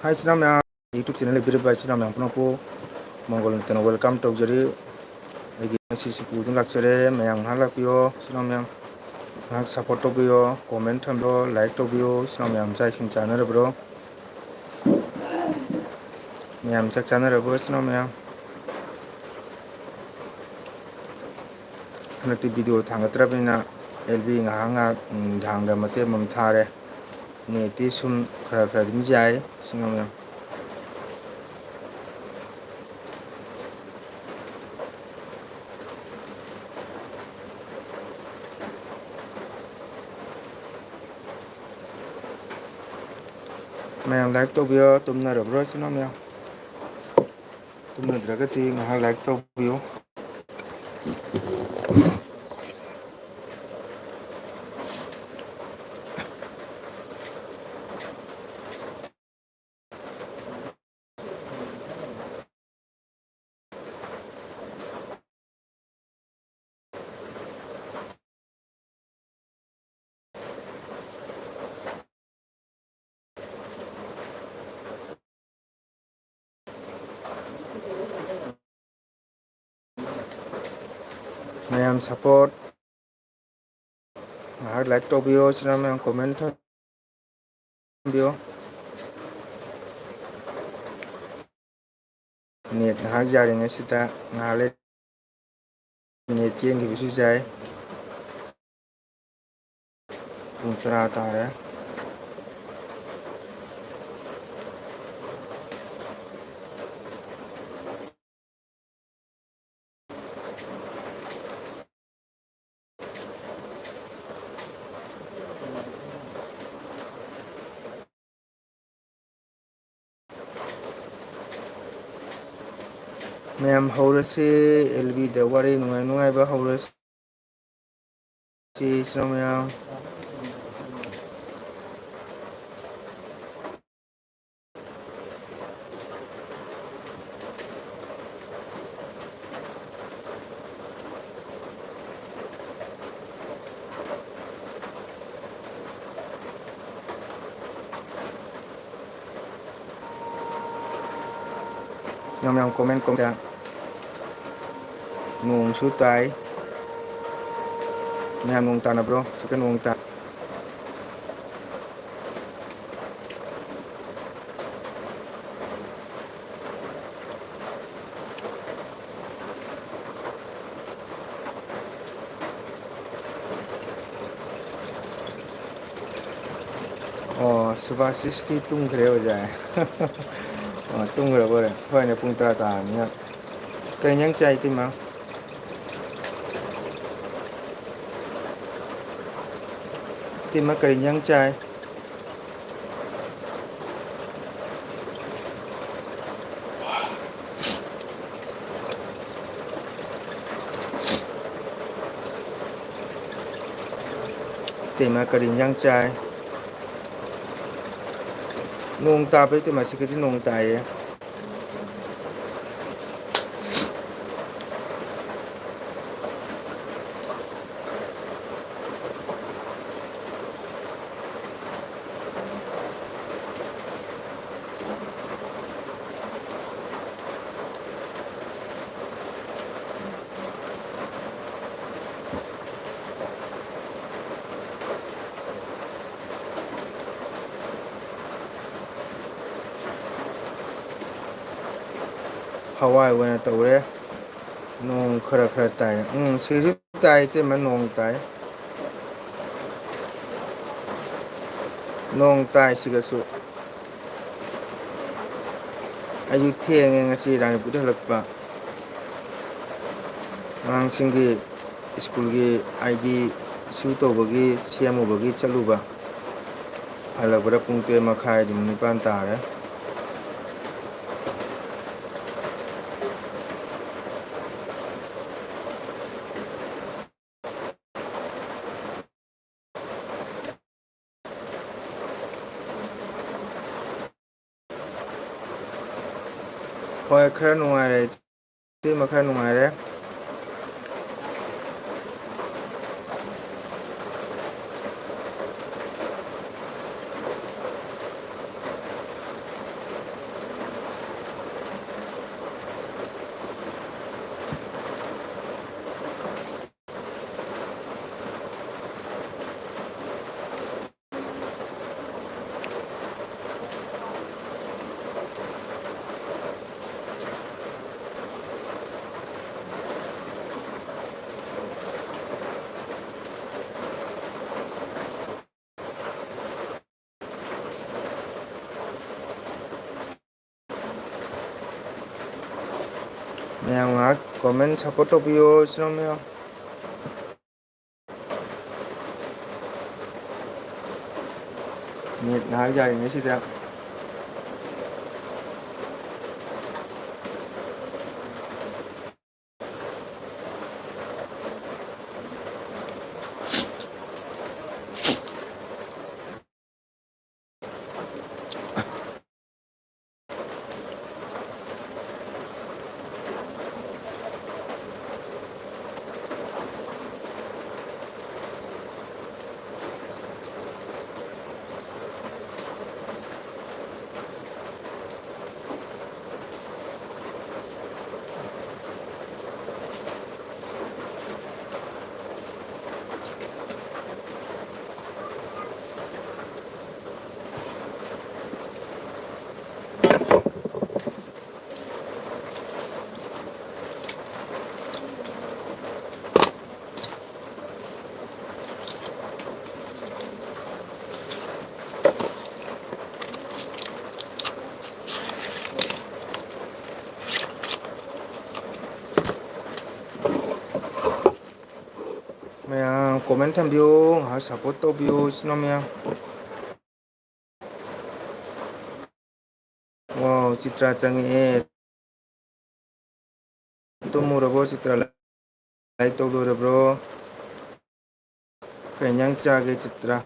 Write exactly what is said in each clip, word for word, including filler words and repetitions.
ꯍꯥꯏ ꯏꯆꯤꯟ ꯏꯅꯥꯎ ꯃꯌꯥꯝ, YouTube channel ꯂꯩꯕꯤꯔꯤꯕ ꯏꯆꯤꯟ ꯏꯅꯥꯎ ꯃꯌꯥꯝ ꯄꯨꯝꯅꯃꯛꯄꯨ ꯃꯪꯒꯣꯜ ꯅꯠꯇꯅ welcome ꯇꯧꯖꯔꯤ꯫ ꯑꯩꯒꯤ ꯉꯁꯤꯁꯨ ꯄꯨꯗꯨꯅ ꯂꯥꯛꯆꯔꯦ꯫ ꯃꯌꯥꯝ ꯉꯥꯏꯍꯥꯛ ꯂꯥꯛꯄꯤꯌꯣ ꯏꯆꯤꯟ ꯏꯅꯥꯎ ꯃꯌꯥꯝ, ꯉꯥꯏꯍꯥꯛ support ꯇꯧꯕꯤꯌꯣ, comment ꯊꯝꯕꯤꯌꯣ, like ꯇꯧꯕꯤꯌꯣ꯫ ꯏꯆꯤꯟ ꯏꯅꯥꯎ ꯃꯌꯥꯝ ꯆꯥꯛ ꯏꯁꯤꯡ ꯆꯥꯅꯔꯕ꯭ꯔꯣ? ꯃꯌꯥꯝ ꯆꯥꯛ ꯆꯥꯅꯔꯕ꯭ꯔꯣ ꯏꯆꯤꯟ ꯏꯅꯥꯎ ꯃꯌꯥꯝ? ꯍꯟꯗꯛꯇꯤ video ꯊꯥꯡꯒꯠꯇ꯭ꯔꯕꯅꯤꯅ ꯑꯦꯜ ꯕꯤ ꯉꯥꯏꯍꯥꯛ ꯉꯥꯏꯍꯥꯛ, ꯎꯝ, ꯅꯨꯡꯗꯥꯡꯗ ꯃꯇꯦꯛ ꯑꯃꯃꯝ ꯊꯥꯔꯦ꯫ ꯅꯦꯠꯇꯤ ꯁꯨꯝ ꯈꯔ ꯈꯔ ꯑꯗꯨꯝ ꯌꯥꯏ ꯏꯆꯤꯟ ꯏꯅꯥꯎ ꯃꯌꯥꯝ꯫ ꯃꯌꯥꯝ like ꯇꯧꯕꯤꯌꯣ꯫ ꯇꯨꯝꯅꯔꯕ꯭ꯔꯣ ꯏꯆꯤꯟ ꯏꯅꯥꯎ ꯃꯌꯥꯝ? ꯇꯨꯝꯅꯗ꯭ꯔꯒꯗꯤ ꯉꯥꯏꯍꯥꯛ like ꯇꯧꯕꯤꯌꯨ꯫ ꯃꯌꯥꯝ support ꯉꯥꯏꯍꯥꯛ like ꯇꯧꯕꯤꯌꯣ, ꯏꯆꯤꯟ ꯏꯅꯥꯎ ꯃꯌꯥꯝ comment ꯊꯝꯕꯤꯌꯣ꯫ ꯅꯦꯠ ꯉꯥꯏꯍꯥꯛ ꯌꯥꯔꯤꯉꯩꯁꯤꯗ ꯉꯥꯏꯍꯥꯛ ꯂꯩ ꯅꯦꯠ ꯌꯦꯡꯈꯤꯕꯁꯨ ꯌꯥꯏ꯫ ꯄꯨꯡ ꯇꯔꯥ ꯇꯥꯔꯦ꯫ ꯃꯌꯥꯝ ꯍꯧꯔꯁꯤ, ꯑꯦꯜ ꯕꯤꯗ ꯋꯥꯔꯤ ꯅꯨꯡꯉꯥꯏ ꯅꯨꯡꯉꯥꯏꯕ ꯍꯧꯔꯁꯤ꯫ ꯁꯤ ꯏꯆꯤꯟ ꯏꯅꯥꯎ ꯃꯌꯥꯝ꯫ ꯌꯥꯝ ꯌꯥꯝ comment, comment꯫ ꯅꯣꯡꯁꯨ ꯇꯥꯏ꯫ ꯃꯌꯥꯝ ꯅꯣꯡ ꯇꯥꯅꯕ꯭ꯔꯣ? ꯁꯤꯗ ꯅꯣꯡ ꯇꯥ-, ꯑꯣ, ꯁꯨꯕꯥꯁꯤꯁꯇꯤ ꯇꯨꯝꯈ꯭ꯔꯦ ꯑꯣꯖꯥ꯫ ꯑꯣ, ꯇꯨꯝꯈ꯭ꯔꯕ ꯑꯣꯏꯔꯦ꯫ ꯍꯣꯏꯅꯦ, ꯄꯨꯡ ꯇꯔꯥ ꯇꯥꯔꯕꯅꯤꯅ꯫ ꯀꯔꯤ ꯏꯟꯖꯥꯡ ꯆꯥꯏ, ꯏꯇꯩꯃ? ꯏꯇꯩꯃ, ꯀꯔꯤ ꯏꯟꯖꯥꯡ ꯆꯥꯏ? ꯏꯇꯩꯃ, ꯀꯔꯤ ꯏꯟꯖꯥꯡ ꯆꯥꯏ? ꯅꯣꯡ ꯇꯥꯕ꯭ꯔꯣ ꯏꯇꯩꯃ? ꯁꯤꯒꯁꯤ ꯅꯣꯡ ꯇꯥꯏꯌꯦ꯫ ꯍꯋꯥꯏ ꯑꯣꯏꯅ ꯇꯧꯔꯦ꯫ ꯅꯣꯡ ꯈꯔ ꯈꯔ ꯇꯥꯏ꯫ ꯎꯝ, ꯁꯤꯁꯨ ꯇꯥꯏ, ꯏꯇꯩꯃ, ꯅꯣꯡ ꯇꯥꯏ꯫ ꯅꯣꯡ ꯇꯥꯏ ꯁꯤꯒꯁꯨ꯫ ꯑꯩꯁꯨ ꯊꯦꯡꯉꯦ ꯉꯁꯤ ꯔꯥꯅꯤꯄꯨꯔꯗ ꯍꯜꯂꯛꯄ꯫ ꯑꯉꯥꯡꯁꯤꯡꯒꯤ ꯁ꯭ꯀꯨꯜꯒꯤ I D issue ꯇꯧꯕꯒꯤ ꯁꯦꯝꯃꯨꯕꯒꯤ ꯆꯠꯂꯨꯕ꯫ ꯍꯜꯂꯛꯄꯗ ꯄꯨꯡ ꯇꯔꯦꯠ ꯃꯈꯥꯏ ꯑꯗꯨꯝ ꯅꯤꯄꯥꯟ ꯇꯥꯔꯦ꯫ ꯍꯣꯏ, ꯈꯔ ꯅꯨꯡꯉꯥꯏꯔꯦ꯫ ꯏꯇꯩꯃ ꯈꯔ ꯅꯨꯡꯉꯥꯏꯔꯦ꯫ ꯃꯌꯥꯝ ꯉꯥꯏꯍꯥꯛ comment support ꯇꯧꯕꯤꯌꯣ, ꯏꯆꯤꯟ ꯏꯅꯥꯎ ꯃꯌꯥꯝ꯫ Net ꯉꯥꯏꯍꯥꯛ ꯌꯥꯔꯤꯉꯩꯁꯤꯗ꯫ ꯃꯌꯥꯝ comment ꯊꯝꯕꯤꯌꯨ, ꯉꯥꯏꯍꯥꯛ support ꯇꯧꯕꯤꯌꯨ, ꯏꯆꯤꯟ ꯏꯅꯥꯎ ꯃꯌꯥꯝ꯫ Wow, ꯆꯤꯇ꯭ꯔꯥ ꯆꯪꯉꯛꯑꯦ꯫ ꯇꯨꯝꯃꯨꯔꯕꯣ ꯆꯤꯇ꯭ꯔꯥ? Like ꯇꯧ ꯂꯣꯏꯔꯕ꯭ꯔꯣ? ꯀꯩ ꯏꯟꯖꯥꯡ ꯆꯥꯒꯦ ꯆꯤꯇ꯭ꯔꯥ?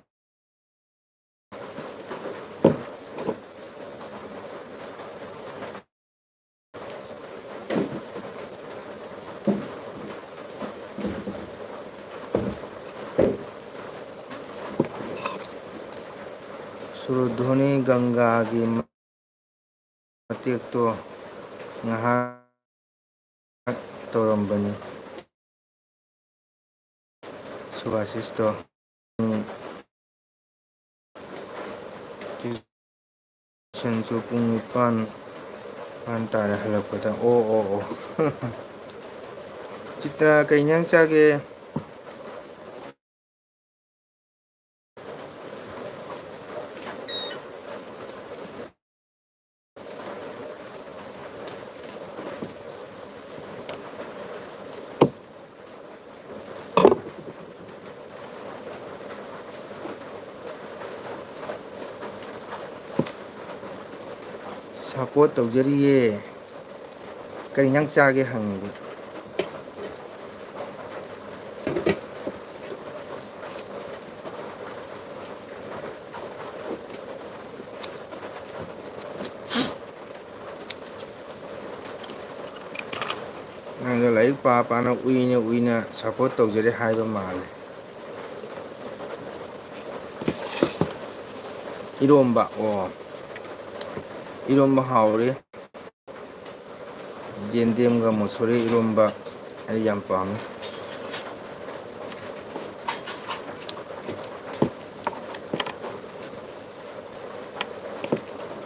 ꯁꯨꯔꯙ꯭ꯋꯅꯤ ꯒꯪꯒꯥꯒꯤ ꯃꯇꯦꯛꯇꯣ ꯉꯥꯏꯍꯥꯛ ꯇꯧꯔꯝꯕꯅꯤ꯫ ꯁꯨꯚꯥꯁꯤꯁꯇꯣ꯫ ꯎꯝ꯫ Tuitionꯁꯨ ꯄꯨꯡ ꯅꯤꯄꯥꯟ, ꯅꯤꯄꯥꯟ ꯇꯥꯔꯦ ꯍꯜꯂꯛꯄꯗ꯫ ꯑꯣ, ꯑꯣ, ꯑꯣ꯫ ꯆꯤꯇ꯭ꯔꯥ, ꯀꯩ ꯏꯟꯖꯥꯡ ꯆꯥꯒꯦ? ꯁꯞꯄꯣꯔꯠ ꯇꯧꯖꯔꯤꯌꯦ꯫ ꯀꯔꯤ ꯏꯟꯖꯥꯡ ꯆꯥꯒꯦ ꯍꯪꯉꯤꯕ꯫ ꯅꯪꯗꯣ ꯂꯥꯏꯔꯤꯛ ꯄꯥ ꯄꯥꯅ ꯎꯏꯅ ꯎꯏꯅ ꯁꯞꯄꯣꯔꯠ ꯇꯧꯖꯔꯦ ꯍꯥꯏꯕ ꯃꯥꯜꯂꯦ꯫ ꯏꯔꯣꯝꯕ꯫ ꯑꯣ, ꯏꯔꯣꯝꯕ ꯍꯥꯎꯔꯤ꯫ ꯌꯦꯟꯗꯦꯝꯒ ꯃꯨꯁꯣꯔꯤ ꯏꯔꯣꯝꯕ ꯑꯩ ꯌꯥꯝ ꯄꯥꯝꯃꯤ꯫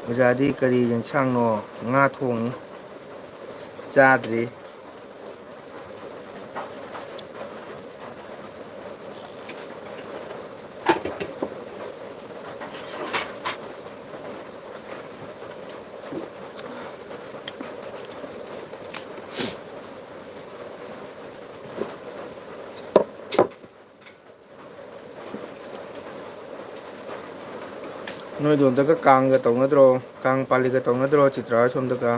ꯑꯣꯖꯥꯗꯤ ꯀꯔꯤ ꯌꯦꯟꯁꯥꯡꯅꯣ? ꯉꯥ ꯊꯣꯡꯉꯤ, ꯆꯥꯗ꯭ꯔꯤ꯫ ꯅꯣꯏꯗꯣꯝꯗꯒ ꯀꯥꯡꯒ ꯇꯧꯅꯗ꯭ꯔꯣ? ꯀꯥꯡ ꯄꯥꯂꯤꯒ ꯇꯧꯅꯗ꯭ꯔꯣ, ꯆꯤꯇ꯭ꯔꯥ ꯍꯣꯏ ꯁꯣꯝꯗꯒ?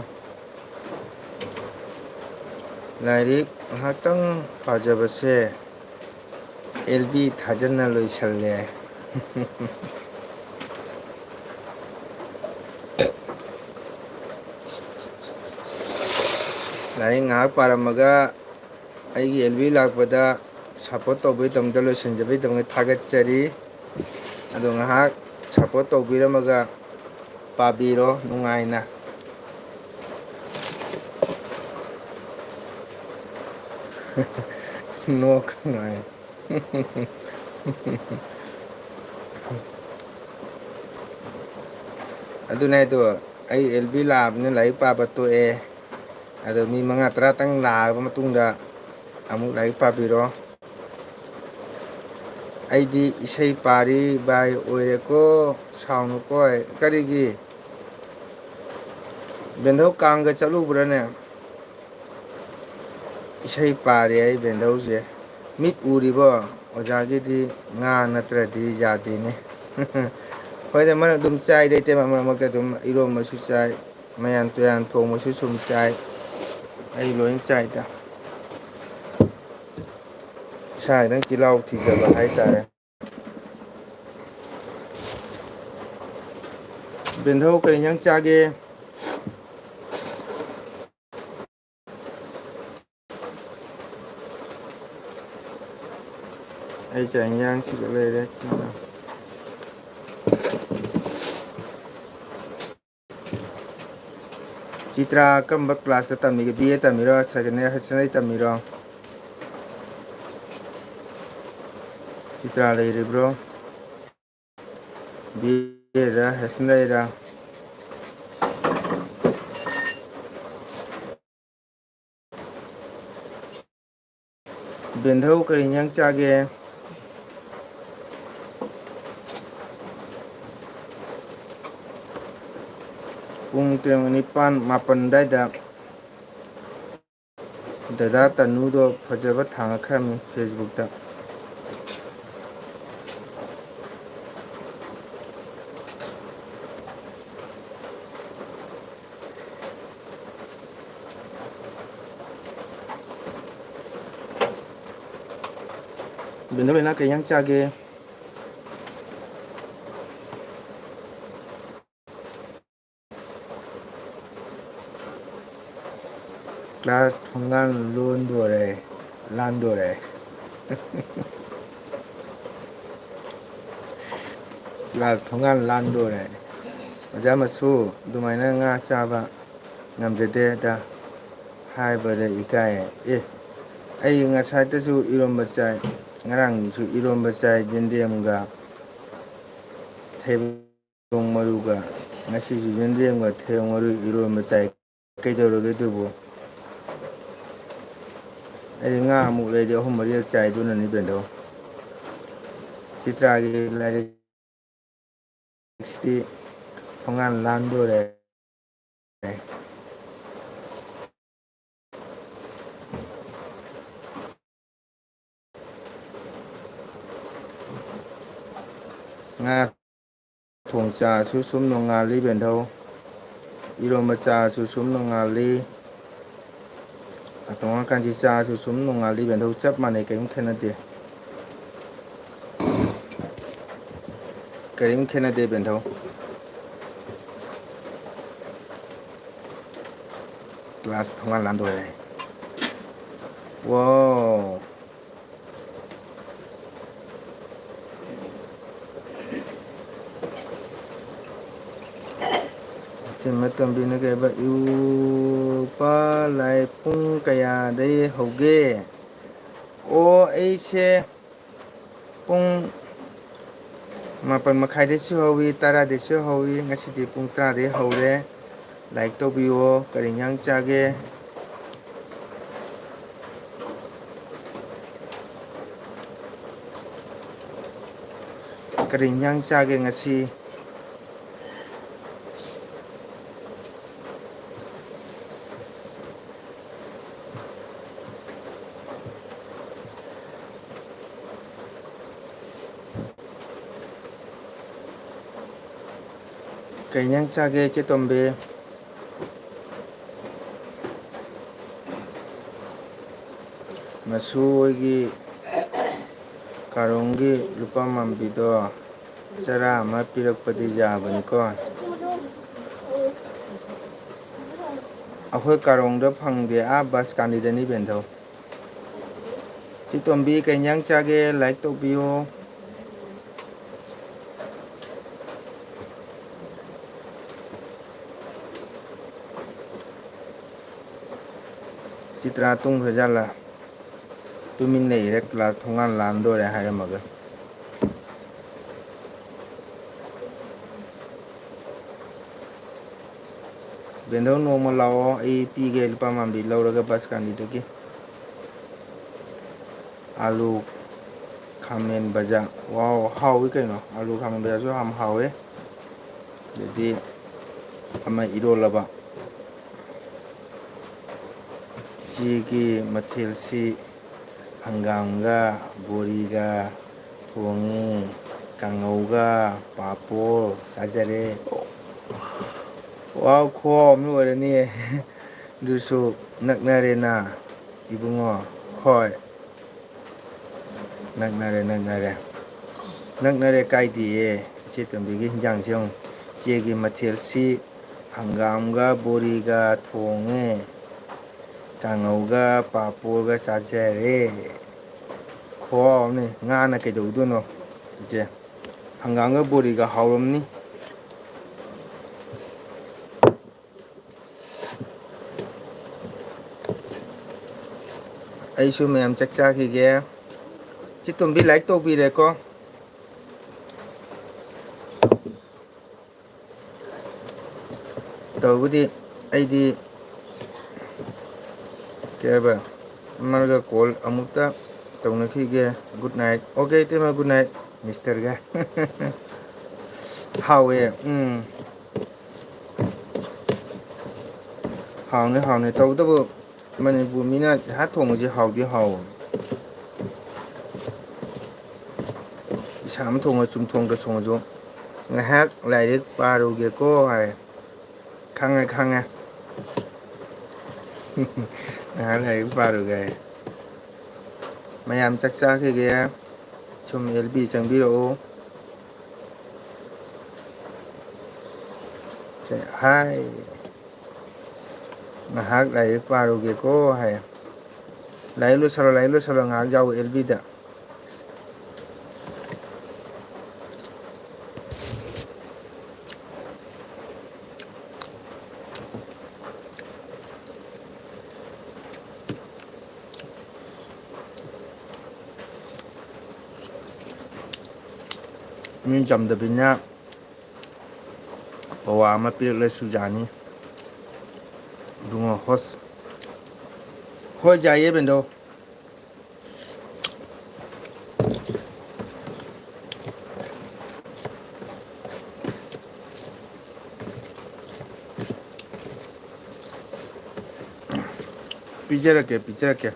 ꯂꯥꯏꯔꯤꯛ ꯉꯥꯏꯍꯥꯛꯇꯪ ꯄꯥꯖꯕꯁꯦ ꯑꯦꯜ ꯕꯤ ꯊꯥꯖꯟꯅ ꯂꯣꯏꯁꯜꯂꯦ꯫ ꯂꯥꯏꯔꯤꯛ ꯉꯥꯏꯍꯥꯛ ꯄꯥꯔꯝꯃꯒ ꯑꯩꯒꯤ ꯑꯦꯜ ꯕꯤ ꯂꯥꯛꯄꯗ ꯁꯞꯄꯣꯔꯠ ꯇꯧꯕꯒꯤꯗꯃꯛꯇ, ꯂꯣꯏꯁꯤꯟꯖꯕꯒꯤꯗꯃꯛꯇ ꯊꯥꯒꯠꯆꯔꯤ꯫ ꯑꯗꯣ ꯉꯥꯏꯍꯥꯛ ꯁꯞꯄꯣꯔꯠ ꯇꯧꯕꯤꯔꯝꯃꯒ ꯄꯥꯕꯤꯔꯣ ꯅꯨꯡꯉꯥꯏꯅ꯫ ꯅꯣꯛꯀꯅꯨ ꯍꯥꯏ꯫ ꯑꯗꯨꯅꯦ ꯍꯥꯏꯗꯣ, ꯑꯩ ꯑꯦꯜ ꯕꯤ ꯂꯥꯛꯑꯕꯅꯤꯅ ꯂꯥꯏꯔꯤꯛ ꯄꯥꯕ ꯇꯣꯛꯑꯦ꯫ ꯑꯗꯣ ꯃꯤ ꯃꯉꯥ ꯇꯔꯥꯇꯪ ꯂꯥꯛꯑꯕ ꯃꯇꯨꯡꯗ ꯑꯃꯨꯛ ꯂꯥꯏꯔꯤꯛ ꯄꯥꯕꯤꯔꯣ꯫ ꯑꯩꯗꯤ ꯏꯁꯩ ꯄꯥꯔꯤ ꯚꯥꯏ, ꯑꯣꯏꯔꯦꯀꯣ, ꯁꯥꯎꯅꯨꯀꯣ꯫ ꯀꯔꯤꯒꯤ? ꯕꯦꯟꯙꯧ ꯀꯥꯡꯒ ꯆꯠꯂꯨꯕ꯭ꯔꯥꯅꯦ? ꯏꯁꯩ ꯄꯥꯔꯤ ꯑꯩ ꯕꯦꯟꯙꯧꯁꯦ꯫ ꯃꯤꯠ ꯎꯔꯤꯕꯣ? ꯑꯣꯖꯥꯒꯤꯗꯤ ꯉꯥ ꯅꯠꯇ꯭ꯔꯗꯤ ꯌꯥꯗꯦꯅꯦ꯫ ꯍꯣꯏꯗ, ꯃꯔꯛ ꯑꯗꯨꯝ ꯆꯥꯏꯗ ꯏꯇꯩꯃ, ꯃꯔꯛ ꯃꯔꯛꯇ ꯑꯗꯨꯝ ꯏꯔꯣꯝꯕꯁꯨ ꯆꯥꯏ꯫ ꯃꯌꯥꯟ ꯇꯨꯌꯥꯟ ꯊꯣꯡꯕꯁꯨ ꯁꯨꯝ ꯆꯥꯏ꯫ ꯑꯩ ꯂꯣꯏ ꯆꯥꯏꯗ꯫ ꯏꯁꯥ ꯈꯤꯇꯪ ꯆꯤꯜꯍꯥꯎ ꯊꯤꯖꯕ ꯍꯥꯏꯇꯥꯔꯦ꯫ ꯕꯦꯟꯙꯧ, ꯀꯔꯤ ꯏꯟꯖꯥꯡ ꯆꯥꯒꯦ? ꯑꯩ ꯆꯥꯛ ꯏꯟꯖꯥꯡ ꯁꯤꯗ ꯂꯩꯔꯦ꯫ ꯆꯤꯇ꯭ꯔꯥ ꯀꯔꯝꯕ class ꯇ ꯇꯝꯃꯤꯒꯦ? B A ꯇꯝꯃꯤꯔꯣ? Second year, higher secondary ꯇꯝꯃꯤꯔꯣ? Chitra ꯂꯩꯔꯤꯕ꯭ꯔꯣ? B A ꯔ, higher secondary ꯔ? ꯕꯦꯟꯙꯧ, ꯀꯔꯤ ꯏꯟꯖꯥꯡ ꯆꯥꯒꯦ? ꯄꯨꯡ ꯇꯔꯦꯠ, ꯅꯤꯄꯥꯟ, ꯃꯥꯄꯟ ꯑꯗꯥꯏꯗ ꯗꯗꯥ ꯇꯅꯨꯗꯣ ꯐꯖꯕ ꯊꯥꯡꯒꯠꯈ꯭ꯔꯕꯅꯤ Facebook ꯇ꯫ ꯕꯦꯟꯙꯧ, ꯅꯪ ꯀꯩ ꯏꯟꯖꯥꯡ ꯆꯥꯒꯦ? Class ꯊꯣꯡꯒꯥꯟ ꯂꯣꯟꯗꯣꯔꯦ, ꯂꯥꯟꯗꯣꯔꯦ꯫ Class ꯊꯣꯡꯒꯥꯟ ꯂꯥꯟꯗꯣꯔꯦ꯫ ꯑꯣꯖꯥ ꯃꯁꯨ, ꯑꯗꯨꯃꯥꯏꯅ ꯉꯥ ꯆꯥꯕ ꯉꯝꯖꯗꯦꯗ ꯍꯥꯏꯕꯗ ꯏꯀꯥꯏ꯫ ꯑꯦ, ꯑꯩ ꯉꯁꯥꯏꯗꯁꯨ ꯏꯔꯣꯝꯕ ꯆꯥꯏ, ꯉꯔꯥꯡꯁꯨ ꯏꯔꯣꯝꯕ ꯆꯥꯏ, ꯌꯦꯟꯗꯦꯝꯒ ꯊꯩꯕꯣꯡ ꯃꯔꯨꯒ꯫ ꯉꯁꯤꯁꯨ ꯌꯦꯟꯗꯦꯝꯒ ꯊꯩꯕꯣꯡ ꯃꯔꯨ ꯏꯔꯣꯟꯕ ꯆꯥꯏ꯫ ꯀꯩꯗꯧꯔꯒꯦ ꯑꯗꯨꯕꯨ? ꯑꯩꯗꯤ ꯉꯥ ꯑꯃꯨꯛ ꯂꯩꯗꯤ ꯑꯍꯨꯝ ꯃꯔꯤꯔꯛ ꯆꯥꯏ, ꯑꯗꯨꯅꯅꯤ ꯕꯦꯟꯗꯣ꯫ ꯆꯤꯇ꯭ꯔꯥꯒꯤ ꯂꯥꯏꯔꯤꯛꯁꯤꯗꯤ ꯊꯣꯡꯒꯥꯟ ꯂꯥꯟꯗꯣꯔꯦ꯫ ꯉꯥ ꯊꯣꯡ ꯆꯥꯁꯨ ꯁꯨꯝ ꯅꯣꯡꯉꯥꯜꯂꯤ ꯕꯦꯟꯗꯧ꯫ ꯏꯔꯣꯝꯕ ꯆꯥꯔꯁꯨ ꯁꯨꯝ ꯅꯣꯡꯉꯥꯜꯂꯤ, ꯇꯣꯉꯥꯟ ꯀꯥꯟꯆꯤ ꯆꯥꯔꯁꯨ ꯁꯨꯝ ꯅꯣꯡꯉꯥꯜꯂꯤ꯫ ꯕꯦꯟꯊꯧ ꯆꯞ ꯃꯥꯟꯅꯩ, ꯀꯔꯤꯝ ꯈꯦꯠꯅꯗꯦ꯫ ꯀꯔꯤꯝ ꯈꯦꯠꯅꯗꯦ ꯕꯦꯟꯊꯧ꯫ ꯀ꯭ꯂꯥꯁ ꯊꯣꯡꯒꯥꯟ ꯂꯥꯟꯗꯣꯔꯦ꯫ ꯋꯥꯎ꯫ ꯏꯇꯩꯃ ꯇꯣꯝꯕꯤꯅ ꯀꯩ ꯍꯥꯏꯕ? ꯏꯎꯄꯥ ꯂꯥꯏ ꯄꯨꯡ ꯀꯌꯥꯗꯩ ꯍꯧꯒꯦ? ꯑꯣ, ꯑꯩꯁꯦ ꯄꯨꯡ ꯃꯥꯄꯟ ꯃꯈꯥꯏꯗꯩꯁꯨ ꯍꯧꯏ, ꯇꯔꯥꯗꯩꯁꯨ ꯍꯧꯏ꯫ ꯉꯁꯤꯗꯤ ꯄꯨꯡ ꯇꯔꯥꯗꯩ ꯍꯧꯔꯦ꯫ ꯂꯥꯏꯛ ꯇꯧꯕꯤꯌꯣ꯫ ꯀꯔꯤ ꯏꯟꯖꯥꯡ ꯆꯥꯒꯦ? ꯀꯔꯤ ꯏꯟꯖꯥꯡ ꯆꯥꯒꯦ ꯉꯁꯤ? ꯀꯩ ꯏꯟꯖꯥꯡ ꯆꯥꯒꯦ, ꯏꯆꯦ ꯇꯣꯝꯕꯤ? ꯃꯁꯨ ꯍꯣꯏꯒꯤ ꯀꯥꯔꯣꯡꯒꯤ ꯂꯨꯄꯥ ꯃꯥꯟꯕꯤꯗꯣ ꯆꯔꯥ ꯑꯃ ꯄꯤꯔꯛꯄꯗꯤ ꯌꯥꯕꯅꯤꯀꯣ꯫ ꯑꯩꯈꯣꯏ ꯀꯥꯔꯣꯡꯗ ꯐꯪꯗꯦ, ꯑꯥ ꯕꯁ ꯀꯥꯟꯗꯤꯗꯅꯤ ꯕꯦꯟꯊꯧ꯫ ꯆꯦ ꯇꯣꯝꯕꯤ, ꯀꯩ ꯏꯟꯖꯥꯡ ꯆꯥꯒꯦ? ꯂꯥꯏꯛ ꯇꯧꯕꯤꯌꯨ꯫ ꯆꯤꯇ꯭ꯔꯥ ꯇꯨꯝꯈ꯭ꯔꯖꯥꯠꯂꯥ? ꯇꯨꯃꯤꯟ ꯂꯩꯔꯦ, ꯀ꯭ꯂꯥꯁ ꯊꯣꯡꯒꯥꯟ ꯂꯥꯟꯗꯣꯔꯦ ꯍꯥꯏꯔꯝꯃꯒ꯫ ꯕꯦꯟꯗꯧ, ꯅꯣꯡꯃ ꯂꯥꯛꯑꯣ, ꯑꯩ ꯄꯤꯒꯦ ꯂꯨꯄꯥ ꯃꯥꯟꯕꯤ ꯂꯧꯔꯒ ꯕꯁ ꯀꯥꯟꯗꯤꯗꯒꯤ꯫ ꯑꯥꯂꯨ ꯈꯥꯃꯦꯟ ꯕꯖꯥ꯫ ꯋꯥꯎ, ꯍꯥꯎꯏ ꯀꯩꯅꯣ꯫ ꯑꯥꯂꯨ ꯈꯥꯃꯦꯟ ꯕꯖꯥꯁꯨ ꯌꯥꯝ ꯍꯥꯎꯋꯦ꯫ ꯑꯗꯩꯗꯤ ꯑꯃ ꯏꯔꯣꯜꯂꯕ꯫ ꯁꯤꯒꯤ ꯃꯊꯦꯜꯁꯤ ꯍꯪꯒꯥꯝꯒ ꯕꯣꯔꯤꯒ ꯊꯣꯡꯉꯤ, ꯀꯥꯡꯉꯧꯒ ꯄꯥꯐꯣꯔ ꯆꯥꯖꯔꯦ꯫ ꯋꯥꯎ, ꯈꯨꯍꯥꯎ ꯑꯃ ꯑꯣꯏꯔꯅꯤꯌꯦ꯫ ꯑꯗꯨꯁꯨ ꯅꯛꯅꯔꯦꯅ, ꯏꯕꯨꯡꯉꯣ꯫ ꯍꯣꯏ, ꯅꯛꯅꯔꯦ, ꯅꯛꯅꯔꯦ꯫ ꯅꯛꯅꯔꯦ ꯀꯥꯏꯗꯦꯌꯦ꯫ ꯏꯆꯦ ꯇꯣꯝꯕꯤꯒꯤ ꯍꯤꯟꯖꯥꯡꯁꯦ ꯌꯦꯡꯉꯨ꯫ ꯏꯆꯦꯒꯤ ꯃꯊꯦꯜꯁꯤ ꯍꯪꯒꯥꯝꯒ ꯕꯣꯔꯤꯒ ꯊꯣꯡꯉꯦ꯫ ꯀꯥꯡꯉꯧꯒ ꯄꯥꯄꯣꯔꯒ ꯆꯥꯖꯔꯦ꯫ ꯈꯨꯍꯥꯎ ꯑꯃꯅꯤ꯫ ꯉꯥꯅ ꯀꯩꯗꯧꯗꯣꯏꯅꯣ, ꯏꯆꯦ? ꯍꯪꯒꯥꯝꯒ ꯕꯣꯔꯤꯒ ꯍꯥꯎꯔꯝꯅꯤ꯫ ꯑꯩꯁꯨ ꯃꯌꯥꯝ ꯆꯥꯛ ꯆꯥꯈꯤꯒꯦ꯫ ꯆꯦ ꯇꯣꯝꯕꯤ, like ꯇꯧꯕꯤꯔꯦꯀꯣ꯫ ꯇꯧꯕꯗꯤ ꯑꯩꯗꯤ ꯀꯩ ꯍꯥꯏꯕ, ꯑꯃꯒ call ꯑꯃꯨꯛꯇ ꯇꯧꯅꯈꯤꯒꯦ꯫ Good night꯫ Okay, ꯏꯇꯩꯃ, good night꯫ Mister ꯒ꯫ ꯍꯥꯎꯋꯦ꯫ ꯎꯝ꯫ ꯍꯥꯎꯅꯤ, ꯍꯥꯎꯅꯤ꯫ ꯇꯧꯕꯇꯕꯨ ꯃꯅꯤꯄꯨꯔ ꯃꯤꯅ ꯁꯥ ꯊꯣꯡꯕꯁꯦ ꯍꯥꯎꯗꯤ ꯍꯥꯎꯕꯅꯤ꯫ ꯏꯁꯥ ꯑꯃ ꯊꯣꯡꯉ ꯆꯨꯝꯊꯣꯡꯗ ꯊꯣꯡꯉꯁꯨ, "ꯉꯥꯏꯍꯥꯛ ꯂꯥꯏꯔꯤꯛ ꯄꯥꯔꯨꯒꯦꯀꯣ" ꯍꯥꯏ꯫ ꯈꯪꯉꯦ, ꯈꯪꯉꯦ꯫ ꯉꯥꯏꯍꯥꯛ ꯂꯥꯏꯔꯤꯛ ꯄꯥꯔꯨꯒꯦ ꯍꯥꯏ꯫ ꯃꯌꯥꯝ ꯆꯥꯛ ꯆꯥꯈꯤꯒꯦ꯫ ꯁꯨꯝ ꯑꯦꯜ ꯕꯤ ꯆꯪꯕꯤꯔꯛꯎ꯫ ꯁꯦ, ꯍꯥꯏ꯫ ꯉꯥꯏꯍꯥꯛ ꯂꯥꯏꯔꯤꯛ ꯄꯥꯔꯨꯒꯦꯀꯣ ꯍꯥꯏ꯫ ꯂꯥꯏꯔꯤꯛ ꯂꯣꯏꯁꯜꯂꯣ, ꯂꯥꯏꯔꯤꯛ ꯂꯣꯏꯁꯜꯂꯣ, ꯉꯥꯏꯍꯥꯛ ꯌꯥꯎ ꯑꯦꯜ ꯕꯤꯗ꯫ ꯃꯤ ꯆꯝꯗꯕꯤꯅ ꯄꯋꯥ ꯑꯃ ꯄꯤꯔꯛꯂꯁꯨ ꯌꯥꯅꯤ꯫ ꯏꯕꯨꯡꯉꯣ ꯍꯣꯁ-, ꯍꯣꯏ, ꯌꯥꯏꯌꯦ ꯕꯦꯟꯗꯣ꯫ ꯄꯤꯖꯔꯛꯀꯦ, ꯄꯤꯖꯔꯛꯀꯦ꯫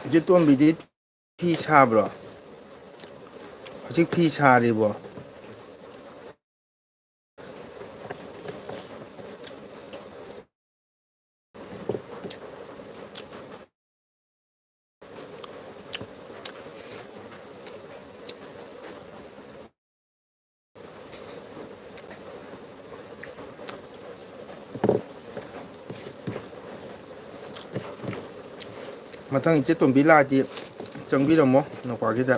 ꯏꯆꯦ ꯇꯣꯝꯕꯤꯗꯤ ꯐꯤ ꯁꯥꯕ꯭ꯔꯣ? ꯍꯧꯖꯤꯛ ꯐꯤ ꯁꯥꯔꯤꯕꯣ? ꯃꯊꯪ ꯏꯆꯦ ꯇꯣꯝꯕꯤ ꯂꯥꯛꯑꯗꯤ ꯆꯪꯕꯤꯔꯝꯃꯣ ꯅꯧꯄꯥꯒꯤꯗ꯫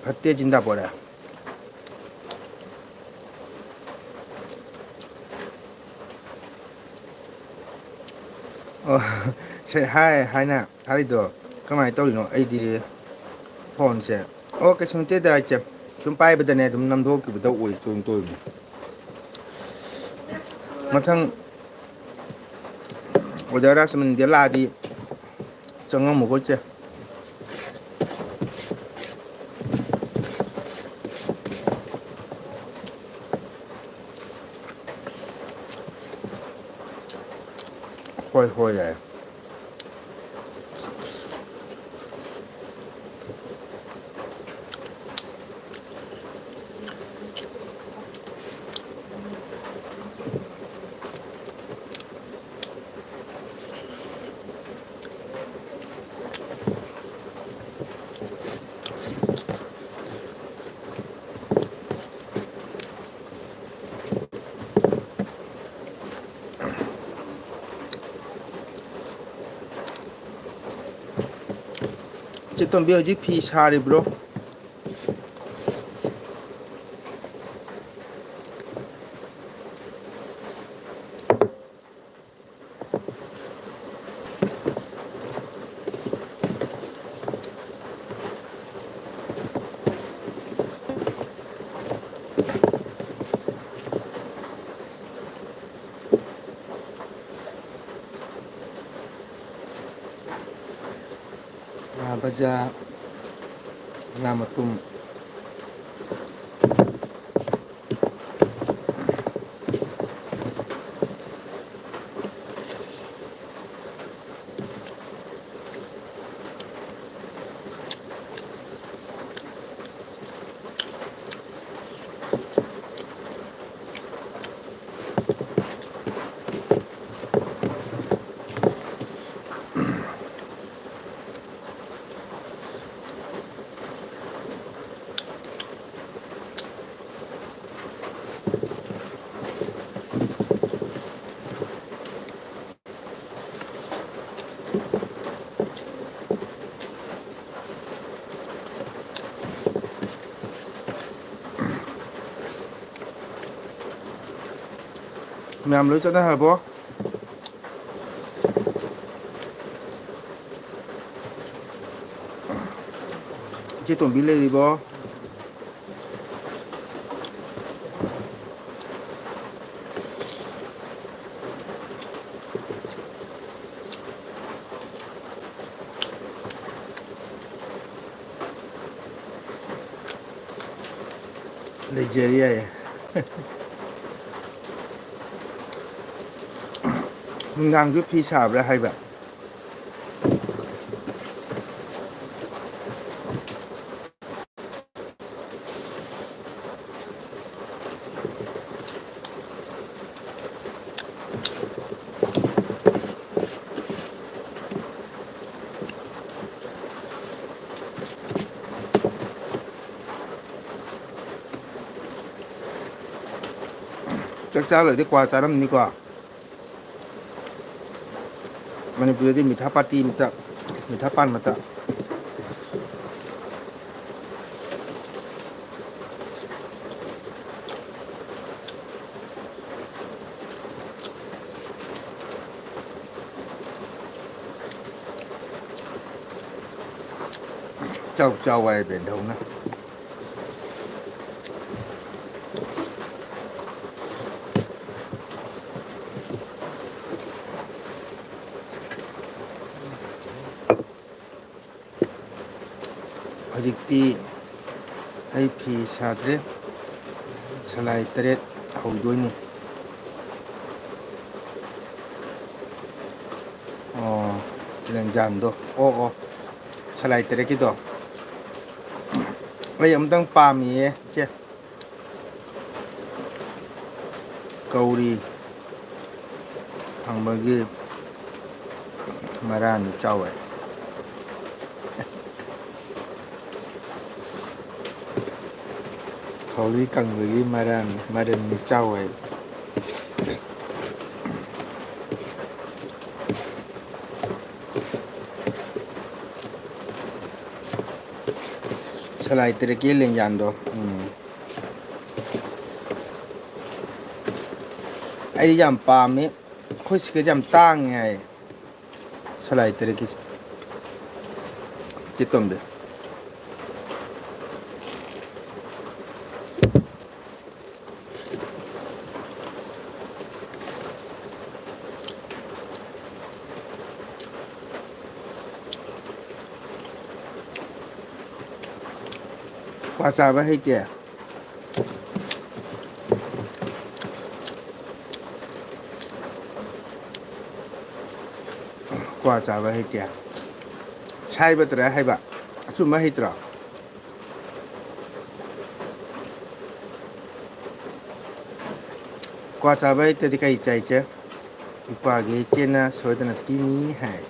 ꯐꯠꯇꯦ ꯆꯤꯟꯗꯥ ꯄꯣꯔꯦ꯫ ꯑꯣ, ꯁꯦ, ꯍꯥꯏ ꯍꯥꯏꯅ ꯊꯥꯔꯤꯗꯣ ꯀꯃꯥꯏꯅ ꯇꯧꯔꯤꯅꯣ? ꯑꯩꯗꯤ ꯐꯣꯟꯁꯦ, ꯑꯣ, ꯀꯩꯁꯨ ꯅꯠꯇꯦꯗ, ꯑꯩꯁꯦ ꯁꯨꯝ ꯄꯥꯏꯕꯗꯅꯦ ꯑꯗꯨꯝ ꯅꯝꯊꯣꯛꯈꯤꯕꯗ ꯑꯣꯏ ꯇꯧꯔꯤꯅꯤ꯫ ꯃꯊꯪ ꯑꯣꯖꯥ ꯔꯥꯁꯃꯅꯤꯗ ꯂꯥꯛꯑꯗꯤ ꯆꯪꯉꯝꯃꯨꯀꯣ, ꯏꯆꯦ꯫ ꯍꯣꯏ, ꯍꯣꯏ, ꯌꯥꯏ꯫ ꯆꯦ ꯇꯣꯝꯕꯤ ꯍꯧꯖꯤꯛ ꯐꯤ ꯁꯥꯔꯤꯕ꯭ꯔꯣ? ꯉꯥ ꯕꯖꯥ, ꯉꯥ ꯃꯇꯨꯝ꯫ ꯃꯌꯥꯝ ꯂꯣꯏ ꯆꯠꯅꯈ꯭ꯔꯕꯣ? ꯏꯆꯦ ꯇꯣꯝꯕꯤ ꯂꯩꯔꯤꯕꯣ? ꯂꯩꯖꯔꯤ ꯌꯥꯏꯌꯦ꯫ ꯅꯨꯡꯗꯥꯡꯁꯨ ꯐꯤ ꯁꯥꯕ꯭ꯔꯥ ꯍꯥꯏꯕ? ꯆꯥꯛ ꯆꯥ ꯂꯣꯏꯔꯗꯤ ꯀ꯭ꯋꯥ ꯆꯥꯔꯝꯅꯤꯀꯣ꯫ ꯃꯅꯤꯄꯨꯔꯗꯗꯤ ꯃꯤꯊꯥ ꯄꯥꯇꯤ ꯑꯃꯇ, ꯃꯤꯊꯥ ꯄꯥꯟ ꯑꯃꯇ ꯆꯥꯎ ꯆꯥꯎ ꯍꯥꯏ ꯕꯦꯟꯗꯧꯅ꯫ ꯍꯧꯖꯤꯛꯇꯤ ꯑꯩ ꯐꯤ ꯁꯥꯗ꯭ꯔꯦ꯫ ꯁꯂꯥꯏ ꯇꯔꯦꯠ ꯍꯧꯗꯣꯏꯅꯤ꯫ ꯑꯣ, ꯂꯦꯡꯖꯥꯟꯗꯣ꯫ ꯑꯣ, ꯑꯣ꯫ ꯁꯂꯥꯏ ꯇꯔꯦꯠꯀꯤꯗꯣ꯫ ꯑꯩ ꯑꯃꯨꯛꯇꯪ ꯄꯥꯝꯃꯤꯌꯦ, ꯏꯆꯦ꯫ ꯀꯧꯔꯤ ꯐꯪꯕꯒꯤ ꯃꯔꯥꯅꯤ ꯆꯥꯎ ꯍꯥꯏ꯫ ꯀꯧꯔꯤ ꯀꯪꯕꯒꯤ ꯃꯔꯝ, ꯃꯔꯝꯗꯤ ꯆꯥꯎ ꯍꯥꯏ꯫ ꯁꯂꯥꯏ ꯇꯔꯦꯠꯀꯤ ꯂꯦꯡꯌꯥꯟꯗꯣ꯫ ꯎꯝ꯫ ꯑꯩ ꯌꯥꯝ ꯄꯥꯝꯃꯤ꯫ ꯑꯩꯈꯣꯏ ꯁꯤꯒꯗꯤ ꯌꯥꯝ ꯇꯥꯡꯉꯦ ꯍꯥꯏꯌꯦ꯫ ꯁꯂꯥꯏ ꯇꯔꯦꯠꯀꯤꯁꯦ꯫ ꯆꯦ ꯇꯣꯝꯕꯤ꯫ ꯀ꯭ꯋꯥ ꯆꯥꯕ ꯍꯩꯇꯦ꯫ ꯀ꯭ꯋꯥ ꯆꯥꯕ ꯍꯩꯇꯦ꯫ ꯁꯥꯏꯕꯇꯔ ꯍꯩꯕ? ꯑꯆꯨꯝꯕ ꯍꯩꯇ꯭ꯔꯣ? ꯀ꯭ꯋꯥ ꯆꯥꯕ ꯍꯩꯇꯗꯤ ꯀꯩ ꯆꯥꯏ, ꯏꯆꯦ? ꯏꯄꯥꯒꯤ ꯏꯆꯦꯅ ꯁꯣꯏꯗꯅ ꯄꯤꯅꯤ ꯍꯥꯏ꯫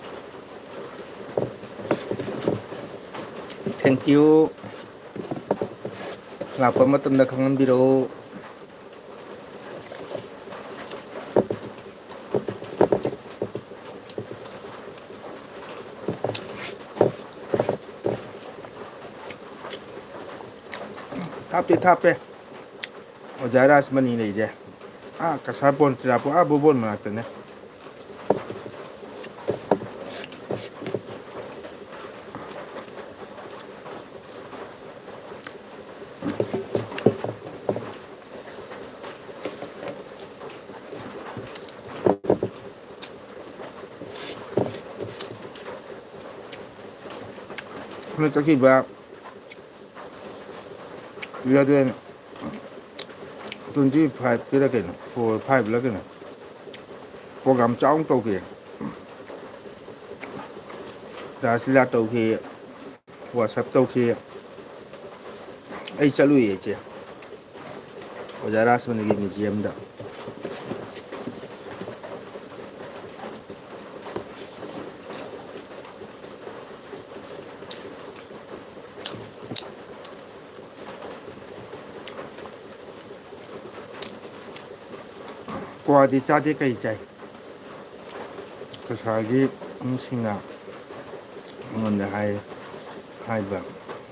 Thank you꯫ ꯂꯥꯛꯄ ꯃꯇꯝꯗ ꯈꯪꯍꯟꯕꯤꯔꯛꯎ꯫ ꯊꯥꯞꯇꯤ ꯊꯥꯞꯄꯦ꯫ ꯑꯣꯖꯥ ꯔꯥꯖꯃꯅꯤ ꯂꯩꯔꯦ꯫ ꯑꯥ ꯀꯁꯥꯔ ꯕꯣꯟ, ꯆꯨꯔꯥꯄꯨꯔ, ꯑꯥ ꯕꯣꯕꯣꯟ ꯃꯅꯥꯛꯇꯅꯦ꯫ ꯍꯟꯗꯛ ꯆꯠꯈꯤꯕ two thousand twenty five ꯀꯤꯔ ꯀꯩꯅꯣ, four five ꯂ ꯀꯩꯅꯣ, program ꯆꯥꯎꯅ ꯇꯧꯈꯤ꯫ ꯔꯥꯁ ꯂꯤꯂꯥ ꯇꯧꯈꯤ, ꯋꯥꯁꯞ ꯇꯧꯈꯤ꯫ ꯑꯩ ꯆꯠꯂꯨꯏꯌꯦ, ꯏꯆꯦ꯫ ꯑꯣꯖꯥ ꯔꯥꯁꯃꯅꯤꯒꯤ museum ꯗ꯫ ꯀ꯭ꯋꯥꯗꯤ ꯆꯥꯗꯦ, ꯀꯩ ꯆꯥꯏ? ꯀꯁꯥꯔꯒꯤ ꯃꯤꯁꯤꯡꯅ ꯑꯩꯉꯣꯟꯗ ꯍꯥꯏ, ꯍꯥꯏꯕ,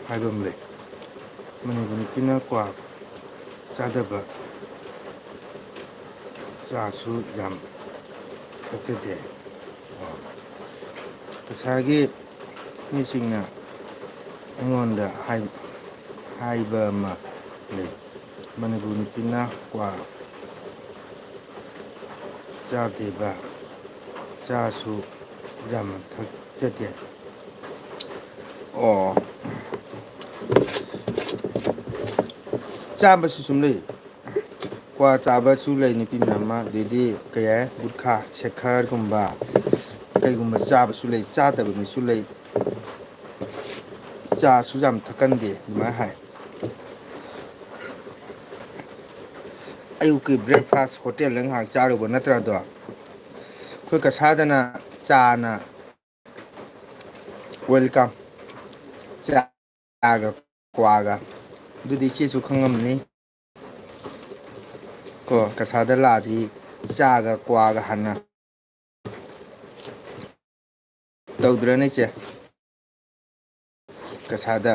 ꯍꯥꯏꯕ ꯑꯃ ꯂꯩ꯫ ꯃꯅꯤꯄꯨꯔ ꯅꯨꯄꯤꯅ ꯀ꯭ꯋꯥ ꯆꯥꯗꯕ, ꯆꯥꯁꯨ ꯌꯥꯝ ꯊꯛꯆꯗꯦ꯫ ꯀꯁꯥꯔꯒꯤ ꯃꯤꯁꯤꯡꯅ ꯑꯩꯉꯣꯟꯗ ꯍꯥꯏ-, ꯍꯥꯏꯕ ꯑꯃ ꯂꯩ꯫ ꯃꯅꯤꯄꯨꯔ ꯅꯨꯄꯤꯅ ꯀ꯭ꯋꯥ ꯆꯥꯗꯦꯕ, ꯆꯥꯁꯨ ꯌꯥꯝꯅ ꯊꯛꯆꯗꯦ꯫ ꯑꯣ꯫ ꯆꯥꯕꯁꯨ ꯁꯨꯝ ꯂꯩ꯫ ꯀ꯭ꯋꯥ ꯆꯥꯕꯁꯨ ꯂꯩ ꯅꯨꯄꯤ ꯃꯌꯥꯝ ꯑꯃ, ꯑꯗꯩꯗꯤ ꯀꯩ ꯍꯥꯏ, ꯒꯨꯠꯈꯥ, ꯁꯦꯈꯔꯒꯨꯝꯕ, ꯀꯩꯒꯨꯝꯕ ꯆꯥꯕꯁꯨ ꯂꯩ, ꯆꯥꯗꯕ ꯃꯤꯁꯨ ꯂꯩ꯫ ꯆꯥꯁꯨ ꯌꯥꯝ ꯊꯛꯀꯟꯗꯦ ꯑꯗꯨꯃꯥꯏꯅ ꯍꯥꯏ꯫ ꯑꯌꯨꯛꯀꯤ breakfast ꯍꯣꯇꯦꯜꯗ ꯉꯥꯏꯍꯥꯛ ꯆꯥꯔꯨꯕ ꯅꯠꯇ꯭ꯔꯥ ꯑꯗꯣ? ꯑꯩꯈꯣꯏ ꯀꯁꯥꯗꯅ ꯆꯥꯅ welcome꯫ ꯆꯥꯒ ꯀ꯭ꯋꯥꯒ꯫ ꯑꯗꯨꯗꯤ ꯏꯆꯦꯁꯨ ꯈꯪꯉꯝꯅꯤ꯫ ꯀꯣ, ꯀꯁꯥꯗ ꯂꯥꯛꯑꯗꯤ ꯆꯥꯒ ꯀ꯭ꯋꯥꯒ ꯍꯥꯟꯅ ꯇꯧꯗ꯭ꯔꯅꯦ ꯏꯆꯦ? ꯀꯁꯥꯗ꯫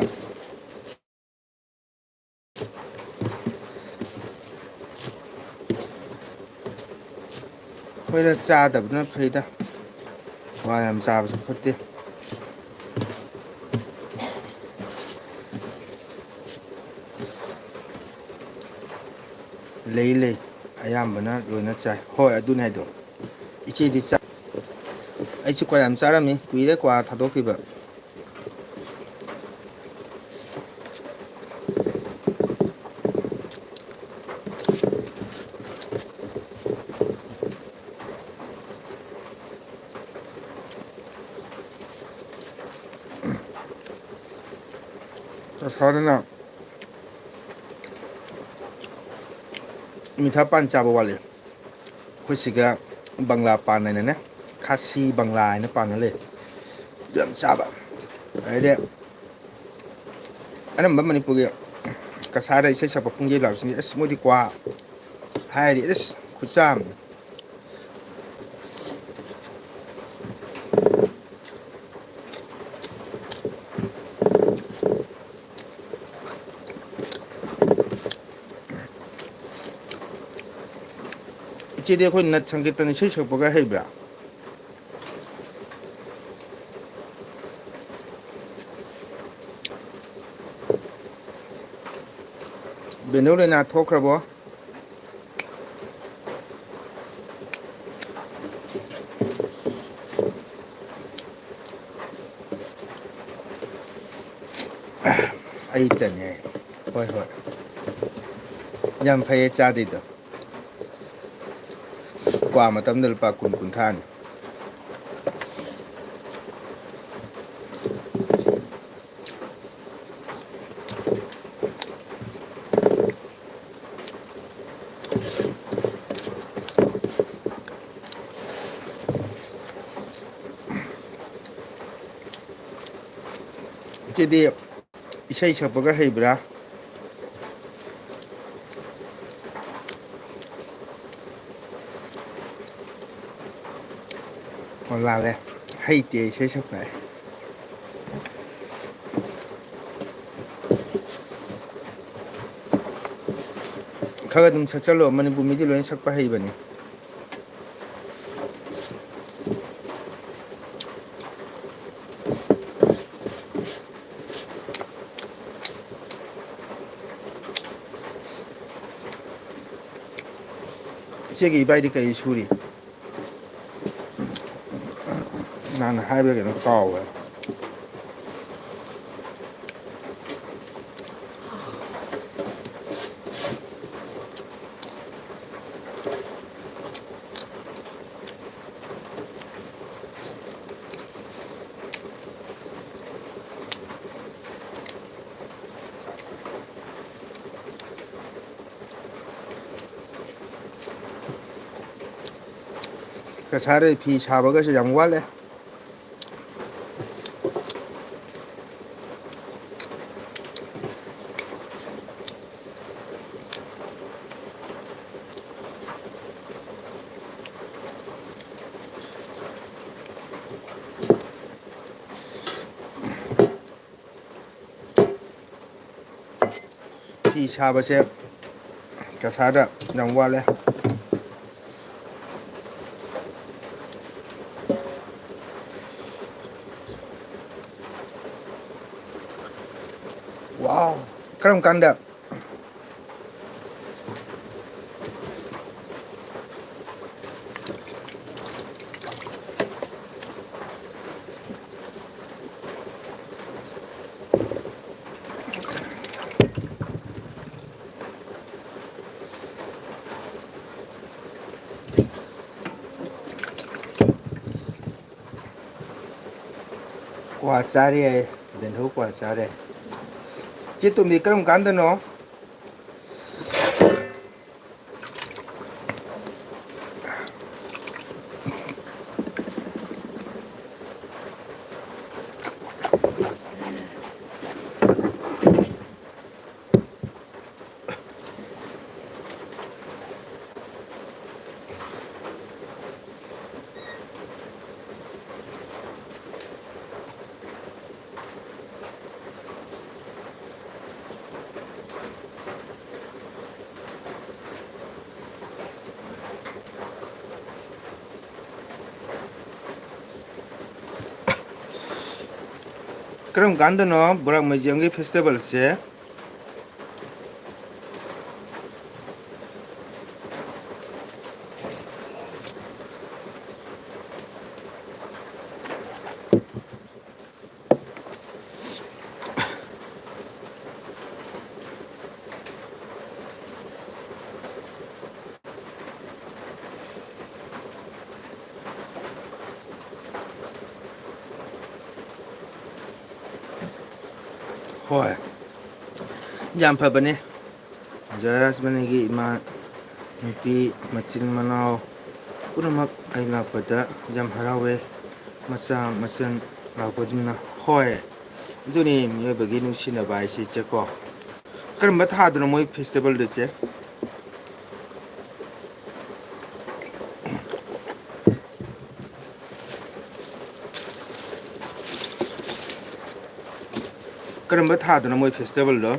ꯍꯣꯏꯗ, ꯆꯥꯗꯕꯅ ꯐꯩꯗ꯫ ꯀ꯭ꯋꯥ ꯌꯥꯝ ꯆꯥꯕꯁꯨ ꯐꯠꯇꯦ꯫ ꯂꯩ, ꯂꯩ꯫ ꯑꯌꯥꯝꯕꯅ ꯂꯣꯏꯅ ꯆꯥꯏ꯫ ꯍꯣꯏ, ꯑꯗꯨꯅꯦ ꯍꯥꯏꯗꯣ꯫ ꯏꯆꯦꯗꯤ ꯆꯥ-, ꯑꯩꯁꯨ ꯀ꯭ꯋꯥ ꯌꯥꯝ ꯆꯥꯔꯝꯃꯤ꯫ ꯀꯨꯏꯔꯦ ꯀ꯭ꯋꯥ ꯊꯥꯗꯣꯛꯈꯤꯕ꯫ ꯀꯁꯥꯔꯅ ꯃꯤꯊꯥ ꯄꯥꯟ ꯆꯥꯕ ꯋꯥꯠꯂꯤ꯫ ꯑꯩꯈꯣꯏ ꯁꯤꯒ ꯕꯪꯂꯥ ꯄꯥꯟ ꯍꯥꯏꯅꯅꯦ, ꯈꯥꯁꯤ ꯕꯪꯂꯥ ꯍꯥꯏꯅ ꯄꯥꯟꯅ ꯂꯩ, ꯑꯗꯨ ꯌꯥꯝ ꯆꯥꯕ꯫ ꯑꯗꯩꯗꯤ ꯑꯅꯝꯕ ꯃꯅꯤꯄꯨꯔꯒꯤ ꯀꯁꯥꯔꯗ ꯏꯁꯩ ꯁꯛꯄ ꯄꯨꯡꯒꯤ ꯂꯥꯛꯁꯤꯡꯁꯦ, ꯑꯁ, ꯃꯣꯏꯗꯤ ꯀ꯭ꯋꯥ ꯍꯥꯏꯔꯗꯤ ꯑꯁ ꯈꯨꯠꯆꯥ ꯑꯃꯅꯤ꯫ ꯏꯆꯦꯗꯤ ꯑꯩꯈꯣꯏ ꯅꯠ ꯁꯪꯒꯤꯠꯇꯅ ꯏꯁꯩ ꯁꯛꯄꯒ ꯍꯩꯕ꯭ꯔꯥ? ꯕꯦꯅꯧ ꯂꯩꯅꯥ ꯊꯣꯛꯈ꯭ꯔꯕꯣ? ꯑꯩꯇꯅꯦ꯫ ꯍꯣꯏ, ꯍꯣꯏ꯫ ꯌꯥꯝ ꯐꯩꯌꯦ ꯆꯥꯗ꯭ꯔꯤꯗꯣ꯫ ꯀ꯭ꯋꯥ ꯃꯇꯝꯗ ꯂꯨꯄꯥ ꯀꯨꯟ, ꯀꯨꯟꯊ꯭ꯔꯥꯅꯤ꯫ ꯏꯆꯦꯗꯤ ꯏꯁꯩ ꯁꯛꯄꯒ ꯍꯩꯕ꯭ꯔꯥ? ꯑꯣ, ꯂꯥꯜꯂꯦ꯫ ꯍꯩꯇꯦ ꯏꯁꯩ ꯁꯛꯄ ꯑꯩ꯫ ꯈꯔ ꯑꯗꯨꯝ ꯁꯛꯆꯜꯂꯣ, ꯃꯅꯤꯄꯨꯔ ꯃꯤꯗꯤ ꯂꯣꯏꯅ ꯁꯛꯄ ꯍꯩꯕꯅꯤ꯫ ꯏꯆꯦꯒꯤ ꯏꯕꯥꯏꯗꯤ ꯀꯩ ꯁꯨꯔꯤ? ꯅꯍꯥꯟ ꯍꯥꯏꯕ꯭ꯔꯥ ꯀꯩꯅꯣ ꯀꯥꯎꯈ꯭ꯔꯦ꯫ ꯀꯁꯥꯔ ꯐꯤ ꯁꯥꯕꯒꯁꯦ ꯌꯥꯝ ꯋꯥꯠꯂꯦ꯫ ꯐꯤ ꯁꯥꯕꯁꯦ ꯀꯁꯥꯔꯗ ꯌꯥꯝ ꯋꯥꯠꯂꯦ꯫ ꯋꯥꯎ! ꯀꯔꯝ ꯀꯥꯟꯗ? ꯀ꯭ꯋꯥ ꯆꯥꯔꯦ ꯍꯥꯏꯌꯦ꯫ ꯕꯦꯟꯊꯧ ꯀ꯭ꯋꯥ ꯆꯥꯔꯦ꯫ ꯆꯦ ꯇꯣꯝꯕꯤ, ꯀꯔꯝ ꯀꯥꯟꯗꯅꯣ? ꯀꯔꯝ ꯀꯥꯟꯗꯅꯣ ꯕꯣꯔꯥꯛ ꯃꯩꯖꯦꯡꯒꯤ ꯐꯦꯁꯇꯤꯚꯦꯜꯁꯦ? ꯍꯣꯏ, ꯌꯥꯝ ꯐꯕꯅꯦ꯫ ꯖꯌꯔꯥꯖꯃꯅꯤꯒꯤ ꯏꯃꯥ ꯅꯨꯄꯤ ꯃꯆꯤꯟ ꯃꯅꯥꯎ ꯄꯨꯝꯅꯃꯛ ꯑꯩ ꯂꯥꯛꯄꯗ ꯌꯥꯝ ꯍꯔꯥꯎꯋꯦ꯫ ꯃꯆꯥ ꯃꯆꯟ ꯂꯥꯛꯄꯗꯨꯅ꯫ ꯍꯣꯏ, ꯑꯗꯨꯅꯤ ꯃꯤꯑꯣꯏꯕꯒꯤ ꯅꯨꯡꯁꯤꯅꯕ ꯍꯥꯏꯁꯦ, ꯏꯆꯦꯀꯣ꯫ ꯀꯔꯝꯕ ꯊꯥꯗꯅꯣ ꯃꯣꯏ festivalꯗꯨ, ꯏꯆꯦ? ꯀꯔꯝꯕ ꯊꯥꯗꯅꯣ ꯃꯣꯏ festivalꯗꯣ?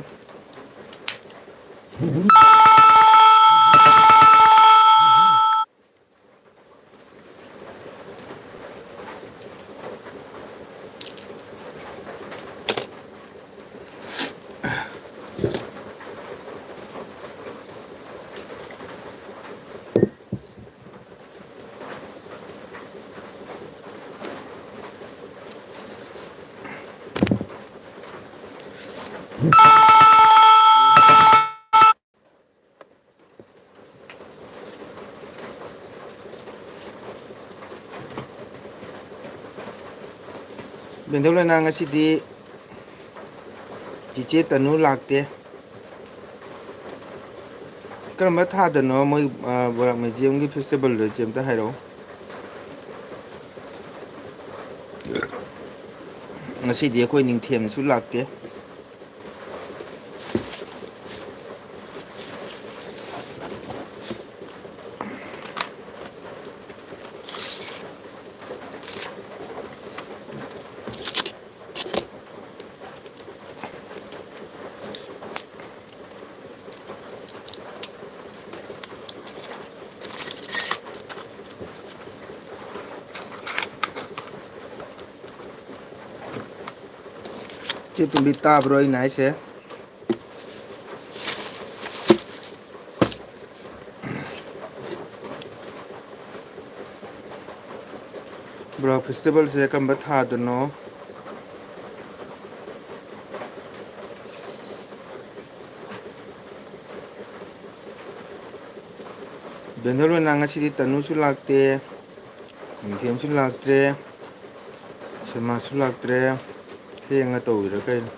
ꯕꯦꯟꯗꯧ ꯂꯩꯅꯥ ꯉꯁꯤꯗꯤ ꯆꯤꯆꯦ ꯇꯅꯨ ꯂꯥꯛꯇꯦ꯫ ꯀꯔꯝꯕ ꯊꯥꯗꯅꯣ ꯃꯣꯏ, ꯑ, ꯕꯣꯔꯥꯛ ꯃ꯭ꯌꯨꯖꯤꯌꯝꯒꯤ festivalꯗꯣ, ꯏꯆꯦ, ꯑꯝꯇ ꯍꯥꯏꯔꯛꯑꯣ꯫ ꯉꯁꯤꯗꯤ ꯑꯩꯈꯣꯏ ꯅꯤꯡꯊꯦꯝꯁꯨ ꯂꯥꯛꯇꯦ꯫ ꯆꯦ ꯇꯣꯝꯕꯤ, ꯇꯥꯕ꯭ꯔꯣ ꯑꯩꯅ ꯍꯥꯏꯁꯦ? ꯕꯣꯔꯥꯛ festivalꯁꯦ ꯀꯔꯝꯕ ꯊꯥꯗꯅꯣ? ꯕꯦꯟꯗꯧ ꯂꯩꯅꯥ ꯉꯁꯤꯗꯤ ꯇꯅꯨꯁꯨ ꯂꯥꯛꯇꯦ, ꯅꯤꯡꯊꯦꯝꯁꯨ ꯂꯥꯛꯇ꯭ꯔꯦ, ꯁꯦꯃꯥꯁꯨ ꯂꯥꯛꯇ꯭ꯔꯦ꯫ ꯊꯦꯡꯅ ꯇꯧꯔꯤꯔꯥ ꯀꯩꯅꯣ?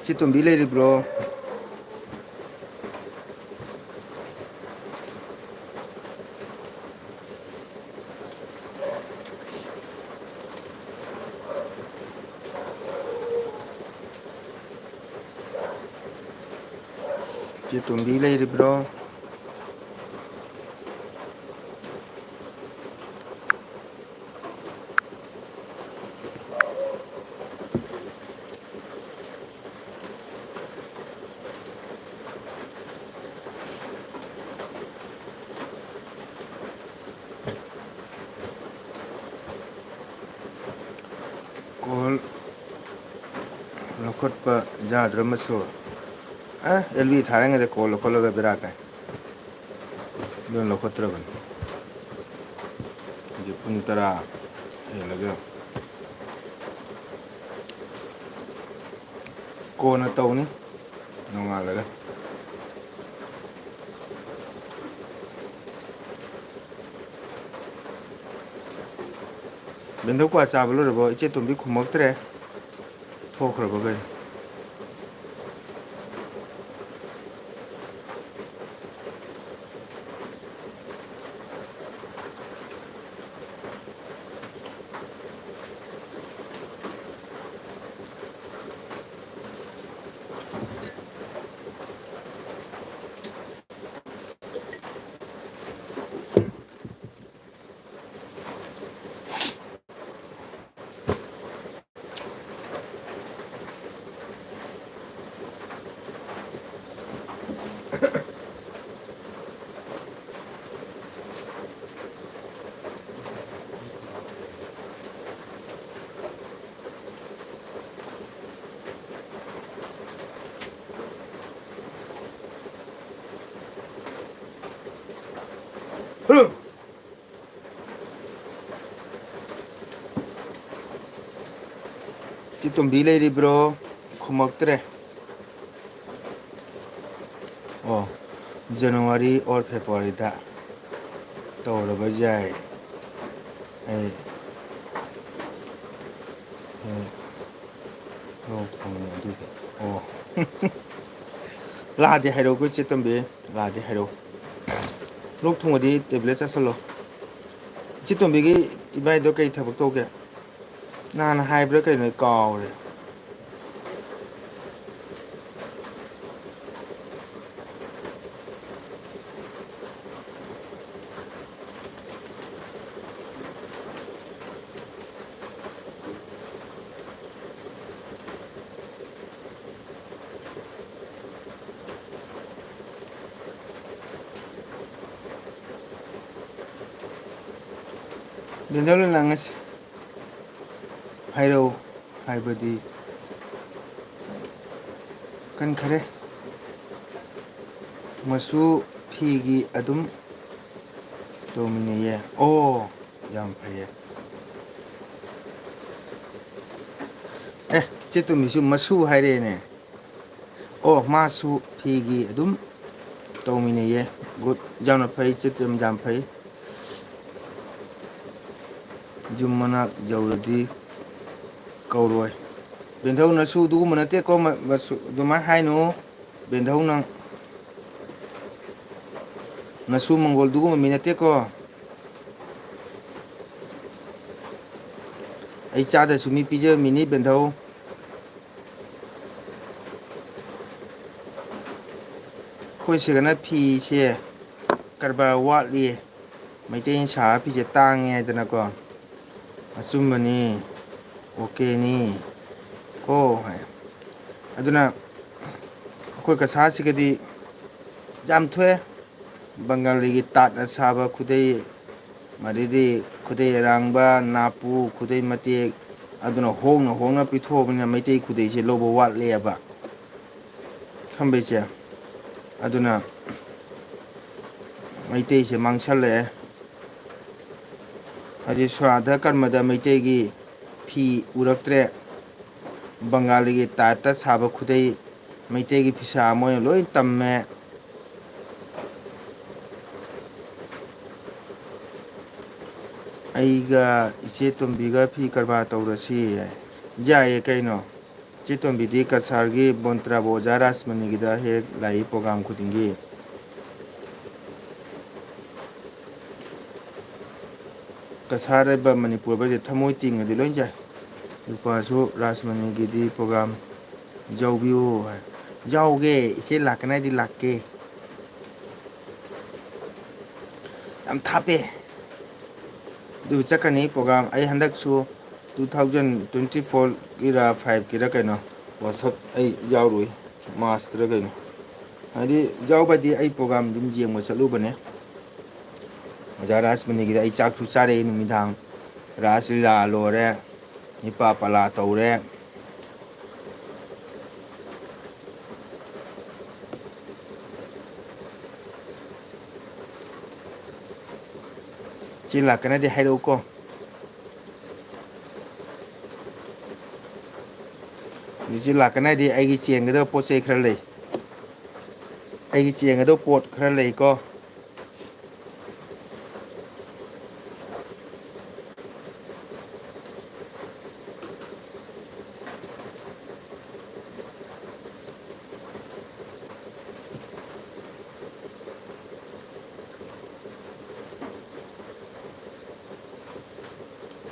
ꯏꯆꯦ ꯇꯣꯝꯕꯤ ꯂꯩꯔꯤꯕ꯭ꯔꯣ? ꯏꯆꯦ ꯇꯣꯝꯕꯤ ꯂꯩꯔꯤꯕ꯭ꯔꯣ? ꯀꯣꯜ ꯂꯧꯈꯠꯄ ꯌꯥꯗ꯭ꯔꯃꯁꯨ, ꯑꯦ, ꯑꯦꯜ ꯕꯤ ꯊꯥꯔꯤꯉꯩꯗ ꯀꯣꯜ ꯂꯧꯈꯠꯂꯒ ꯕꯦꯔꯥ ꯀꯥꯏ꯫ ꯑꯗꯨꯅ ꯂꯧꯈꯠꯇ꯭ꯔꯕꯅꯤ꯫ ꯍꯧꯖꯤꯛ ꯄꯨꯡ ꯇꯔꯥ ꯍꯦꯜꯂꯒ ꯀꯣꯟꯅ ꯇꯧꯅꯤ ꯅꯣꯡꯉꯥꯜꯂꯒ꯫ ꯕꯦꯟꯗꯧ ꯀ꯭ꯋꯥ ꯆꯥꯕ ꯂꯣꯏꯔꯕꯣ? ꯏꯆꯦ ꯇꯣꯝꯕꯤ ꯈꯨꯝꯃꯛꯇ꯭ꯔꯦ꯫ ꯊꯣꯛꯈ꯭ꯔꯕ ꯀꯩꯅꯣ? ꯏꯆꯦ ꯇꯣꯝꯕꯤ ꯂꯩꯔꯤꯕ꯭ꯔꯣ? ꯈꯨꯝꯃꯛꯇ꯭ꯔꯦ꯫ ꯑꯣ, January or February ꯗ ꯇꯧꯔꯕ ꯌꯥꯏ꯫ ꯑꯩ, ꯑꯩ ꯑꯣ, ꯐꯪꯉꯦ ꯑꯗꯨꯗꯤ꯫ ꯑꯣ꯫ ꯂꯥꯛꯑꯗꯤ ꯍꯥꯏꯔꯛꯎꯀꯣ, ꯏꯆꯦ ꯇꯣꯝꯕꯤ꯫ ꯂꯥꯛꯑꯗꯤ ꯍꯥꯏꯔꯛꯎ꯫ ꯂꯣꯛ ꯊꯨꯡꯉꯗꯤ ꯇꯦꯕ꯭ꯂꯦꯠ ꯆꯥꯁꯜꯂꯣ꯫ ꯏꯆꯦ ꯇꯣꯝꯕꯤꯒꯤ ꯏꯕꯥꯏꯗꯣ ꯀꯩ ꯊꯕꯛ ꯇꯧꯒꯦ? ꯅꯍꯥꯟ ꯍꯥꯏꯕ꯭ꯔꯥ ꯀꯩꯅꯣ, ꯑꯩ ꯀꯥꯎꯔꯦ꯫ ꯕꯦꯟꯗꯧꯅ ꯉꯁꯤ ꯍꯥꯏꯔꯛꯎ ꯍꯥꯏꯕꯗꯤ ꯀꯟꯈꯔꯦ꯫ ꯃꯆꯨ ꯐꯤꯒꯤ ꯑꯗꯨꯝ ꯇꯧꯃꯤꯟꯅꯩꯌꯦ꯫ ꯑꯣ, ꯌꯥꯝ ꯐꯩꯌꯦ꯫ ꯑꯦ, ꯏꯆꯦ ꯇꯣꯝꯕꯤꯁꯨ ꯃꯁꯨ ꯍꯥꯏꯔꯛꯑꯦꯅꯦ꯫ ꯑꯣ, ꯃꯥꯁꯨ ꯐꯤꯒꯤ ꯑꯗꯨꯝ ꯇꯧꯃꯤꯟꯅꯩꯌꯦ꯫ ꯒꯨꯗ, ꯌꯥꯝꯅ ꯐꯩ, ꯏꯆꯦ ꯇꯣꯝꯕꯤ, ꯌꯥꯝ ꯐꯩ꯫ ꯌꯨꯝ ꯃꯅꯥꯛ ꯌꯧꯔꯗꯤ ꯀꯧꯔꯣꯏ꯫ ꯕꯦꯟꯙꯧ, ꯅꯁꯨ ꯑꯗꯨꯒꯨꯝꯕ ꯅꯠꯇꯦꯀꯣ, ꯃ-, ꯃꯁꯨ ꯑꯗꯨꯃꯥꯏꯅ ꯍꯥꯏꯅꯨ꯫ ꯕꯦꯟꯙꯧ ꯅꯪ, ꯅꯁꯨ ꯃꯪꯒꯣꯜꯗꯨꯒꯨꯝꯕ ꯃꯤ ꯅꯠꯇꯦꯀꯣ꯫ ꯑꯩ ꯆꯥꯗꯁꯨ ꯃꯤ ꯄꯤꯖꯕ ꯃꯤꯅꯤ ꯕꯦꯟꯙꯧ꯫ ꯑꯩꯈꯣꯏ ꯁꯤꯗꯅ ꯐꯤꯁꯦ ꯀꯔꯕꯥꯔ ꯋꯥꯠꯂꯤ, ꯃꯩꯇꯩꯅ ꯁꯥꯕ ꯐꯤꯁꯦ ꯇꯥꯡꯉꯦ ꯍꯥꯏꯗꯅꯀꯣ꯫ ꯑꯆꯨꯝꯕꯅꯤ, ꯑꯣꯀꯦꯅꯤ ꯀꯣ ꯍꯥꯏ꯫ ꯑꯗꯨꯅ ꯑꯩꯈꯣꯏ ꯀꯁꯥꯔꯁꯤꯒꯗꯤ ꯌꯥꯝ ꯊꯣꯛꯑꯦ꯫ ꯕꯪꯒꯥꯂꯤꯒꯤ ꯇꯥꯠꯅ ꯁꯥꯕ ꯈꯨꯗꯩ, ꯃꯗꯩꯗꯤ ꯈꯨꯗꯩ ꯑꯔꯥꯡꯕ, ꯅꯥꯄꯨ, ꯈꯨꯗꯩ ꯃꯇꯦꯛ, ꯑꯗꯨꯅ ꯍꯣꯡꯅ ꯍꯣꯡꯅ ꯄꯤꯊꯣꯛꯑꯕꯅꯤꯅ ꯃꯩꯇꯩ ꯈꯨꯗꯩꯁꯦ ꯂꯧꯕ ꯋꯥꯠꯂꯦꯕ꯫ ꯈꯪꯕ꯭ꯔꯥ ꯏꯆꯦ? ꯑꯗꯨꯅ ꯃꯩꯇꯩꯁꯦ ꯃꯥꯡꯁꯜꯂꯛꯑꯦ꯫ ꯍꯧꯖꯤꯛ ꯁꯣꯔꯥꯙ ꯀꯔꯃꯗ ꯃꯩꯇꯩꯒꯤ ꯐꯤ ꯎꯔꯛꯇ꯭ꯔꯦ꯫ ꯕꯪꯒꯥꯂꯤꯒꯤ ꯇꯥꯏꯠꯇ ꯁꯥꯕ ꯈꯨꯗꯩ, ꯃꯩꯇꯩꯒꯤ ꯐꯤꯁꯥ ꯃꯣꯏꯅ ꯂꯣꯏ ꯇꯝꯃꯦ꯫ ꯑꯩꯒ ꯏꯆꯦ ꯇꯣꯝꯕꯤꯒ ꯐꯤ ꯀꯔꯕꯥꯔ ꯇꯧꯔꯁꯤ꯫ ꯌꯥꯏꯌꯦ ꯀꯩꯅꯣ꯫ ꯆꯦ ꯇꯣꯝꯕꯤꯗꯤ ꯀꯁꯥꯔꯒꯤ ꯕꯣꯟꯇ꯭ꯔꯥꯕꯨ ꯑꯣꯖꯥ ꯔꯥꯖꯃꯅꯤꯒꯤꯗ ꯍꯦꯛ ꯂꯥꯛꯏ program ꯈꯨꯗꯤꯡꯒꯤ꯫ ꯀꯁꯥꯔ ꯍꯥꯏꯕ ꯃꯅꯤꯄꯨꯔ ꯍꯥꯏꯕꯁꯦ ꯊꯃꯣꯏ ꯇꯤꯡꯉꯗꯤ ꯂꯣꯏ ꯌꯥꯏ꯫ ꯅꯨꯄꯥꯁꯨ ꯔꯥꯖꯃꯅꯤꯒꯤꯗꯤ program ꯌꯥꯎꯕꯤꯌꯨ ꯍꯥꯏ꯫ ꯌꯥꯎꯒꯦ, ꯏꯆꯦ ꯂꯥꯛꯀꯅꯤ ꯍꯥꯏꯗꯤ ꯂꯥꯛꯀꯦ꯫ ꯌꯥꯝ ꯊꯥꯞꯄꯦ꯫ ꯑꯗꯨ ꯆꯠꯀꯅꯤ program꯫ ꯑꯩ ꯍꯟꯗꯛꯁꯨ two thousand twenty fourꯒꯤꯔ fiveꯀꯤꯔ ꯀꯩꯅꯣ, ꯋꯥꯁꯞ ꯑꯩ ꯌꯥꯎꯔꯨꯏ, ꯃꯥꯔꯁꯇꯔ ꯀꯩꯅꯣ꯫ ꯍꯥꯏꯗꯤ ꯌꯥꯎꯕꯗꯤ ꯑꯩ program ꯑꯗꯨꯝ ꯌꯦꯡꯕ ꯆꯠꯂꯨꯕꯅꯦ꯫ ꯑꯣꯖꯥ ꯔꯥꯖꯃꯅꯤꯒꯤꯗ ꯑꯩ ꯆꯥꯛꯁꯨ ꯆꯥꯔꯛꯑꯦ ꯅꯨꯃꯤꯗꯥꯡ꯫ ꯔꯥꯁ ꯂꯤꯂꯥ ꯂꯣꯏꯔꯦ, ꯅꯤꯄꯥ ꯄꯂꯥ ꯇꯧꯔꯦ꯫ ꯆꯦ ꯂꯥꯛꯀꯅꯗꯤ ꯍꯥꯏꯔꯛꯎꯀꯣ꯫ ꯏꯆꯦ ꯂꯥꯛꯀꯅꯗꯤ ꯑꯩꯒꯤ ꯆꯦꯟꯒꯗꯕ ꯄꯣꯠ ꯆꯩ ꯈꯔ ꯂꯩ꯫ ꯑꯩꯒꯤ ꯆꯦꯟꯒꯗꯕ ꯄꯣꯠ ꯈꯔ ꯂꯩꯀꯣ꯫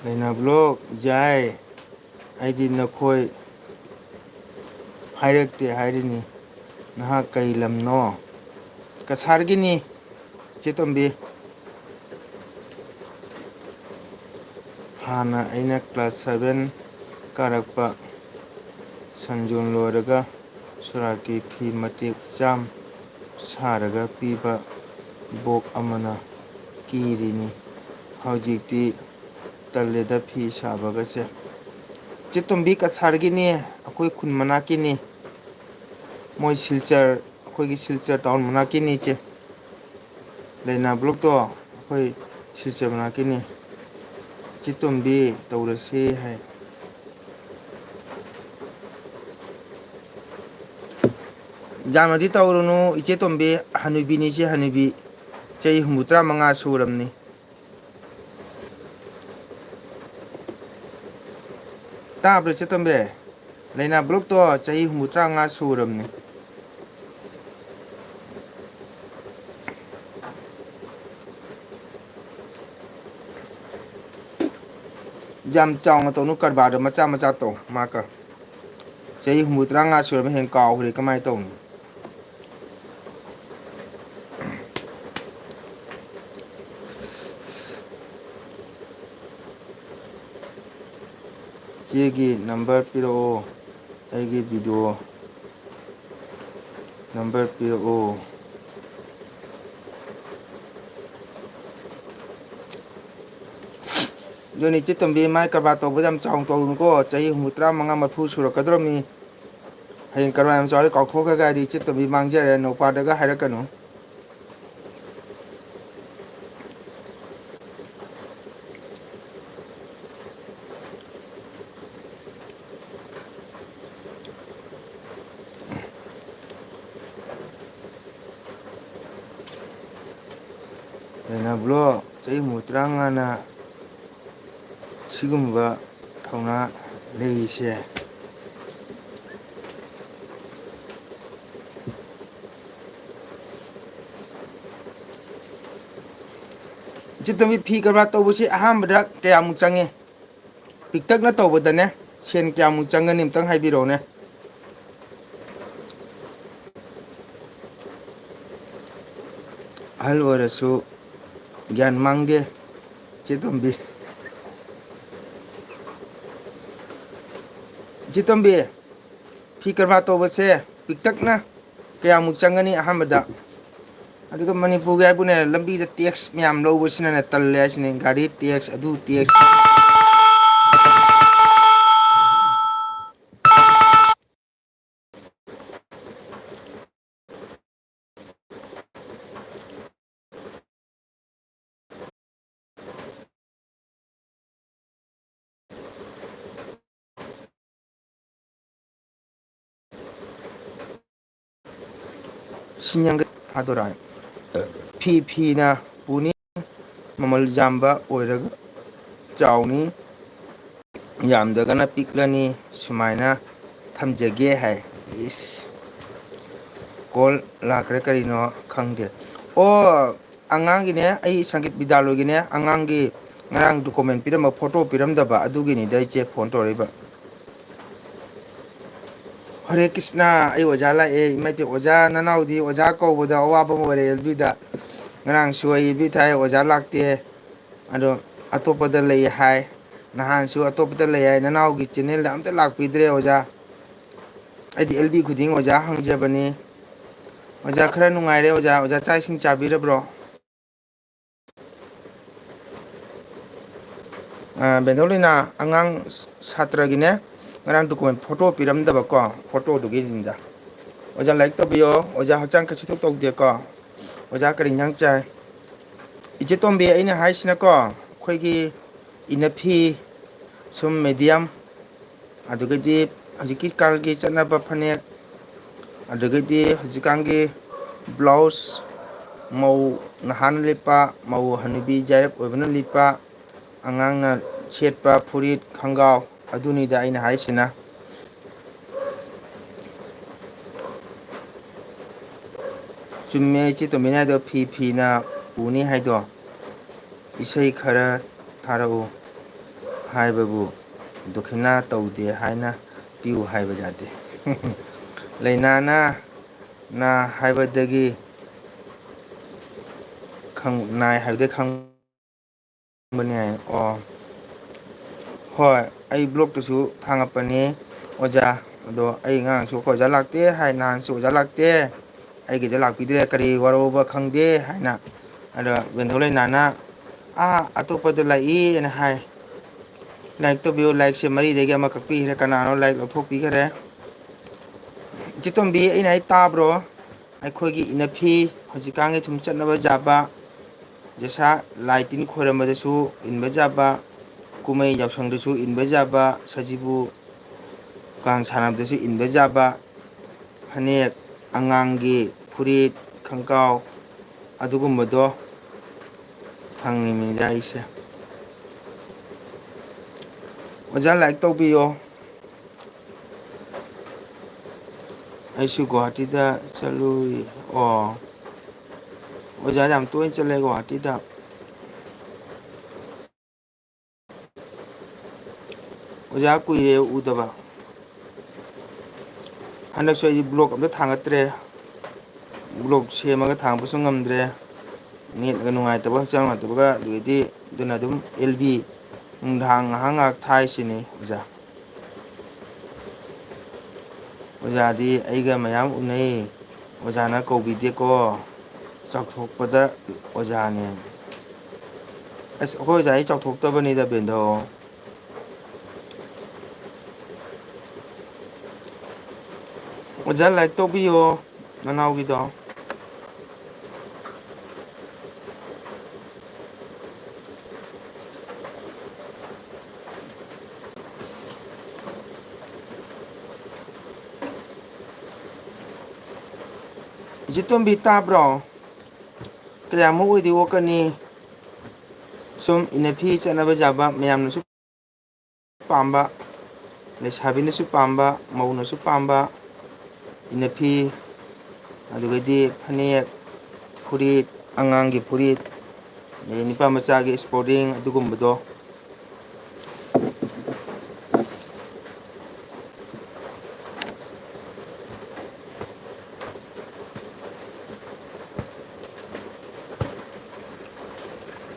ꯂꯩꯅꯥ block ꯌꯥꯏ꯫ ꯑꯩꯗꯤ ꯅꯈꯣꯏ ꯍꯥꯏꯔꯛꯇꯦ ꯍꯥꯏꯔꯤꯅꯤ꯫ ꯅꯍꯥꯛ ꯀꯩ ꯂꯝꯅꯣ? ꯀꯁꯥꯔꯒꯤꯅꯤ, ꯆꯦ ꯇꯣꯝꯕꯤ꯫ ꯍꯥꯟꯅ ꯑꯩꯅ class seven ꯀꯥꯔꯛꯄ, ꯁꯟꯖꯣꯟ ꯂꯣꯏꯔꯒ ꯁꯣꯔꯥꯠꯀꯤ ꯐꯤ ꯃꯇꯦꯛ ꯆꯥꯝ ꯁꯥꯔꯒ ꯄꯤꯕ ꯏꯕꯣꯛ ꯑꯃꯅ ꯀꯤꯔꯤꯅꯤ꯫ ꯍꯧꯖꯤꯛꯇꯤ ꯇꯜꯂꯦꯗ ꯐꯤ ꯁꯥꯕꯒꯁꯦ꯫ ꯆꯦ ꯇꯣꯝꯕꯤ ꯀꯁꯥꯔꯒꯤꯅꯦ, ꯑꯩꯈꯣꯏ ꯈꯨꯟ ꯃꯅꯥꯛꯀꯤꯅꯤ꯫ ꯃꯣꯏ ꯁꯤꯜꯆꯔ, ꯑꯩꯈꯣꯏꯒꯤ ꯁꯤꯜꯆꯔ town ꯃꯅꯥꯛꯀꯤꯅꯤ ꯏꯆꯦ꯫ ꯂꯩꯅꯥ blockꯇꯣ ꯑꯩꯈꯣꯏ ꯁꯤꯜꯆꯔ ꯃꯅꯥꯛꯀꯤꯅꯤ꯫ ꯆꯦ ꯇꯣꯝꯕꯤ ꯇꯧꯔꯁꯤ ꯍꯥꯏ꯫ ꯌꯥꯝꯅꯗꯤ ꯇꯧꯔꯨꯅꯨ ꯏꯆꯦ ꯇꯣꯝꯕꯤ, ꯍꯅꯨꯕꯤꯅꯤ ꯏꯆꯦ, ꯍꯅꯨꯕꯤ꯫ ꯆꯍꯤ ꯍꯨꯝꯐꯨꯇꯔꯥ ꯃꯉꯥ ꯁꯨꯔꯕꯅꯤ꯫ ꯇꯥꯕ꯭ꯔꯣ ꯏꯆꯦ ꯇꯣꯝꯕꯤ? ꯂꯩꯅꯥ ꯕ꯭ꯂꯣꯛꯇꯣ ꯆꯍꯤ ꯍꯨꯝꯐꯨ ꯇꯔꯥꯃꯉꯥ ꯁꯨꯔꯕꯅꯤ꯫ ꯌꯥꯝ ꯆꯥꯎꯅ ꯇꯧꯅꯨ ꯀꯔꯕꯥꯔꯗꯣ, ꯃꯆꯥ ꯃꯆꯥ ꯇꯧ꯫ ꯃꯥꯀ ꯆꯍꯤ ꯍꯨꯝꯐꯨ ꯇꯔꯥꯃꯉꯥ ꯁꯨꯔꯕ ꯍꯦꯟꯅ ꯀꯥꯎꯈ꯭ꯔꯦ, ꯀꯃꯥꯏꯅ ꯇꯧꯅꯤ? ꯏꯆꯦꯒꯤ ꯅꯝꯕꯔ ꯄꯤꯔꯛꯑꯣ, ꯑꯩꯒꯤ ꯚꯤꯗꯤꯑꯣ ꯅꯝꯕꯔ ꯄꯤꯔꯛꯑꯣ꯫ ꯑꯗꯨꯅꯤ ꯏꯆꯦ ꯇꯣꯝꯕꯤ, ꯃꯥꯏ ꯀꯔꯕꯥꯔ ꯇꯧꯕꯗ ꯌꯥꯝ ꯆꯥꯎꯅ ꯇꯧꯔꯨꯅꯨꯀꯣ꯫ ꯆꯍꯤ ꯍꯨꯝꯐꯨ ꯇꯔꯥꯃꯉꯥ ꯃꯔꯐꯨ ꯁꯨꯔꯛꯀꯗꯧꯔꯕꯅꯤ꯫ ꯍꯌꯦꯡ ꯀꯔꯕꯥꯔ ꯌꯥꯝ ꯆꯥꯎꯔꯦ ꯀꯥꯎꯊꯣꯛꯈ꯭ꯔꯒ ꯍꯥꯏꯗꯤ ꯏꯆꯦ ꯇꯣꯝꯕꯤ ꯃꯥꯡꯖꯔꯦ, ꯅꯧꯄꯥꯗꯒ ꯍꯥꯏꯔꯛꯀꯅꯨ꯫ ꯂꯩꯅꯥ ꯕ꯭ꯂꯣꯛ ꯆꯍꯤ ꯍꯨꯝꯐꯨ ꯇꯔꯥꯃꯉꯥꯅ ꯁꯤꯒꯨꯝꯕ ꯊꯧꯅꯥ ꯂꯩꯔꯤꯁꯦ꯫ ꯏꯆꯦ ꯇꯣꯝꯕꯤ, ꯐꯤ ꯀꯔꯕꯥꯔ ꯇꯧꯕꯁꯤ ꯑꯍꯥꯟꯕꯗ ꯀꯌꯥꯃꯨꯛ ꯆꯪꯉꯤ? ꯄꯤꯛꯇꯛꯅ ꯇꯧꯕꯗꯅꯦ ꯁꯦꯟ ꯀꯌꯥꯃꯨꯛ ꯆꯪꯒꯅꯤ ꯑꯝꯇꯪ ꯍꯥꯏꯕꯤꯔꯛꯎꯅꯦ꯫ ꯑꯍꯜ ꯑꯣꯏꯔꯁꯨ ꯒ꯭ꯌꯥꯟ ꯃꯥꯡꯗꯦ ꯏꯆꯦ ꯇꯣꯝꯕꯤ꯫ ꯏꯆꯦ ꯇꯣꯝꯕꯤ, ꯐꯤ ꯀꯔꯕꯥꯔ ꯇꯧꯕꯁꯦ ꯄꯤꯛꯇꯛꯅ ꯀꯌꯥꯃꯨꯛ ꯆꯪꯒꯅꯤ ꯑꯍꯥꯟꯕꯗ? ꯑꯗꯨꯒ ꯃꯅꯤꯄꯨꯔꯒꯤ ꯍꯥꯏꯕꯨꯅꯦ, ꯂꯝꯕꯤꯗ ꯇꯦꯛꯁ ꯃꯌꯥꯝ ꯂꯧꯕꯁꯤꯅꯅꯦ ꯇꯜꯂꯦ ꯍꯥꯏꯁꯤꯅꯦ꯫ ꯒꯥꯔꯤ ꯇꯦꯛꯁ, ꯑꯗꯨ ꯇꯦꯛꯁ꯫ ꯂꯤꯁꯤꯡ ꯌꯥꯡꯈꯩ ꯊꯥꯗꯣꯔꯛꯑꯦ꯫ ꯐꯤ ꯐꯤꯅ ꯄꯨꯅꯤ, ꯃꯃꯜ ꯌꯥꯝꯕ ꯑꯣꯏꯔꯒ ꯆꯥꯎꯅꯤ, ꯌꯥꯝꯗ꯭ꯔꯒꯅ ꯄꯤꯛꯂꯅꯤ꯫ ꯁꯨꯃꯥꯏꯅ ꯊꯝꯖꯒꯦ ꯍꯥꯏ꯫ ꯏꯁ꯫ ꯀꯣꯜ ꯂꯥꯛꯈ꯭ꯔꯦ, ꯀꯔꯤꯅꯣ ꯈꯪꯗꯦ꯫ ꯑꯣ, ꯑꯉꯥꯡꯒꯤꯅꯦ, ꯑꯩ ꯁꯪꯒꯤꯠ ꯕꯤꯗ꯭ꯌꯥꯂꯣꯏꯒꯤꯅꯦ, ꯑꯉꯥꯡꯒꯤ ꯉꯔꯥꯡ ꯗꯣꯀꯨꯃꯦꯟ ꯄꯤꯔꯝꯕ, ꯐꯣꯇꯣ ꯄꯤꯔꯝꯗꯕ, ꯑꯗꯨꯒꯤꯅꯤꯗ ꯏꯆꯦ ꯐꯣꯟ ꯇꯧꯔꯛꯏꯕ꯫ ꯍꯔꯦ ꯀ꯭ꯔꯤꯁꯅ, ꯑꯩ ꯑꯣꯖꯥ ꯂꯥꯛꯑꯦ꯫ ꯏꯃꯥ ꯏꯕꯦꯝ, ꯑꯣꯖꯥ ꯅꯅꯥꯎꯗꯤ ꯑꯣꯖꯥ ꯀꯧꯕꯗ ꯑꯋꯥꯕ ꯑꯃ ꯑꯣꯏꯔꯦ ꯑꯦꯜ ꯕꯤꯗ꯫ ꯉꯔꯥꯡꯁꯨ ꯑꯩ ꯑꯦꯜ ꯕꯤ ꯊꯥꯏ, ꯑꯣꯖꯥ ꯂꯥꯛꯇꯦ꯫ ꯑꯗꯣ ꯑꯇꯣꯞꯄꯗ ꯂꯩ ꯍꯥꯏ꯫ ꯅꯍꯥꯟꯁꯨ ꯑꯇꯣꯞꯄꯗ ꯂꯩ ꯍꯥꯏ꯫ ꯅꯅꯥꯎꯒꯤ ꯆꯦꯅꯦꯜꯗ ꯑꯝꯇ ꯂꯥꯛꯄꯤꯗ꯭ꯔꯦ ꯑꯣꯖꯥ꯫ ꯑꯩꯗꯤ ꯑꯦꯜ ꯕꯤ ꯈꯨꯗꯤꯡ ꯑꯣꯖꯥ ꯍꯪꯖꯕꯅꯤ꯫ ꯑꯣꯖꯥ ꯈꯔ ꯅꯨꯡꯉꯥꯏꯔꯦ ꯑꯣꯖꯥ꯫ ꯑꯣꯖꯥ ꯆꯥꯛ ꯏꯁꯤꯡ ꯆꯥꯕꯤꯔꯕ꯭ꯔꯣ? ꯑ, ꯕꯦꯟꯊꯧꯂꯩꯅꯥ ꯑꯉꯥꯡ ꯁꯥꯇ꯭ꯔꯒꯤꯅꯦ, ꯉꯔꯥꯡ ꯗꯣꯀꯨꯃꯦꯟ ꯐꯣꯇꯣ ꯄꯤꯔꯝꯗꯕꯀꯣ, ꯐꯣꯇꯣꯗꯨꯒꯤꯅꯤꯗ꯫ ꯑꯣꯖꯥ ꯂꯥꯏꯛ ꯇꯧꯕꯤꯌꯣ꯫ ꯑꯣꯖꯥ ꯍꯛꯆꯥꯡ ꯀꯩꯁꯨ ꯊꯣꯛ ꯇꯧꯗꯦꯀꯣ꯫ ꯑꯣꯖꯥ ꯀꯔꯤ ꯏꯟꯖꯥꯡ ꯆꯥꯏ? ꯏꯆꯦ ꯇꯣꯝꯕꯤ, ꯑꯩꯅ ꯍꯥꯏꯁꯤꯅꯀꯣ, ꯑꯩꯈꯣꯏꯒꯤ ꯏꯅꯐꯤ, ꯁꯨꯝ ꯃꯦꯗꯤꯌꯝ, ꯑꯗꯨꯒꯗꯤ ꯍꯧꯖꯤꯛꯀꯤ ꯀꯥꯜꯒꯤ ꯆꯠꯅꯕ ꯐꯅꯦꯛ, ꯑꯗꯨꯒꯗꯤ ꯍꯧꯖꯤꯛꯀꯥꯟꯒꯤ ꯕ꯭ꯂꯥꯎꯁ, ꯃꯧ ꯅꯍꯥꯅ ꯂꯤꯠꯄ, ꯃꯧ ꯍꯅꯨꯕꯤ ꯖꯥꯏꯔꯞ ꯑꯣꯏꯕꯅ ꯂꯤꯠꯄ, ꯑꯉꯥꯡꯅ ꯁꯦꯠꯄ ꯐꯨꯔꯤꯠ, ꯈꯣꯡꯒ꯭ꯔꯥꯎ, ꯑꯗꯨꯅꯤꯗ ꯑꯩꯅ ꯍꯥꯏꯁꯤꯅ꯫ ꯆꯨꯝꯃꯦ ꯏꯆꯦ ꯇꯣꯝꯕꯤꯅ ꯍꯥꯏꯗꯣ, ꯐꯤ ꯐꯤꯅ ꯄꯨꯅꯤ ꯍꯥꯏꯗꯣ꯫ ꯏꯁꯩ ꯈꯔ ꯊꯥꯔꯛꯎ ꯍꯥꯏꯕꯕꯨ ꯗꯈꯤꯅꯥ ꯇꯧꯗꯦ ꯍꯥꯏꯅ ꯄꯤꯌꯨ ꯍꯥꯏꯕ ꯌꯥꯗꯦ꯫ ꯂꯩꯅꯥꯅ ꯅꯥ ꯍꯥꯏꯕꯗꯒꯤ ꯈꯪ-, ꯅꯥꯏ ꯍꯥꯏꯕꯗꯒꯤ ꯈꯪꯕꯅꯤ ꯍꯥꯏ꯫ ꯑꯣ꯫ ꯍꯣꯏ, ꯑꯩ ꯕ꯭ꯂꯣꯛꯇꯁꯨ ꯊꯥꯡꯒꯠꯄꯅꯤ ꯑꯣꯖꯥ꯫ ꯑꯗꯣ ꯑꯩ ꯉꯔꯥꯡꯁꯨ ꯑꯩꯈꯣꯏ ꯑꯣꯖꯥ ꯂꯥꯛꯇꯦ ꯍꯥꯏ, ꯅꯍꯥꯟꯁꯨ ꯑꯣꯖꯥ ꯂꯥꯛꯇꯦ꯫ ꯑꯩꯒꯤꯗ ꯂꯥꯛꯄꯤꯗ꯭ꯔꯦ, ꯀꯔꯤ ꯋꯥꯔꯧꯕ ꯈꯪꯗꯦ ꯍꯥꯏꯅ꯫ ꯑꯗꯣ ꯕꯦꯟꯊꯧ ꯂꯩꯅꯥꯅ, "ꯑꯥ, ꯑꯇꯣꯞꯄꯗ ꯂꯥꯛꯏ" ꯑꯅ ꯍꯥꯏ꯫ ꯂꯥꯏꯛ ꯇꯧꯕꯤꯌꯨ, ꯂꯥꯏꯛꯁꯦ ꯃꯔꯤꯗꯒꯤ ꯑꯃ ꯀꯛꯄꯤꯈ꯭ꯔꯦ, ꯀꯅꯥꯅꯣ ꯂꯥꯏꯛ ꯂꯧꯊꯣꯛꯄꯤꯈ꯭ꯔꯦ? ꯏꯆꯦ ꯇꯣꯝꯕꯤ, ꯑꯩꯅ ꯍꯥꯏ ꯇꯥꯕ꯭ꯔꯣ? ꯑꯩꯈꯣꯏꯒꯤ ꯏꯅꯐꯤ, ꯍꯧꯖꯤꯛꯀꯥꯟꯒꯤ ꯁꯨꯝ ꯆꯠꯅꯕ ꯌꯥꯕ, ꯖꯁꯥ ꯂꯥꯏ ꯇꯤꯟ ꯈꯣꯏꯔꯝꯕꯗꯁꯨ ꯏꯟꯕ ꯌꯥꯕ, ꯀꯨꯝꯍꯩ ꯌꯥꯎꯁꯪꯗꯁꯨ ꯏꯟꯕ ꯌꯥꯕ, ꯁꯖꯤꯕꯨ ꯀꯥꯡ ꯁꯥꯟꯅꯕꯗꯁꯨ ꯏꯟꯕ ꯌꯥꯕ, ꯐꯅꯦꯛ, ꯑꯉꯥꯡꯒꯤ ꯐꯨꯔꯤꯠ, ꯈꯣꯡꯒ꯭ꯔꯥꯎ, ꯑꯗꯨꯒꯨꯝꯕꯗꯣ ꯐꯪꯉꯤꯃꯤꯗ ꯑꯩꯁꯦ꯫ ꯑꯣꯖꯥ ꯂꯥꯏꯛ ꯇꯧꯕꯤꯌꯣ꯫ ꯑꯩꯁꯨ ꯒꯨꯍꯥꯇꯤꯗ ꯆꯠꯂꯨꯏ꯫ ꯑꯣ, ꯑꯣꯖꯥ ꯌꯥꯝ ꯇꯣꯏꯅ ꯆꯠꯂꯦ ꯒꯨꯍꯥꯇꯤꯗ꯫ ꯑꯣꯖꯥ ꯀꯨꯏꯔꯦ ꯎꯗꯕ꯫ ꯍꯟꯗꯛꯁꯨ ꯑꯩ ꯕ꯭ꯂꯣꯛ ꯑꯝꯇ ꯊꯥꯡꯒꯠꯇ꯭ꯔꯦ꯫ ꯕ꯭ꯂꯣꯛ ꯁꯦꯝꯃꯒ ꯊꯥꯡꯕꯁꯨ ꯉꯝꯗ꯭ꯔꯦ꯫ ꯅꯦꯠꯒ ꯅꯨꯡꯉꯥꯏꯇꯕꯒ, ꯍꯛꯆꯥꯡ ꯅꯨꯡꯉꯥꯏꯇꯕꯒ, ꯑꯗꯨꯗꯩꯗꯤ ꯑꯗꯨꯅ ꯑꯗꯨꯝ ꯑꯦꯜ ꯕꯤ ꯅꯨꯡꯗꯥꯡ ꯉꯥꯏꯍꯥꯛ ꯉꯥꯏꯍꯥꯛ ꯊꯥꯏꯁꯤꯅꯤ ꯑꯣꯖꯥ꯫ ꯑꯣꯖꯥꯗꯤ ꯑꯩꯒ ꯃꯌꯥꯝ ꯎꯅꯩ꯫ ꯑꯣꯖꯥꯅ ꯀꯧꯕꯤꯗꯦꯀꯣ꯫ ꯆꯥꯎꯊꯣꯛꯄꯗ ꯑꯣꯖꯥꯅꯦ꯫ ꯑꯁ, ꯑꯩꯈꯣꯏ ꯑꯣꯖꯥ ꯑꯩ ꯆꯥꯎꯊꯣꯛꯇꯕꯅꯤꯗ, ꯕꯦꯟꯗꯣ꯫ ꯑꯣꯖꯥ, ꯂꯥꯏꯛ ꯇꯧꯕꯤꯌꯣ ꯅꯅꯥꯎꯒꯤꯗꯣ꯫ ꯏꯆꯦ ꯇꯣꯝꯕꯤ, ꯇꯥꯕ꯭ꯔꯣ? ꯀꯌꯥꯃꯨꯛ ꯑꯣꯏꯗꯤ ꯑꯣꯛꯀꯅꯤ? ꯁꯨꯝ ꯏꯟꯅꯐꯤ ꯆꯠꯅꯕ ꯌꯥꯕ, ꯃꯌꯥꯝꯅꯁꯨ ꯄꯥꯝꯕ, ꯂꯩꯁꯥꯕꯤꯅꯁꯨ ꯄꯥꯝꯕ, ꯃꯧꯅꯁꯨ ꯄꯥꯝꯕ ꯏꯟꯅꯐꯤ, ꯑꯗꯨꯒꯩꯗꯤ ꯐꯅꯦꯛ, ꯐꯨꯔꯤꯠ, ꯑꯉꯥꯡꯒꯤ ꯐꯨꯔꯤꯠ, ꯑꯗꯩ ꯅꯨꯄꯥ ꯃꯆꯥꯒꯤ ꯏꯁꯄꯣꯔꯇꯤꯡ ꯑꯗꯨꯒꯨꯝꯕꯗꯣ꯫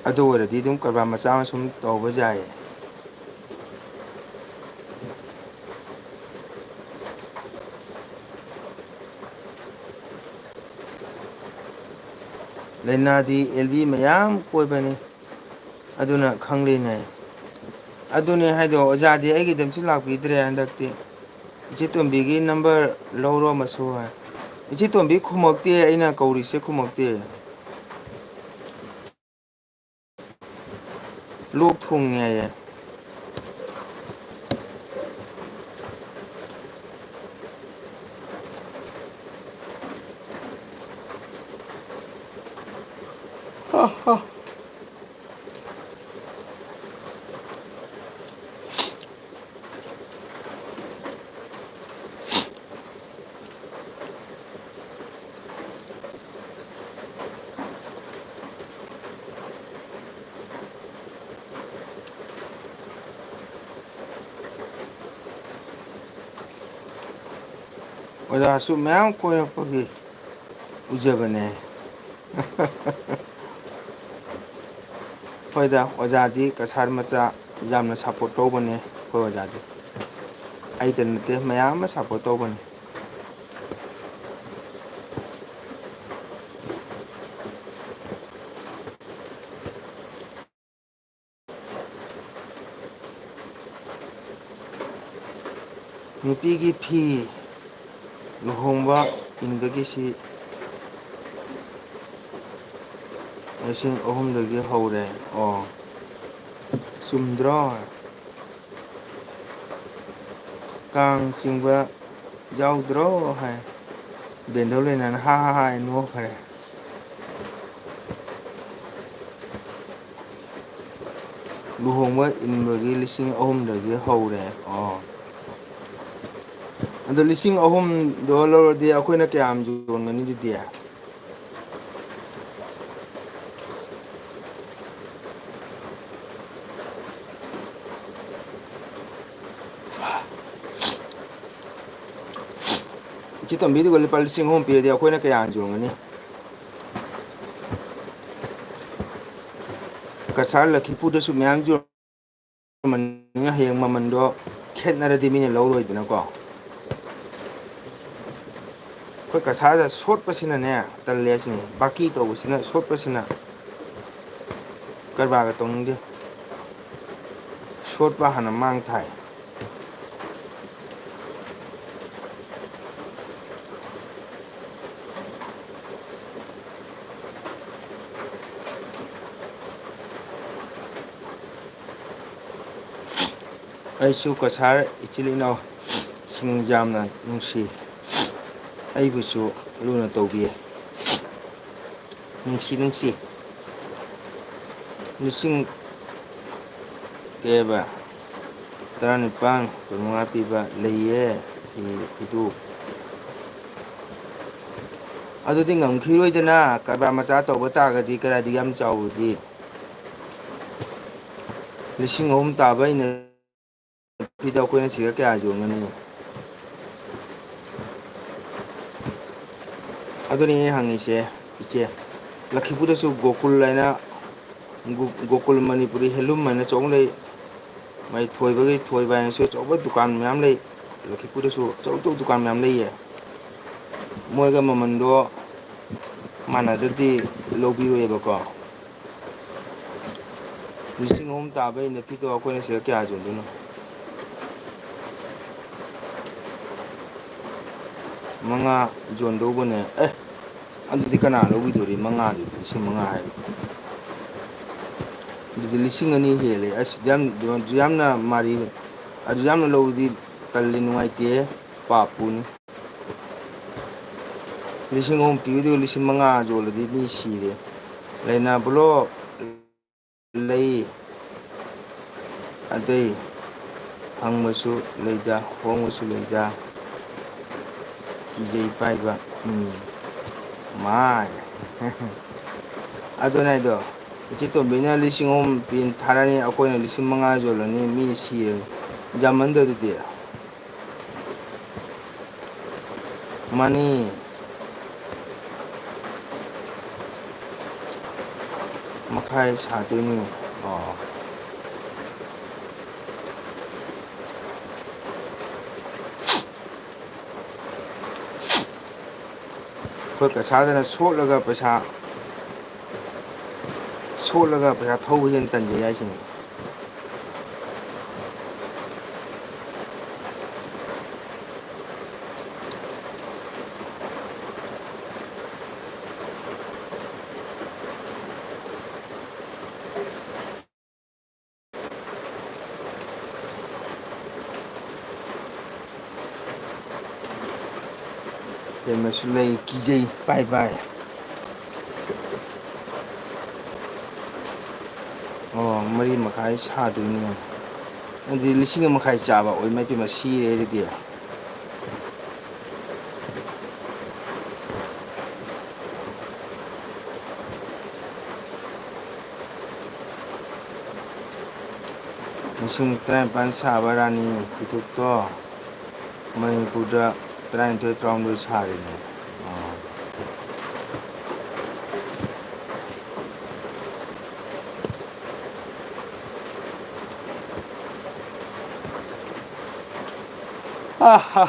ꯑꯗꯨ ꯑꯣꯏꯔꯗꯤ ꯑꯗꯨꯝ ꯀꯔꯕꯥꯔ ꯃꯆꯥ ꯑꯃ ꯁꯨꯝ ꯇꯧꯕ ꯌꯥꯏꯌꯦ꯫ ꯂꯥꯏꯅꯥꯗꯤ ꯑꯦꯜ ꯕꯤ ꯃꯌꯥꯝ ꯀꯣꯏꯕꯅꯤ, ꯑꯗꯨꯅ ꯈꯪꯂꯤꯅꯦ꯫ ꯑꯗꯨꯅꯦ ꯍꯥꯏꯗꯣ, ꯑꯣꯖꯥꯗꯤ ꯑꯩꯒꯤꯗꯝꯁꯨ ꯂꯥꯛꯄꯤꯗ꯭ꯔꯦ ꯍꯟꯗꯛꯇꯤ꯫ ꯏꯆꯦ ꯇꯣꯝꯕꯤꯒꯤ ꯅꯝꯕꯔ ꯂꯧꯔꯣ ꯑꯃꯁꯨ ꯍꯥꯏ꯫ ꯏꯆꯦ ꯇꯣꯝꯕꯤ ꯈꯨꯝꯃꯛꯇꯦ, ꯑꯩꯅ ꯀꯧꯔꯤꯁꯦ ꯈꯨꯝꯃꯛꯇꯦ꯫ ꯂꯣꯛ ꯊꯨꯡꯉꯦ ꯍꯥꯏꯌꯦ꯫ ꯑꯣꯖꯥꯁꯨ ꯃꯌꯥꯝ ꯀꯣꯏꯔꯛꯄꯒꯤ ꯎꯖꯕꯅꯦ꯫ ꯍꯣꯏꯗ, ꯑꯣꯖꯥꯗꯤ ꯀꯁꯥꯔ ꯃꯆꯥ ꯌꯥꯝꯅ ꯁꯞꯄꯣꯔꯠ ꯇꯧꯕꯅꯦ ꯑꯩꯈꯣꯏ ꯑꯣꯖꯥꯗꯤ꯫ ꯑꯩꯇ ꯅꯠꯇꯦ, ꯃꯌꯥꯝ ꯑꯃ ꯁꯞꯄꯣꯔꯠ ꯇꯧꯕꯅꯦ꯫ ꯅꯨꯄꯤꯒꯤ ꯐꯤ ꯂꯨꯍꯣꯡꯕ ꯏꯟꯕꯒꯤꯁꯤ ꯂꯤꯁꯤꯡ ꯑꯍꯨꯝꯗꯒꯤ ꯍꯧꯔꯦ꯫ ꯑꯣ, ꯆꯨꯝꯗ꯭ꯔꯣ? ꯀꯥꯡ ꯆꯤꯡꯕ ꯌꯥꯎꯗ꯭ꯔꯣ ꯍꯥꯏ꯫ ꯕꯦꯟꯗꯧ ꯂꯩꯅꯅ ꯍꯥ ꯍꯥ ꯍꯥ ꯍꯥꯏ ꯅꯣꯛꯈ꯭ꯔꯦ꯫ ꯂꯨꯍꯣꯡꯕ ꯏꯟꯕꯒꯤ ꯂꯤꯁꯤꯡ ꯑꯍꯨꯝꯗꯒꯤ ꯍꯧꯔꯦ꯫ ꯑꯣ꯫ ꯑꯗꯣ ꯂꯤꯁꯤꯡ ꯑꯍꯨꯝꯗꯣ ꯂꯧꯔꯗꯤ ꯑꯩꯈꯣꯏꯅ ꯀꯌꯥꯝ ꯌꯣꯟꯒꯅꯤ ꯑꯗꯨꯗꯤ? ꯏꯆꯦ ꯇꯣꯝꯕꯤꯗꯨꯒ ꯂꯨꯄꯥ ꯂꯤꯁꯤꯡ ꯑꯍꯨꯝ ꯄꯤꯔꯗꯤ ꯑꯩꯈꯣꯏꯅ ꯀꯌꯥ ꯌꯣꯟꯒꯅꯤ? ꯀꯁꯥꯔ ꯂꯛꯈꯤꯄꯨꯔꯗꯁꯨ ꯃꯌꯥꯝ ꯌꯣꯟꯕꯅꯤꯅ ꯍꯌꯦꯡ ꯃꯃꯟꯗꯣ ꯈꯦꯠꯅꯔꯗꯤ ꯃꯤꯅ ꯂꯧꯔꯣꯏꯗꯅꯀꯣ꯫ ꯑꯩꯈꯣꯏ ꯀꯁꯥꯔꯗ ꯁꯣꯠꯄꯁꯤꯅꯅꯦ ꯇꯜꯂꯦ ꯁꯤꯅꯤ, ꯕꯥꯀꯤ ꯇꯧꯕꯁꯤꯅ, ꯁꯣꯠꯄꯁꯤꯅ ꯀꯔꯕꯥꯔꯒ ꯇꯧꯅꯤꯡꯗꯦ꯫ ꯁꯣꯠꯄ ꯍꯥꯟꯅ ꯃꯥꯡ ꯊꯥꯏ꯫ ꯑꯩꯁꯨ ꯀꯁꯥꯔ ꯏꯆꯤꯜ ꯏꯅꯥꯎꯁꯤꯡ ꯌꯥꯝꯅ ꯅꯨꯡꯁꯤ, ꯑꯩꯕꯨꯁꯨ ꯂꯨꯅ ꯇꯧꯕꯤ꯫ ꯅꯨꯡꯁꯤ ꯅꯨꯡꯁꯤ꯫ ꯂꯤꯁꯤꯡ ꯀꯩꯕ? ꯇꯔꯥꯅꯤꯄꯥꯟ, ꯀꯨꯟꯃꯉꯥ ꯄꯤꯕ ꯂꯩꯌꯦ꯫ ꯐꯤ, ꯐꯤꯗꯨ꯫ ꯑꯗꯨꯗꯤ ꯉꯝꯈꯤꯔꯣꯏꯗꯅ, ꯀꯔꯕꯥꯔ ꯃꯆꯥ ꯇꯧꯕ ꯇꯥꯔꯒꯗꯤ ꯀꯗꯥꯏꯗꯒꯤ ꯌꯥꯝ ꯆꯥꯎꯕꯗꯤ? ꯂꯤꯁꯤꯡ ꯑꯍꯨꯝ ꯇꯥꯕ ꯑꯩꯅ ꯐꯤꯗ ꯑꯩꯈꯣꯏꯅ ꯁꯤꯒ ꯀꯌꯥ ꯌꯣꯟꯒꯅꯤ? ꯑꯗꯨꯅꯤ ꯑꯩꯅ ꯍꯪꯉꯤꯁꯦ, ꯏꯆꯦ꯫ ꯂꯛꯈꯤꯄꯨꯔꯗꯁꯨ ꯒꯣꯀꯨꯜ ꯍꯥꯏꯅ, ꯒꯣ-, ꯒꯣꯀꯨꯜ ꯃꯅꯤꯄꯨꯔꯤ ꯍꯦꯟꯂꯨꯝ ꯍꯥꯏꯅ ꯆꯥꯎꯅ ꯂꯩ꯫ ꯃꯩ ꯊꯣꯏꯕꯒꯤ ꯊꯣꯏꯕ ꯍꯥꯏꯅꯁꯨ ꯑꯆꯧꯕ ꯗꯨꯀꯥꯟ ꯃꯌꯥꯝ ꯂꯩ꯫ ꯂꯛꯈꯤꯄꯨꯔꯗꯁꯨ ꯑꯆꯧ ꯑꯆꯧꯕ ꯗꯨꯀꯥꯟ ꯃꯌꯥꯝ ꯂꯩꯌꯦ꯫ ꯃꯣꯏꯒ ꯃꯃꯟꯗꯣ ꯃꯥꯟꯅꯗꯗꯤ ꯂꯧꯕꯤꯔꯣꯏꯕꯀꯣ꯫ ꯂꯤꯁꯤꯡ ꯑꯍꯨꯝ ꯇꯥꯕ ꯏꯟꯅꯐꯤꯗꯣ ꯑꯩꯈꯣꯏꯅ ꯁꯤꯗ ꯀꯌꯥ ꯌꯣꯟꯗꯣꯏꯅꯣ? ꯃꯉꯥ ꯌꯣꯟꯗꯧꯕꯅꯦ꯫ ꯑꯦ, ꯑꯗꯨꯗꯤ ꯀꯅꯥ ꯂꯧꯕꯤꯗꯣꯔꯤ? ꯃꯉꯥꯗꯨꯗꯤ, ꯂꯤꯁꯤꯡ ꯃꯉꯥ ꯍꯥꯏꯕ꯫ ꯑꯗꯨꯗꯤ ꯂꯤꯁꯤꯡ ꯑꯅꯤ ꯍꯦꯜꯂꯦ꯫ ꯑꯁ, ꯌꯥꯝ, ꯌꯥꯝꯅ ꯃꯥꯔꯤ, ꯑꯗꯨ ꯌꯥꯝꯅ ꯂꯧꯕꯗꯤ ꯇꯜꯂꯤ, ꯅꯨꯡꯉꯥꯏꯇꯦ, ꯄꯥꯞ ꯄꯨꯅꯤ꯫ ꯂꯤꯁꯤꯡ ꯑꯍꯨꯝ ꯄꯤꯕꯗꯨ ꯂꯤꯁꯤꯡ ꯃꯉꯥ ꯌꯣꯜꯂꯗꯤ ꯃꯤ ꯁꯤꯔꯦ꯫ ꯂꯩꯅꯥ ꯕ꯭ꯂꯣꯛ ꯂꯩ꯫ ꯑꯇꯩ ꯍꯪꯕꯁꯨ ꯂꯩꯗ, ꯍꯣꯡꯕꯁꯨ ꯂꯩꯗ꯫ ꯀꯤꯖꯩ ꯄꯥꯏꯕ꯫ ꯎꯝ꯫ ꯃꯥꯏ꯫ ꯑꯗꯨꯅꯦ ꯍꯥꯏꯗꯣ, ꯏꯆꯦ ꯇꯣꯝꯕꯤꯅ ꯂꯤꯁꯤꯡ ꯑꯍꯨꯝ ꯄꯤ ꯊꯥꯔꯛꯑꯅꯤ, ꯑꯩꯈꯣꯏꯅ ꯂꯤꯁꯤꯡ ꯃꯉꯥ ꯌꯣꯜꯂꯅꯤ, ꯃꯤ ꯁꯤꯔꯅꯤ꯫ ꯌꯥꯝꯃꯟꯗ꯭ꯔꯣ ꯑꯗꯨꯗꯤ? ꯃꯥꯅꯤ꯫ ꯃꯈꯥꯏ ꯁꯥꯗꯣꯏꯅꯤ꯫ ꯑꯣ꯫ ꯑꯩꯈꯣꯏ ꯀꯁꯥꯗꯅ ꯁꯣꯠꯂꯒ ꯄꯩꯁꯥ, ꯁꯣꯠꯂꯒ ꯄꯩꯁꯥ ꯊꯧꯕ ꯍꯦꯟꯅ ꯇꯟꯖꯩ ꯍꯥꯏꯁꯤꯅꯤ꯫ ꯍꯦꯟꯕꯁꯨ ꯂꯩ, ꯀꯤꯖꯩ, ꯄꯥꯏ ꯄꯥꯏ꯫ ꯑꯣ, ꯃꯔꯤ ꯃꯈꯥꯏ ꯁꯥꯗꯣꯏꯅꯦ꯫ ꯑꯗꯨꯗꯤ ꯂꯤꯁꯤꯡ ꯑꯃ ꯃꯈꯥꯏ ꯆꯥꯕ, ꯑꯣꯏ ꯃꯥꯏ ꯄꯦꯝꯃ, ꯁꯤꯔꯦ ꯑꯗꯨꯗꯤ꯫ ꯂꯤꯁꯤꯡ ꯇꯔꯥꯅꯤꯄꯥꯟ ꯁꯥꯕ ꯔꯥꯅꯤ ꯐꯤꯊꯨꯞꯇꯣ ꯃꯅꯤꯄꯨꯔꯗ ꯇꯔꯥꯅꯤꯊꯣꯏ, ꯇꯔꯥꯍꯨꯝꯗꯣꯏ ꯁꯥꯔꯤꯅꯦ꯫ ꯑꯣ꯫ ꯑꯍꯥ꯫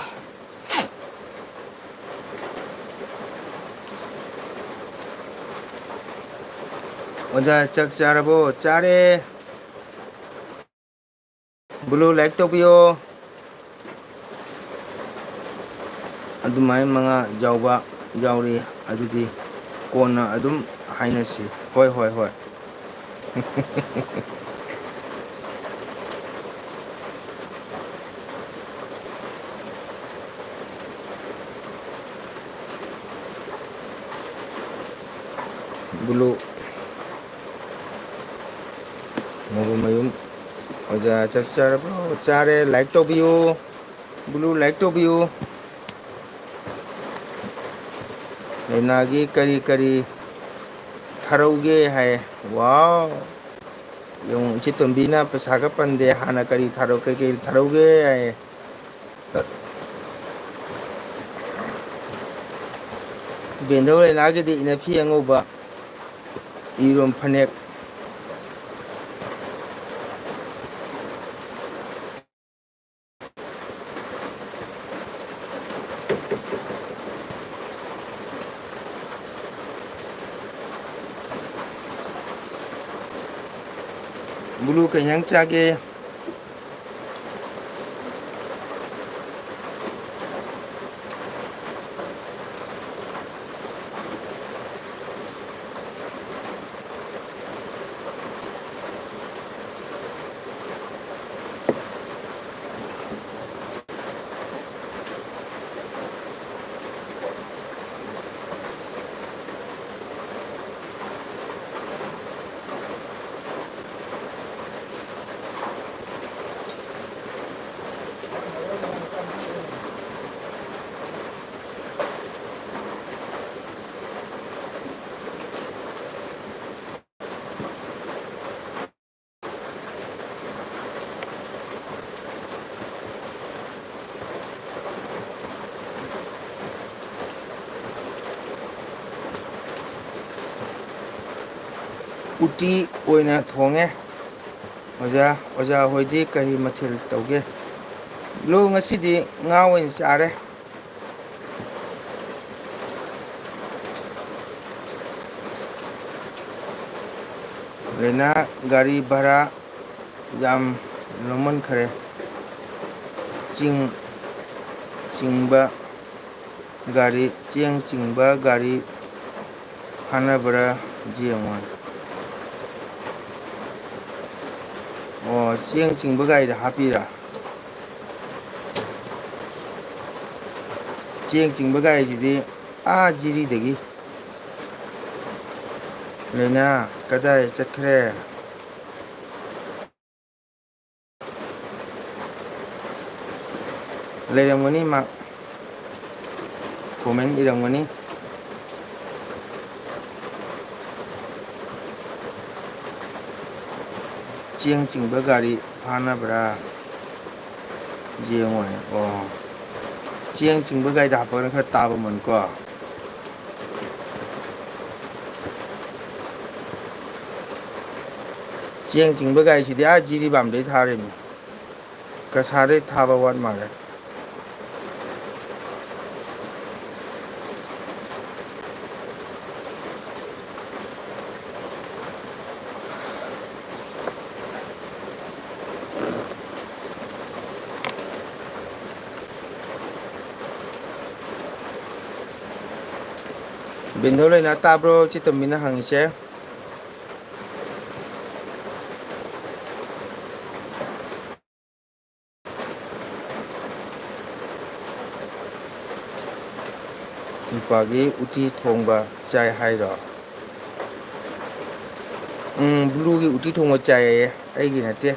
ꯑꯣꯖꯥ, ꯆꯥꯛ ꯆꯥꯔꯕꯣ? ꯆꯥꯔꯦ꯫ ꯕ꯭ꯂꯨ ꯂꯥꯏꯛ ꯇꯧꯕꯤꯌꯣ꯫ ꯑꯗꯨꯃꯥꯏꯅ ꯃꯉꯥ ꯌꯥꯎꯕ ꯌꯥꯎꯔꯤ꯫ ꯑꯗꯨꯗꯤ ꯀꯣꯟꯅ ꯑꯗꯨꯝ ꯍꯥꯏꯅꯁꯤ꯫ ꯍꯣꯏ, ꯍꯣꯏ, ꯍꯣꯏ꯫ ꯕ꯭ꯂꯨ꯫ ꯃꯕꯨꯃꯌꯨꯝ ꯑꯣꯖꯥ ꯆꯥꯛ ꯆꯥꯔꯕ꯭ꯔꯣ? ꯆꯥꯔꯦ꯫ ꯂꯥꯏꯛ ꯇꯧꯕꯤꯌꯨ꯫ ꯕ꯭ꯂꯨ ꯂꯥꯏꯛ ꯇꯧꯕꯤꯌꯨ꯫ ꯂꯩꯅꯥꯒꯤ ꯀꯔꯤ ꯀꯔꯤ ꯊꯥꯔꯧꯒꯦ ꯍꯥꯏ꯫ ꯋꯥꯎ! ꯌꯦꯡꯉꯨ, ꯏꯆꯦ ꯇꯣꯝꯕꯤꯅ ꯄꯩꯁꯥꯒ ꯄꯟꯗꯦ꯫ ꯍꯥꯟꯅ ꯀꯔꯤ ꯊꯥꯔꯧ-, ꯀꯩꯀꯩ ꯊꯥꯔꯧꯒꯦ ꯍꯥꯏ꯫ ꯕꯦꯟꯗꯧ ꯂꯩꯅꯥꯒꯤꯗꯤ ꯏꯅꯐꯤ ꯑꯉꯧꯕ, ꯏꯔꯣꯝ ꯐꯅꯦꯛ꯫ ꯕ꯭ꯂꯨ ꯀꯩ ꯏꯟꯖꯥꯡ ꯆꯥꯒꯦ? ꯎꯇꯤ ꯑꯣꯏꯅ ꯊꯣꯡꯉꯦ꯫ ꯑꯣꯖꯥ, ꯑꯣꯖꯥ ꯍꯣꯏꯗꯤ ꯀꯔꯤ ꯃꯊꯦꯜ ꯇꯧꯒꯦ? ꯂꯣ, ꯉꯁꯤꯗꯤ ꯉꯥ ꯑꯣꯏꯅ ꯆꯥꯔꯦ꯫ ꯂꯩꯅꯥ ꯒꯥꯔꯤ ꯚꯔꯥ ꯌꯥꯝ ꯂꯧꯃꯟꯈꯔꯦ꯫ ꯆꯤꯡ ꯆꯤꯡꯕ ꯒꯥꯔꯤ, ꯆꯦꯡ ꯆꯤꯡꯕ ꯒꯥꯔꯤ ꯐꯥꯅꯕ꯭ꯔꯥ ꯌꯦꯡꯉꯣ꯫ ꯑꯣ, ꯆꯦꯡ ꯆꯤꯡꯕ ꯒꯥꯔꯤꯗ ꯍꯥꯞꯄꯤꯔꯥ? ꯆꯦꯡ ꯆꯤꯡꯕ ꯒꯥꯔꯤꯁꯤꯗꯤ ꯑꯥ ꯖꯤꯔꯤꯗꯒꯤ꯫ ꯂꯣꯏꯅ ꯀꯗꯥꯏ ꯆꯠꯈ꯭ꯔꯦ? ꯂꯩꯔꯝꯒꯅꯤ ꯃꯥ꯫ ꯀꯣꯃꯦꯟ ꯏꯔꯝꯒꯅꯤ꯫ ꯆꯦꯡ ꯆꯤꯡꯕ ꯒꯥꯔꯤ ꯐꯥꯅꯕ꯭ꯔꯥ? ꯌꯦꯡꯉꯣꯅꯦ꯫ ꯑꯣ꯫ ꯆꯦꯡ ꯆꯤꯡꯕ ꯒꯥꯔꯤꯗ ꯍꯥꯞꯄꯒꯅ ꯈꯔ ꯇꯥꯕ ꯃꯃꯜ ꯀꯣ꯫ ꯆꯦꯡ ꯆꯤꯡꯕ ꯒꯥꯔꯤꯁꯤꯗꯤ ꯑꯥ ꯖꯤꯔꯤꯕꯥꯝꯗꯩ ꯊꯥꯔꯤꯃꯤ꯫ ꯀꯁꯥꯔꯗꯩ ꯊꯥꯕ ꯋꯥꯠ ꯃꯥꯜꯂꯦ꯫ ꯕꯤꯟꯗꯣ ꯂꯩꯅꯥ ꯇꯥꯕ꯭ꯔꯣ? ꯆꯤꯠꯇꯝꯕꯤꯅ ꯍꯪꯉꯤꯁꯦ꯫ ꯅꯨꯄꯥꯒꯤ ꯎꯇꯤ ꯊꯣꯡꯕ ꯆꯥꯏ ꯍꯥꯏꯔꯣ? ꯎꯝ, ꯕ꯭ꯂꯨꯒꯤ ꯎꯇꯤ ꯊꯣꯡꯕ ꯆꯥꯏꯌꯦ, ꯑꯩꯒꯤ ꯅꯠꯇꯦ꯫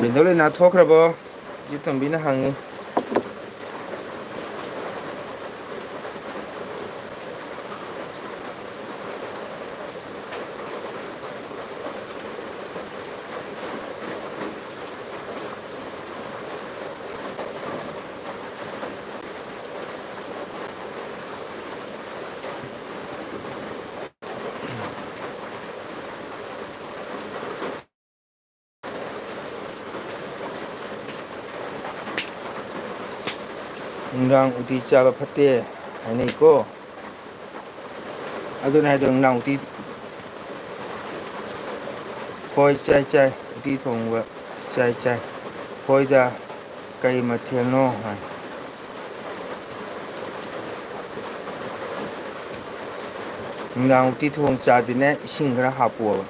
ꯕꯤꯟꯗꯣ ꯂꯩꯅꯥ ꯊꯣꯛꯈ꯭ꯔꯕꯣ? ꯏꯆꯦ ꯇꯣꯝꯕꯤꯅ ꯍꯪꯉꯤ꯫ ꯅꯨꯡꯗꯥꯡ ꯎꯇꯤ ꯆꯥꯕ ꯐꯠꯇꯦ ꯍꯥꯏꯅꯩꯀꯣ꯫ ꯑꯗꯨꯅ ꯍꯥꯏꯗꯣ ꯅꯨꯡꯗꯥꯡ ꯎꯇꯤ꯫ ꯍꯣꯏ, ꯆꯥꯏ, ꯆꯥꯏ꯫ ꯎꯇꯤ ꯊꯣꯡꯕ ꯆꯥꯏ, ꯆꯥꯏ꯫ ꯍꯣꯏꯗ, ꯀꯩ ꯃꯊꯦꯜꯅꯣ ꯍꯥꯏ꯫ ꯅꯨꯡꯗꯥꯡ ꯎꯇꯤ ꯊꯣꯡ ꯆꯥꯗꯤꯅꯦ, ꯏꯁꯤꯡ ꯈꯔ ꯍꯥꯞꯄꯣꯕ꯫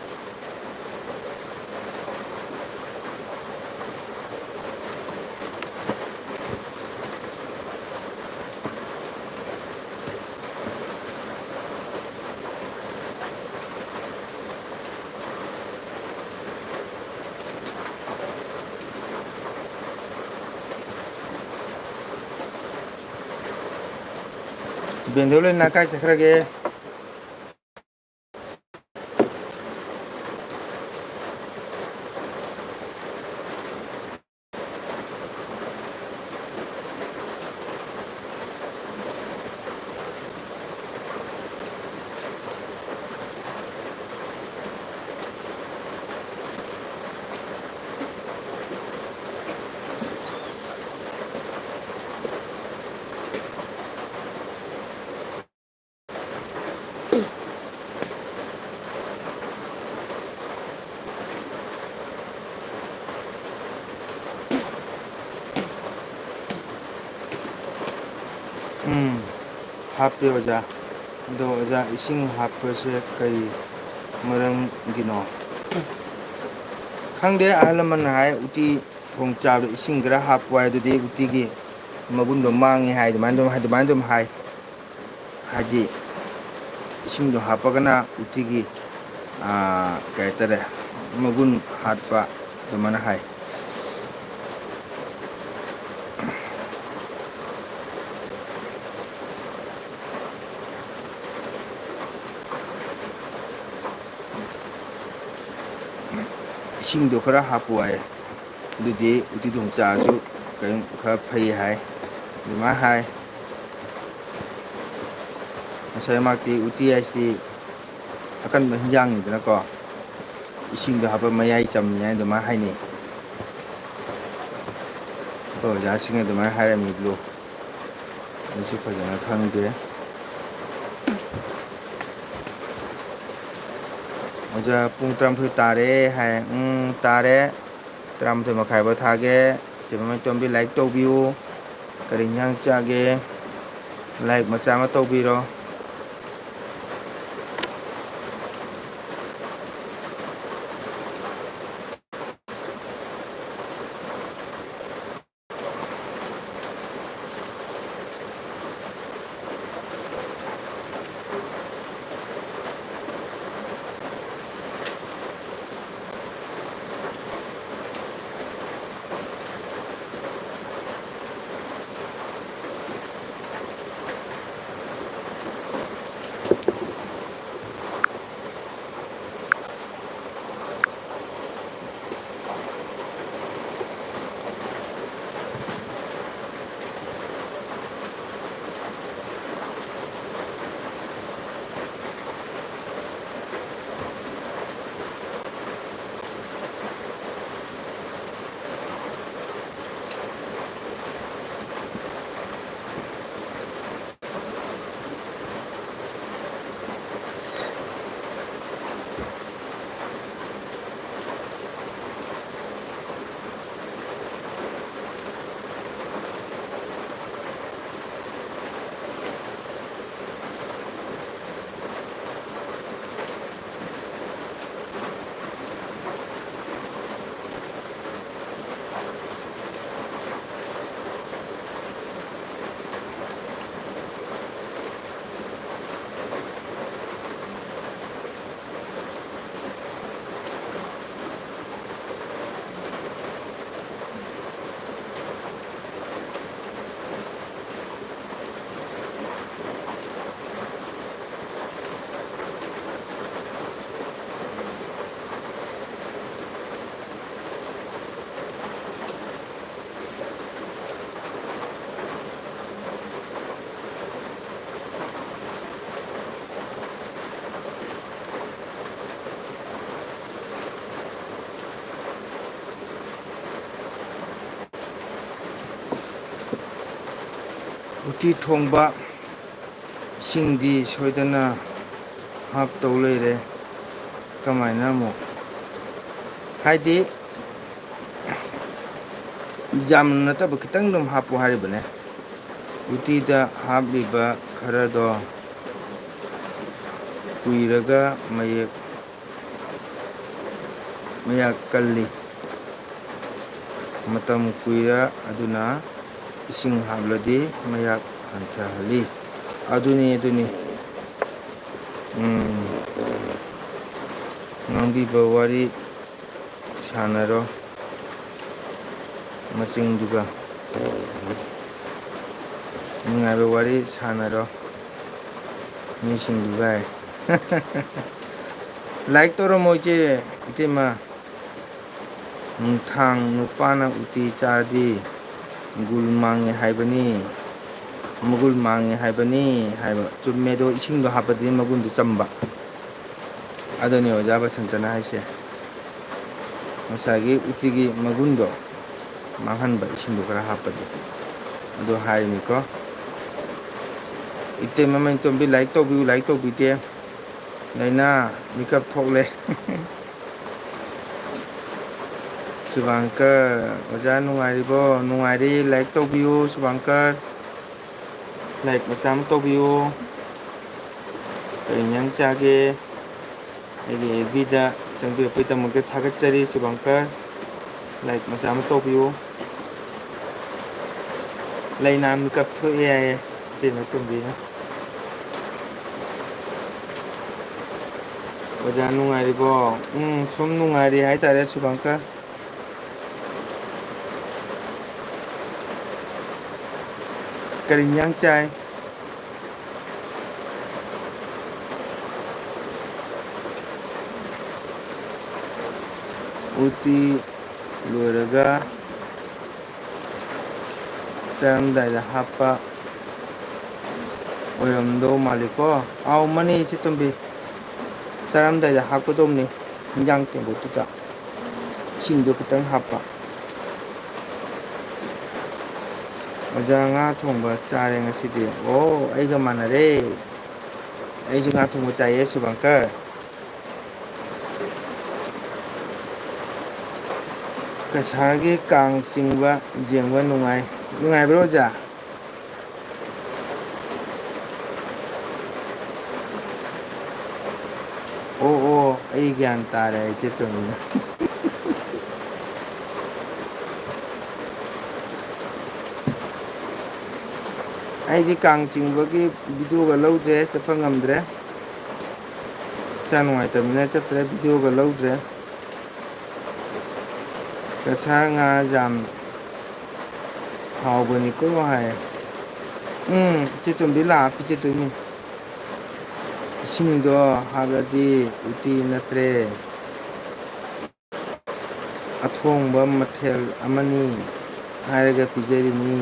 ꯕꯦꯟꯗꯣꯂꯦꯟꯅ ꯀꯥꯏ ꯆꯠꯈ꯭ꯔꯒꯦ? ꯎꯝ, ꯍꯥꯞꯄꯦ ꯑꯣꯖꯥ꯫ ꯑꯗꯣ ꯑꯣꯖꯥ, ꯏꯁꯤꯡ ꯍꯥꯞꯄꯁꯦ ꯀꯔꯤ ꯃꯔꯝꯒꯤꯅꯣ? ꯈꯪꯗꯦ, ꯑꯍꯜ ꯂꯃꯟꯅ ꯍꯥꯏ, ꯎꯇꯤ ꯊꯣꯡ ꯆꯥꯕꯗ ꯏꯁꯤꯡ ꯈꯔ ꯍꯥꯞꯄꯣ ꯍꯥꯏ, ꯑꯗꯨꯗꯤ ꯎꯇꯤꯒꯤ ꯃꯒꯨꯟꯗꯣ ꯃꯥꯡꯉꯤ ꯍꯥꯏ, ꯑꯗꯨꯃꯥꯏꯅ ꯑꯗꯨꯝ, ꯑꯗꯨꯃꯥꯏꯅ ꯑꯗꯨꯝ ꯍꯥꯏ꯫ ꯍꯥꯏꯗꯤ ꯏꯁꯤꯡꯗꯣ ꯍꯥꯞꯄꯒꯅ ꯎꯇꯤꯒꯤ, ꯑꯥ, ꯀꯩ ꯍꯥꯏꯇꯥꯔꯦ, ꯃꯒꯨꯟ ꯍꯥꯠꯄ ꯑꯗꯨꯃꯥꯏꯅ ꯍꯥꯏ꯫ ꯏꯁꯤꯡꯗꯣ ꯈꯔ ꯍꯥꯞꯄꯨ ꯍꯥꯏ꯫ ꯑꯗꯨꯗꯤ ꯎꯇꯤ ꯊꯣꯡ ꯆꯥꯔꯁꯨ ꯀꯔꯤꯝ ꯈꯔ ꯐꯩ ꯍꯥꯏ꯫ ꯑꯗꯨꯃꯥꯏꯅ ꯍꯥꯏ꯫ ꯉꯁꯥꯏꯃꯛꯇꯤ ꯎꯇꯤ ꯍꯥꯏꯁꯤꯗꯤ ꯑꯀꯟꯕ ꯍꯤꯟꯖꯥꯡꯅꯤꯗꯅꯀꯣ꯫ ꯏꯁꯤꯡꯗꯣ ꯍꯥꯞꯄ ꯃꯌꯥꯏ ꯆꯝꯃꯤ ꯍꯥꯏꯅ ꯑꯗꯨꯃꯥꯏꯅ ꯍꯥꯏꯅꯩ꯫ ꯑꯩꯈꯣꯏ ꯑꯣꯖꯥꯁꯤꯡꯅ ꯑꯗꯨꯃꯥꯏꯅ ꯍꯥꯏꯔꯝꯃꯤ, ꯕ꯭ꯂꯨ꯫ ꯑꯩꯁꯨ ꯐꯖꯅ ꯈꯪꯗꯦ꯫ ꯑꯣꯖꯥ, ꯄꯨꯡ ꯇꯔꯥꯃꯥꯊꯣꯏ ꯇꯥꯔꯦ ꯍꯥꯏ꯫ ꯎꯝ, ꯇꯥꯔꯦ꯫ ꯇꯔꯥꯃꯥꯊꯣꯏ ꯃꯈꯥꯏ ꯐꯥꯎ ꯊꯥꯒꯦ꯫ ꯏꯇꯩꯃ ꯃꯥꯏꯇꯣꯝꯕꯤ, like ꯇꯧꯕꯤꯌꯨ꯫ ꯀꯔꯤ ꯏꯟꯖꯥꯡ ꯆꯥꯒꯦ? Like ꯃꯆꯥ ꯑꯃ ꯇꯧꯕꯤꯔꯣ꯫ ꯎꯇꯤ ꯊꯣꯡꯕ ꯏꯁꯤꯡꯗꯤ ꯁꯣꯏꯗꯅ ꯍꯥꯞꯇꯧ ꯂꯩꯔꯦ꯫ ꯀꯃꯥꯏꯅ ꯑꯃꯨꯛ? ꯍꯥꯏꯗꯤ, ꯌꯥꯝꯅ ꯅꯠꯇꯕ, ꯈꯤꯇꯪ ꯑꯗꯨꯝ ꯍꯥꯞꯄꯨ ꯍꯥꯏꯔꯤꯕꯅꯦ꯫ ꯎꯇꯤꯗ ꯍꯥꯞꯂꯤꯕ ꯈꯔꯗꯣ ꯀꯨꯏꯔꯒ ꯃꯌꯦꯛ ꯃꯌꯥꯛ ꯀꯜꯂꯤ꯫ ꯃꯇꯝ ꯀꯨꯏꯔ ꯑꯗꯨꯅ ꯏꯁꯤꯡ ꯍꯥꯞꯂꯗꯤ ꯃꯌꯥꯛ ꯍꯟꯊꯍꯜꯂꯤ꯫ ꯑꯗꯨꯅꯤ, ꯑꯗꯨꯅꯤ꯫ ꯎꯝ꯫ ꯉꯥꯡꯕꯤꯕ ꯋꯥꯔꯤ ꯁꯥꯟꯅꯔꯣ ꯃꯁꯤꯡꯗꯨꯒ꯫ ꯅꯨꯡꯉꯥꯏꯕ ꯋꯥꯔꯤ ꯁꯥꯟꯅꯔꯣ ꯃꯤꯁꯤꯡꯗꯨꯒ꯫ Like ꯇꯧꯔꯝꯃꯣ ꯏꯆꯦ, ꯏꯇꯩꯃ꯫ ꯅꯨꯡꯊꯥꯡ ꯅꯨꯄꯥꯅ ꯎꯇꯤ ꯆꯥꯔꯗꯤ ꯒꯨꯜ ꯃꯥꯡꯉꯦ ꯍꯥꯏꯕꯅꯤ, ꯃꯒꯨꯜ ꯃꯥꯡꯉꯦ ꯍꯥꯏꯕꯅꯤ ꯍꯥꯏꯕ꯫ ꯆꯨꯝꯃꯦ, ꯑꯗꯣ ꯏꯁꯤꯡꯗꯣ ꯍꯥꯞꯄꯗꯤ ꯃꯒꯨꯟꯗꯣ ꯆꯝꯕ꯫ ꯑꯗꯨꯅꯤ ꯑꯣꯖꯥ ꯕꯁꯟꯇꯅ ꯍꯥꯏꯁꯦ꯫ ꯉꯁꯥꯏꯒꯤ ꯎꯇꯤꯒꯤ ꯃꯒꯨꯟꯗꯣ ꯃꯥꯡꯍꯟꯕ, ꯏꯁꯤꯡꯗꯣ ꯈꯔ ꯍꯥꯞꯄꯗꯤ꯫ ꯑꯗꯨ ꯍꯥꯏꯔꯤꯅꯤꯀꯣ꯫ ꯏꯇꯩꯃ ꯃꯅꯤꯇꯣꯝꯕꯤ, like ꯇꯧꯕꯤꯌꯨ, like ꯇꯧꯕꯤꯗꯦ꯫ ꯂꯥꯏꯅꯥ, ꯃꯤꯀꯞ ꯊꯣꯛꯂꯦ꯫ ꯁꯨꯚꯥꯡꯀꯔ, ꯑꯣꯖꯥ ꯅꯨꯡꯉꯥꯏꯔꯤꯕꯣ? ꯅꯨꯡꯉꯥꯏꯔꯤ, like ꯇꯧꯕꯤꯌꯨ ꯁꯨꯚꯥꯡꯀꯔ꯫ Like ꯃꯆꯥ ꯑꯃ ꯇꯧꯕꯤꯌꯨ꯫ ꯀꯩ ꯏꯟꯖꯥꯡ ꯆꯥꯒꯦ? ꯑꯩꯒꯤ F Bꯗ ꯆꯪꯕꯤꯔꯛꯄꯒꯤꯗꯃꯛꯇ ꯊꯥꯒꯠꯆꯔꯤ ꯁꯨꯚꯥꯡꯀꯔ꯫ Like ꯃꯆꯥ ꯑꯃ ꯇꯧꯕꯤꯌꯨ꯫ ꯂꯩꯅꯥ ꯃꯤꯀꯞ ꯊꯣꯛꯑꯦ ꯍꯥꯏꯌꯦ ꯏꯇꯩꯃ ꯇꯣꯝꯕꯤꯅ꯫ ꯑꯣꯖꯥ ꯅꯨꯡꯉꯥꯏꯔꯤꯕꯣ? ꯎꯝ, ꯁꯨꯝ ꯅꯨꯡꯉꯥꯏꯔꯤ ꯍꯥꯏꯇꯥꯔꯦ ꯁꯨꯚꯥꯡꯀꯔ꯫ ꯀꯔꯤ ꯏꯟꯖꯥꯡ ꯆꯥꯏ? ꯎꯇꯤ ꯂꯣꯏꯔꯒ ꯆꯥꯔꯝꯗꯥꯏꯗ ꯍꯥꯞꯄ ꯑꯣꯏꯔꯝꯗꯧ ꯃꯥꯜꯂꯤꯀꯣ꯫ ꯑꯥꯎ, ꯃꯥꯅꯦ ꯏꯆꯦ ꯇꯣꯝꯕꯤ꯫ ꯆꯥꯔꯝꯗꯥꯏꯗ ꯍꯥꯞꯀꯗꯧꯕꯅꯤ ꯏꯟꯖꯥꯡ ꯇꯦꯡꯀꯣꯠꯇꯨꯗ꯫ ꯏꯁꯤꯡꯗꯣ ꯈꯤꯇꯪ ꯍꯥꯞꯄ꯫ ꯑꯣꯖꯥ, ꯉꯥ ꯊꯣꯡꯕ ꯆꯥꯔꯦ ꯉꯁꯤꯗꯤ꯫ ꯑꯣ, ꯑꯩꯒ ꯃꯥꯟꯅꯔꯦ꯫ ꯑꯩꯁꯨ ꯉꯥ ꯊꯣꯡꯕ ꯆꯥꯏꯌꯦ, ꯁꯨꯚꯪꯀꯔ꯫ ꯀꯁꯥꯔꯒꯤ ꯀꯥꯡ ꯆꯤꯡꯕ ꯌꯦꯡꯕ ꯅꯨꯡꯉꯥꯏ-, ꯅꯨꯡꯉꯥꯏꯕ꯭ꯔꯣ, ꯑꯣꯖꯥ? ꯑꯣ, ꯑꯣ, ꯑꯩ ꯒ꯭ꯌꯥꯟ ꯇꯥꯔꯦ, ꯏꯆꯦ ꯇꯣꯝꯕꯤꯅ꯫ ꯑꯩꯗꯤ ꯀꯥꯡ ꯆꯤꯡꯕꯒꯤ ꯚꯤꯗꯤꯑꯣꯒ ꯂꯧꯗ꯭ꯔꯦ, ꯆꯠꯄ ꯉꯝꯗ꯭ꯔꯦ꯫ ꯏꯁꯥ ꯅꯨꯡꯉꯥꯏꯇꯕꯅꯤꯅ ꯆꯠꯇ꯭ꯔꯦ, ꯚꯤꯗꯤꯑꯣꯒ ꯂꯧꯗ꯭ꯔꯦ꯫ ꯀꯁꯥꯔ ꯉꯥ ꯌꯥꯝ ꯍꯥꯎꯕꯅꯤꯀꯣ ꯍꯥꯏ꯫ ꯎꯝ, ꯏꯆꯦ ꯇꯣꯝꯕꯤ ꯂꯥꯛꯑ ꯄꯤꯖꯗꯣꯏꯅꯤ꯫ ꯏꯁꯤꯡꯗꯣ ꯍꯥꯞꯂꯗꯤ ꯎꯇꯤ ꯅꯠꯇ꯭ꯔꯦ꯫ ꯑꯊꯣꯡꯕ ꯃꯊꯦꯜ ꯑꯃꯅꯤ ꯍꯥꯏꯔꯒ ꯄꯤꯖꯔꯤꯅꯤ꯫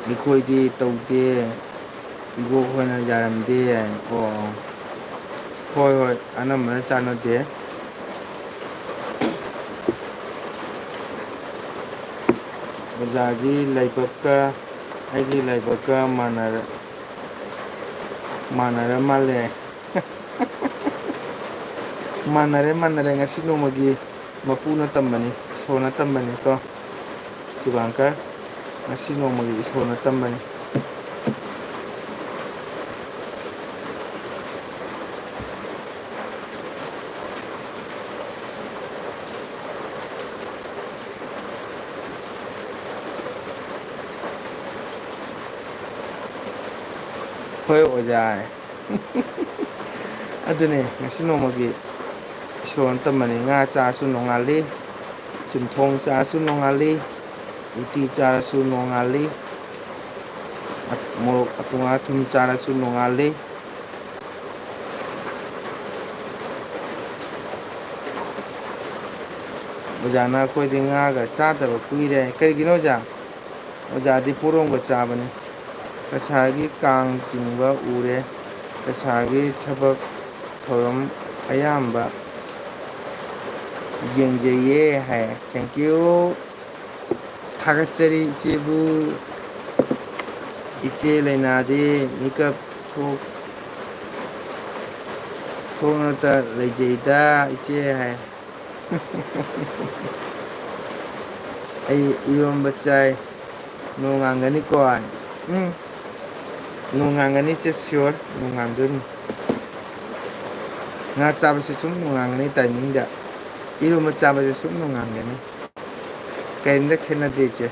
ꯑꯩꯈꯣꯏꯗꯤ ꯇꯧꯗꯦ, ꯏꯕꯣꯛ ꯍꯣꯏꯅ ꯌꯥꯔꯝꯗꯦ꯫ ꯑꯣ, ꯍꯣꯏ, ꯍꯣꯏ, ꯑꯅꯝꯕꯅ ꯆꯥꯟꯅꯗꯦ꯫ ꯑꯣꯖꯥꯒꯤ ꯂꯥꯏꯕꯛꯀ ꯑꯩꯒꯤ ꯂꯥꯏꯕꯛꯀ ꯃꯥꯟꯅꯔ-, ꯃꯥꯟꯅꯔ ꯃꯥꯜꯂꯦ꯫ ꯃꯥꯟꯅꯔꯦ, ꯃꯥꯟꯅꯔꯦ꯫ ꯉꯁꯤ ꯅꯣꯡꯃꯒꯤ ꯃꯄꯨꯅ ꯇꯝꯕꯅꯤ, ꯏꯁꯣꯔꯅ ꯇꯝꯕꯅꯤ ꯀꯣ꯫ ꯁꯨꯚꯥꯡꯀꯔ, ꯉꯁꯤ ꯅꯣꯡꯃꯒꯤ ꯏꯁꯣꯔꯅ ꯇꯝꯕꯅꯤ꯫ ꯍꯣꯏ ꯑꯣꯖꯥ꯫ ꯑꯗꯨꯅꯦ, ꯉꯁꯤ ꯅꯣꯡꯃꯒꯤ ꯏꯁꯣꯔꯅ ꯇꯝꯕꯅꯤ꯫ ꯉꯥ ꯆꯥꯁꯨ ꯅꯣꯡꯉꯥꯜꯂꯤ, ꯆꯤꯝꯊꯣꯡ ꯆꯥꯁꯨ ꯅꯣꯡꯉꯥꯜꯂꯤ, ꯎꯇꯤ ꯆꯥꯔꯁꯨ ꯅꯣꯡꯉꯥꯜꯂꯤ, ꯃꯣꯔꯣꯛ ꯑꯇꯣꯡ ꯑꯊꯨꯝ ꯆꯥꯔꯁꯨ ꯅꯣꯡꯉꯥꯜꯂꯤ꯫ ꯑꯣꯖꯥꯅ ꯑꯩꯈꯣꯏꯗꯤ ꯉꯥꯒ ꯆꯥꯗꯕ ꯀꯨꯏꯔꯦ꯫ ꯀꯔꯤꯒꯤꯅꯣ ꯑꯣꯖꯥ? ꯑꯣꯖꯥꯗꯤ ꯄꯣꯔꯣꯝꯒ ꯆꯥꯕꯅꯤ꯫ ꯀꯁꯥꯔꯒꯤ ꯀꯥꯡ ꯆꯤꯡꯕ ꯎꯔꯦ꯫ ꯀꯁꯥꯔꯒꯤ ꯊꯕꯛ ꯊꯧꯔꯝ ꯑꯌꯥꯝꯕ ꯌꯦꯡꯖꯩꯌꯦ ꯍꯥꯏ꯫ Thank you꯫ ꯊꯥꯒꯠꯆꯔꯤ ꯏꯆꯦꯕꯨ꯫ "ꯏꯆꯦ ꯂꯩꯅꯥꯗꯤ ꯃꯤꯀꯞ ꯊꯣꯛ-, ꯊꯣꯛꯅꯇ ꯂꯩꯖꯩꯗ ꯏꯆꯦ" ꯍꯥꯏ꯫ "ꯑꯩ ꯏꯔꯣꯝꯕ ꯆꯥꯏ꯫ ꯅꯣꯡ ꯉꯥꯟꯒꯅꯤꯀꯣ?" ꯎꯝ꯫ ꯅꯣꯡ ꯉꯥꯟꯒꯅꯤ ꯏꯆꯦ, sure꯫ ꯅꯣꯡ ꯉꯥꯟꯗꯣꯏꯅꯤ꯫ ꯉꯥ ꯆꯥꯕꯁꯦ ꯁꯨꯝ ꯅꯣꯡꯉꯥꯟꯒꯅꯤ timingꯗ꯫ ꯏꯔꯣꯝꯕ ꯆꯥꯕꯁꯦ ꯁꯨꯝ ꯅꯣꯡꯉꯥꯟꯒꯅꯤ꯫ ꯀꯔꯤꯝꯇ ꯈꯦꯠꯅꯗꯦ ꯏꯆꯦ꯫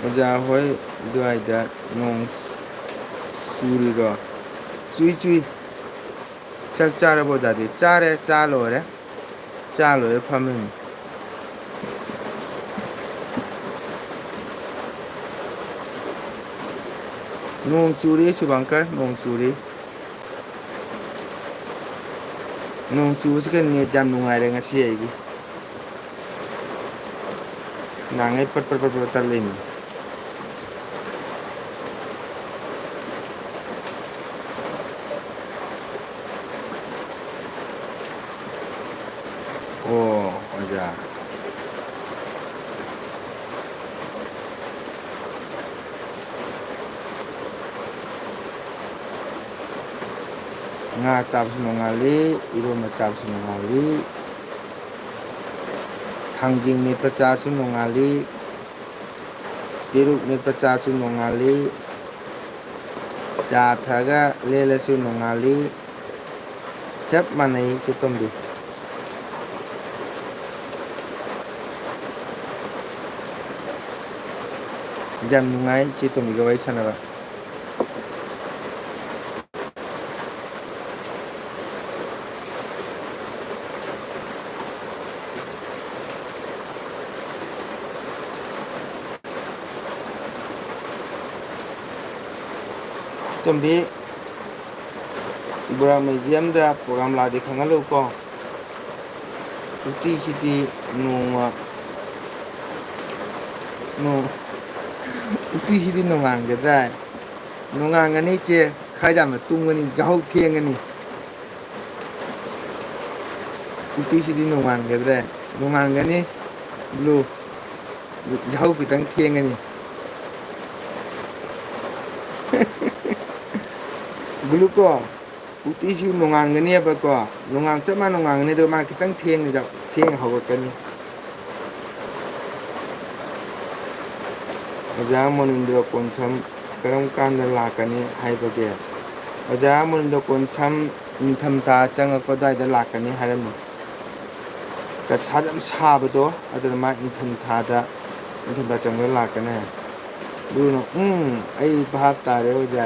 ꯑꯣꯖꯥ ꯍꯣꯏ ꯑꯗꯨꯋꯥꯏꯗ ꯅꯣꯡ ꯆꯨꯔꯤꯔꯣ? ꯆꯨꯏ, ꯆꯨꯏ꯫ ꯆꯥꯛ ꯆꯥꯔꯕꯣ ꯑꯣꯖꯥꯗꯤ? ꯆꯥꯔꯦ, ꯆꯥ ꯂꯣꯏꯔꯦ꯫ ꯆꯥ ꯂꯣꯏꯔꯦ, ꯐꯝꯃꯤꯅꯤ꯫ ꯅꯣꯡ ꯆꯨꯔꯤ ꯁꯨꯚꯪꯀꯔ, ꯅꯣꯡ ꯆꯨꯔꯤ꯫ ꯅꯣꯡ ꯆꯨꯕꯁꯤꯒ net ꯌꯥꯝ ꯅꯨꯡꯉꯥꯏꯔꯦ ꯉꯁꯤ ꯑꯩꯒꯤ꯫ ꯅꯍꯥꯟꯉꯩ ꯄꯠ ꯄꯠ ꯄꯠ ꯄꯠ ꯇꯠꯂꯤꯅꯤ꯫ ꯑꯣ, ꯑꯣꯖꯥ꯫ ꯉꯥ ꯆꯥꯕꯁꯨ ꯅꯣꯡꯉꯥꯜꯂꯤ, ꯏꯔꯣꯟꯕ ꯆꯥꯕꯁꯨ ꯅꯣꯡꯉꯥꯜꯂꯤ, ꯊꯥꯡꯖꯤꯡ ꯃꯦꯠꯄ ꯆꯥꯁꯨ ꯅꯣꯡꯉꯥꯜꯂꯤ, ꯄꯦꯔꯨꯛ ꯃꯦꯠꯄ ꯆꯥꯁꯨ ꯅꯣꯡꯉꯥꯜꯂꯤ, ꯆꯥ ꯊꯛꯑꯒ ꯂꯦꯜꯂꯁꯨ ꯅꯣꯡꯉꯥꯜꯂꯤ꯫ ꯆꯞ ꯃꯥꯟꯅꯩ ꯏꯆꯦ ꯇꯣꯝꯕꯤ꯫ ꯌꯥꯝ ꯅꯨꯡꯉꯥꯏ ꯏꯆꯦ ꯇꯣꯝꯕꯤꯒ ꯋꯥꯔꯤ ꯁꯥꯟꯅꯕ꯫ ꯇꯣꯝꯕꯤ, ꯏꯕꯣꯔꯥ ꯃ꯭ꯌꯨꯖꯤꯌꯝꯗ program ꯂꯥꯛꯑꯗꯤ ꯈꯪꯍꯜꯂꯨꯀꯣ꯫ ꯎꯇꯤꯁꯤꯗꯤ ꯅꯣꯡꯃ, ꯅꯣꯡ-, ꯎꯇꯤꯁꯤꯗꯤ ꯅꯣꯡꯉꯥꯟꯒꯗ꯭ꯔꯥ? ꯅꯣꯡꯉꯥꯟꯒꯅꯤ ꯏꯆꯦ, ꯈꯔ ꯌꯥꯝꯅ ꯇꯨꯝꯒꯅꯤ, ꯌꯥꯍꯧ ꯊꯦꯡꯒꯅꯤ꯫ ꯎꯇꯤꯁꯤꯗꯤ ꯅꯣꯡꯉꯥꯟꯒꯗ꯭ꯔꯦ? ꯅꯣꯡꯉꯥꯟꯒꯅꯤ꯫ ꯕ꯭ꯂꯨ, ꯌꯥꯍꯧ ꯈꯤꯇꯪ ꯊꯦꯡꯒꯅꯤ꯫ ꯕ꯭ꯂꯨ ꯀꯣ, ꯎꯇꯤꯁꯤ ꯅꯣꯡꯉꯥꯟꯒꯅꯦꯕꯀꯣ, ꯅꯣꯡꯉꯥꯟ, ꯆꯞ ꯃꯥꯟꯅ ꯅꯣꯡꯉꯥꯟꯒꯅꯤ, ꯑꯗꯨꯒ ꯃꯥ ꯈꯤꯇꯪ ꯊꯦꯡꯅ, ꯊꯦꯡꯅ ꯍꯧꯒꯠꯀꯅꯤ꯫ ꯑꯣꯖꯥ ꯃꯣꯅꯤꯟꯗ꯭ꯔ ꯀꯣꯟꯁꯝ ꯀꯔꯝ ꯀꯥꯟꯗ ꯂꯥꯛꯀꯅꯤ ꯍꯥꯏꯕꯒꯦ? ꯑꯣꯖꯥ ꯃꯣꯅꯤꯟꯗ꯭ꯔ ꯀꯣꯟꯁꯝ ꯅꯤꯡꯊꯝꯊꯥ ꯆꯪꯉꯛꯄ ꯑꯗꯨꯋꯥꯏꯗ ꯂꯥꯛꯀꯅꯤ ꯍꯥꯏꯔꯝꯃꯤ꯫ ꯀꯁꯥꯗ ꯌꯥꯝ ꯁꯥꯕꯗꯣ, ꯑꯗꯨꯅ ꯃꯥ ꯏꯪꯊꯝꯊꯥꯗ, ꯏꯪꯊꯝꯊꯥ ꯆꯪꯕꯗ ꯂꯥꯛꯀꯅꯤ ꯍꯥꯏ꯫ ꯑꯗꯨꯅ, ꯎꯝ, ꯑꯩ ꯚꯥꯞ ꯇꯥꯔꯦ ꯑꯣꯖꯥ꯫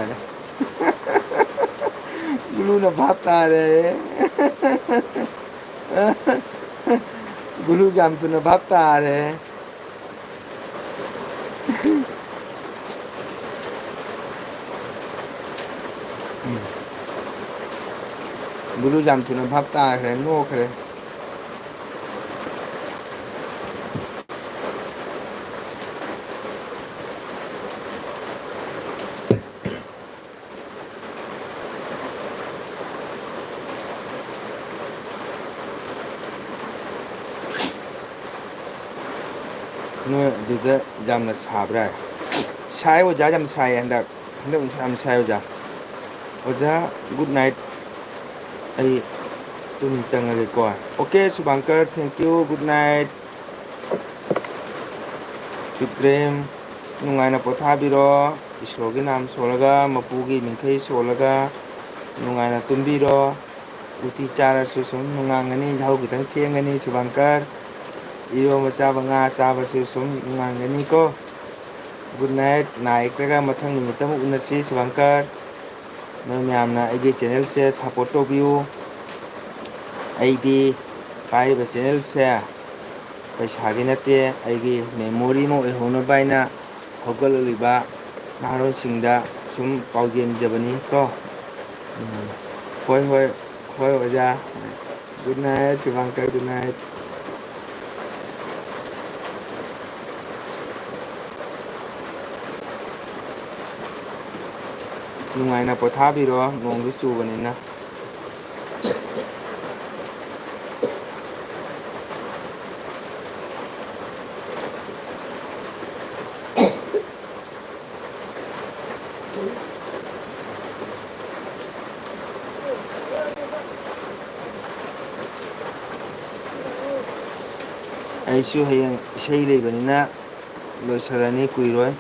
ꯕ꯭ꯂꯨꯅ ꯚꯥꯞ ꯇꯥꯔꯦ꯫ ꯕ꯭ꯂꯨ ꯌꯥꯝ ꯊꯨꯅ ꯚꯥꯞ ꯇꯥꯔꯦ꯫ ꯎꯝ꯫ ꯕ꯭ꯂꯨ ꯌꯥꯝ ꯊꯨꯅ ꯚꯥꯞ ꯇꯥꯈ꯭ꯔꯦ, ꯅꯣꯛꯈ꯭ꯔꯦ꯫ ꯅꯣꯏ ꯑꯗꯨꯗ ꯌꯥꯝꯅ ꯁꯥꯕ꯭ꯔꯥ? ꯁꯥꯏ ꯑꯣꯖꯥ, ꯌꯥꯝ ꯁꯥꯏ ꯍꯟꯗꯛ꯫ ꯍꯟꯗꯛ ꯅꯨꯡꯁꯥ ꯌꯥꯝ ꯁꯥꯏ ꯑꯣꯖꯥ꯫ ꯑꯣꯖꯥ, good night꯫ ꯑꯩ ꯇꯨꯝ ꯆꯪꯉꯒꯦꯀꯣ꯫ Okay, ꯁꯨꯚꯥꯡꯀꯔ, thank you, good night꯫ ꯁꯨꯄ꯭ꯔꯦꯝ, ꯅꯨꯡꯉꯥꯏꯅ ꯄꯣꯊꯥꯕꯤꯔꯣ꯫ ꯏꯁꯣꯔꯒꯤ ꯅꯥꯝ ꯁꯣꯜꯂꯒ, ꯃꯄꯨꯒꯤ ꯃꯤꯡꯈꯩ ꯁꯣꯜꯂꯒ ꯅꯨꯡꯉꯥꯏꯅ ꯇꯨꯝꯕꯤꯔꯣ꯫ ꯎꯇꯤ ꯆꯥꯔꯁꯨ ꯁꯨꯝ ꯅꯨꯡꯉꯥꯡꯒꯅꯤ, ꯌꯥꯍꯧ ꯈꯤꯇꯪ ꯊꯦꯡꯒꯅꯤ ꯁꯨꯚꯥꯡꯀꯔ꯫ ꯏꯔꯣꯝꯕ ꯆꯥꯕ, ꯉꯥ ꯆꯥꯕꯁꯨ ꯁꯨꯝ ꯅꯨꯡꯉꯥꯡꯒꯅꯤꯀꯣ꯫ Good night꯫ ꯅꯥ ꯌꯦꯛꯇ꯭ꯔꯒ ꯃꯊꯪ ꯅꯨꯃꯤꯠꯇ ꯑꯃꯨꯛ ꯎꯅꯁꯤ ꯁꯨꯚꯥꯡꯀꯔ꯫ ꯅꯣꯏ ꯃꯌꯥꯝꯅ ꯑꯩꯒꯤ channelꯁꯦ support ꯇꯧꯕꯤꯌꯨ꯫ ꯑꯩꯗꯤ ꯄꯥꯏꯔꯤꯕ channelꯁꯦ ꯄꯩꯁꯥꯒꯤ ꯅꯠꯇꯦ, ꯑꯩꯒꯤ memory ꯑꯃ ꯑꯣꯏꯍꯧꯅꯕ ꯍꯥꯏꯅ ꯍꯧꯒꯠꯂꯛꯂꯤꯕ ꯅꯍꯥꯔꯣꯜꯁꯤꯡꯗ ꯁꯨꯝ ꯄꯥꯎꯖꯦꯟꯖꯕꯅꯤ ꯀꯣ꯫ ꯎꯝ꯫ ꯍꯣꯏ, ꯍꯣꯏ, ꯍꯣꯏ, ꯑꯣꯖꯥ꯫ Good night, ꯁꯨꯚꯥꯡꯀꯔ, good night꯫ ꯅꯨꯡꯉꯥꯏꯅ ꯄꯣꯊꯥꯕꯤꯔꯣ, ꯅꯣꯡꯁꯨ ꯆꯨꯕꯅꯤꯅ꯫ ꯑꯩꯁꯨ ꯍꯌꯦꯡ ꯏꯁꯩ ꯂꯩꯕꯅꯤꯅ ꯂꯣꯏꯁꯤꯜꯂꯅꯤ, ꯀꯨꯏꯔꯣꯏ꯫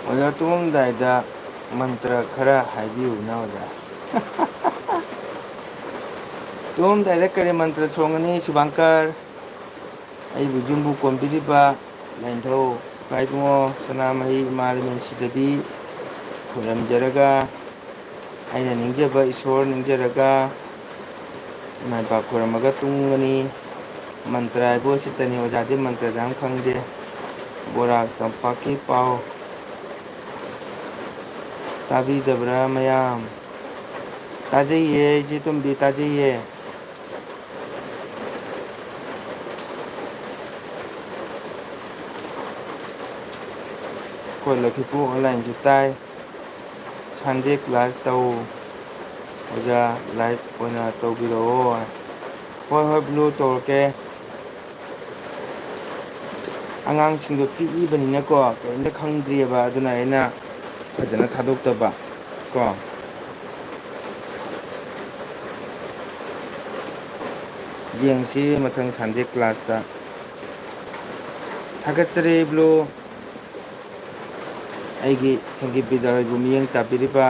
ꯑꯣꯖꯥ, ꯇꯨꯝꯃꯝꯗꯥꯏꯗ ꯃꯟꯇ꯭ꯔ ꯈꯔ ꯍꯥꯏꯕꯤꯌꯨꯅ, ꯑꯣꯖꯥ꯫ ꯇꯨꯝꯃꯝꯗꯥꯏꯗ ꯀꯔꯤ ꯃꯟꯇ꯭ꯔ ꯁꯣꯟꯒꯅꯤ, ꯁꯨꯚꯥꯡꯀꯔ? ꯑꯩꯕꯨ ꯌꯨꯝꯕꯨ ꯀꯣꯟꯕꯤꯔꯤꯕ ꯂꯥꯏꯅꯤꯡꯊꯧ ꯏꯄꯥ ꯏꯕꯨꯡꯉꯣ ꯁꯅꯥꯃꯍꯤ ꯏꯃꯥ ꯂꯩꯃꯔꯦꯟ ꯁꯤꯗꯕꯤ ꯈꯨꯔꯨꯝꯖꯔꯒ, ꯑꯩꯅ ꯅꯤꯡꯖꯕ ꯏꯁꯣꯔ ꯅꯤꯡꯖꯔꯒ ꯏꯃꯥ ꯏꯄꯥ ꯈꯨꯔꯨꯝꯃꯒ ꯇꯨꯝꯒꯅꯤ꯫ ꯃꯟꯇ꯭ꯔ ꯍꯥꯏꯕꯨ ꯑꯁꯤꯇꯅꯤ, ꯑꯣꯖꯥꯗꯤ ꯃꯟꯇ꯭ꯔꯗ ꯌꯥꯝ ꯈꯪꯗꯦ꯫ ꯕꯣꯔꯥꯛ ꯇꯝꯄꯥꯛꯀꯤ ꯄꯥꯎ ꯇꯥꯕꯤꯗꯕ꯭ꯔꯥ ꯃꯌꯥꯝ? ꯇꯥꯖꯩꯌꯦ, ꯏꯆꯦ ꯇꯣꯝꯕꯤ, ꯇꯥꯖꯩꯌꯦ꯫ ꯑꯩꯈꯣꯏ ꯂꯛꯈꯤꯄꯨꯔ ꯑꯣꯟꯂꯥꯏꯟꯁꯨ ꯇꯥꯏ꯫ Sunday class ꯇꯧ꯫ ꯑꯣꯖꯥ, live ꯑꯣꯏꯅ ꯇꯧꯕꯤꯔꯛꯑꯣ꯫ ꯍꯣꯏ, ꯍꯣꯏ, ꯕ꯭ꯂꯨ, ꯇꯧꯔꯛꯀꯦ꯫ ꯑꯉꯥꯡꯁꯤꯡꯗꯣ ꯄꯤꯛꯏꯕꯅꯤꯅꯀꯣ, ꯀꯔꯤꯝꯇ ꯈꯪꯗ꯭ꯔꯤꯑꯕ, ꯑꯗꯨꯅ ꯑꯩꯅ ꯐꯖꯅ ꯊꯥꯗꯣꯛꯇꯕ ꯀꯣ꯫ ꯌꯦꯡꯁꯤ ꯃꯊꯪ Sunday class ꯇ꯫ ꯊꯥꯒꯠꯆꯔꯤ, ꯕ꯭ꯂꯨ꯫ ꯑꯩꯒꯤ ꯁꯪꯒꯤꯠ ꯕꯤꯗ꯭ꯌꯥꯂꯌꯕꯨ ꯃꯤꯠꯌꯦꯡ ꯇꯥꯕꯤꯔꯤꯕ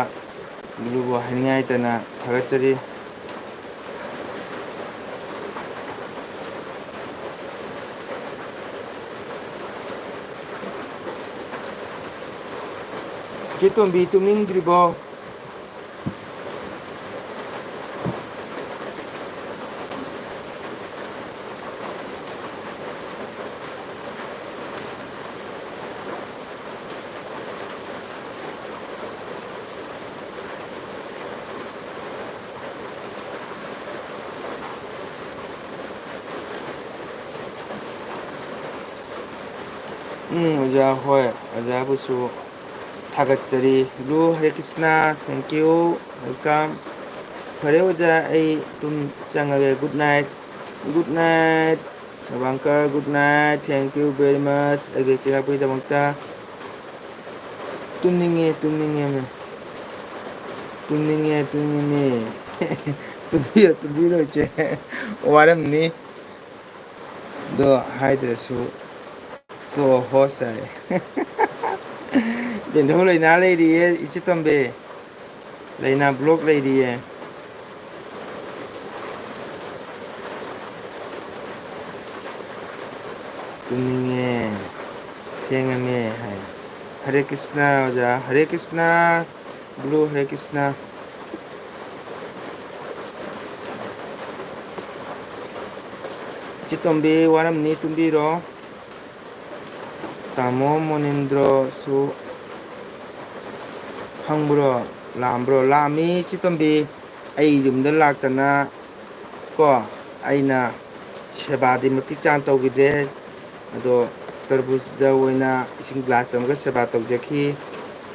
ꯕ꯭ꯂꯨꯕꯨ ꯍꯥꯏꯅꯤꯡꯉꯥꯏ ꯂꯩꯇꯅ ꯊꯥꯒꯠꯆꯔꯤ꯫ ꯆꯦ ꯇꯣꯝꯕꯤ, ꯇꯨꯝꯅꯤꯡꯗ꯭ꯔꯤꯕꯣ? ꯎꯝ, ꯑꯣꯖꯥ, ꯍꯣꯏ, ꯑꯣꯖꯥꯕꯨꯁꯨ ꯊꯥꯒꯠꯆꯔꯤ꯫ ꯕ꯭ꯂꯨ, ꯍꯔꯦ ꯀ꯭ꯔꯤꯁꯅ, thank you, welcome꯫ ꯐꯔꯦ ꯑꯣꯖꯥ, ꯑꯩ ꯇꯨꯝ ꯆꯪꯉꯒꯦ, good night, good night꯫ ꯁꯕꯥꯡꯀꯔ, good night, thank you very much ꯑꯩꯒꯤ ꯆꯤꯔꯥꯛꯄꯒꯤꯗꯃꯛꯇ꯫ ꯇꯨꯝꯅꯤꯡꯉꯦ, ꯇꯨꯝꯅꯤꯡꯉꯦ ꯃꯦ꯫ ꯇꯨꯝꯅꯤꯡꯉꯦ, ꯇꯨꯝꯅꯤꯡꯉꯦ ꯃꯦ꯫ ꯇꯨꯝꯕꯤꯔꯣ, ꯇꯨꯝꯕꯤꯔꯣ ꯏꯆꯦ꯫ ꯋꯥꯔꯝꯅꯤ꯫ ꯑꯗꯣ ꯍꯥꯏꯗ꯭ꯔꯁꯨ ꯇꯣꯛꯑꯣ ꯍꯣꯁ ꯍꯥꯏ꯫ ꯕꯦꯟꯊꯧ ꯂꯩꯅꯥ ꯂꯩꯔꯤꯌꯦ ꯏꯆꯦ ꯇꯣꯝꯕꯤ꯫ ꯂꯩꯅꯥ block ꯂꯩꯔꯤꯌꯦ꯫ ꯇꯨꯝꯅꯤꯡꯉꯦ, ꯊꯦꯡꯉꯃꯦ ꯍꯥꯏ꯫ ꯍꯔꯦ ꯀ꯭ꯔꯤꯁꯅ ꯑꯣꯖꯥ, ꯍꯔꯦ ꯀ꯭ꯔꯤꯁꯅ꯫ ꯕ꯭ꯂꯨ, ꯍꯔꯦ ꯀ꯭ꯔꯤꯁꯅ꯫ ꯏꯆꯦ ꯇꯣꯝꯕꯤ ꯋꯥꯔꯝꯅꯤ, ꯇꯨꯝꯕꯤꯔꯣ꯫ ꯇꯥꯃꯣ ꯃꯣꯅꯤꯟꯗ꯭ꯔꯣꯁꯨ ꯈꯪꯕ꯭ꯔꯣ? ꯂꯥꯛꯑꯝꯕ꯭ꯔꯣ? ꯂꯥꯛꯑꯝꯃꯤ ꯏꯆꯦ ꯇꯣꯝꯕꯤ꯫ ꯑꯩ ꯌꯨꯝꯗ ꯂꯥꯛꯇꯅ ꯀꯣ, ꯑꯩꯅ ꯁꯦꯕꯥꯗꯤ ꯃꯇꯤꯛ ꯆꯥꯅ ꯇꯧꯈꯤꯗ꯭ꯔꯦ꯫ ꯑꯗꯣ ꯇꯔꯕꯨꯖꯗ ꯑꯣꯏꯅ ꯏꯁꯤꯡ ꯒ꯭ꯂꯥꯁ ꯑꯃꯒ ꯁꯦꯕꯥ ꯇꯧꯖꯈꯤ꯫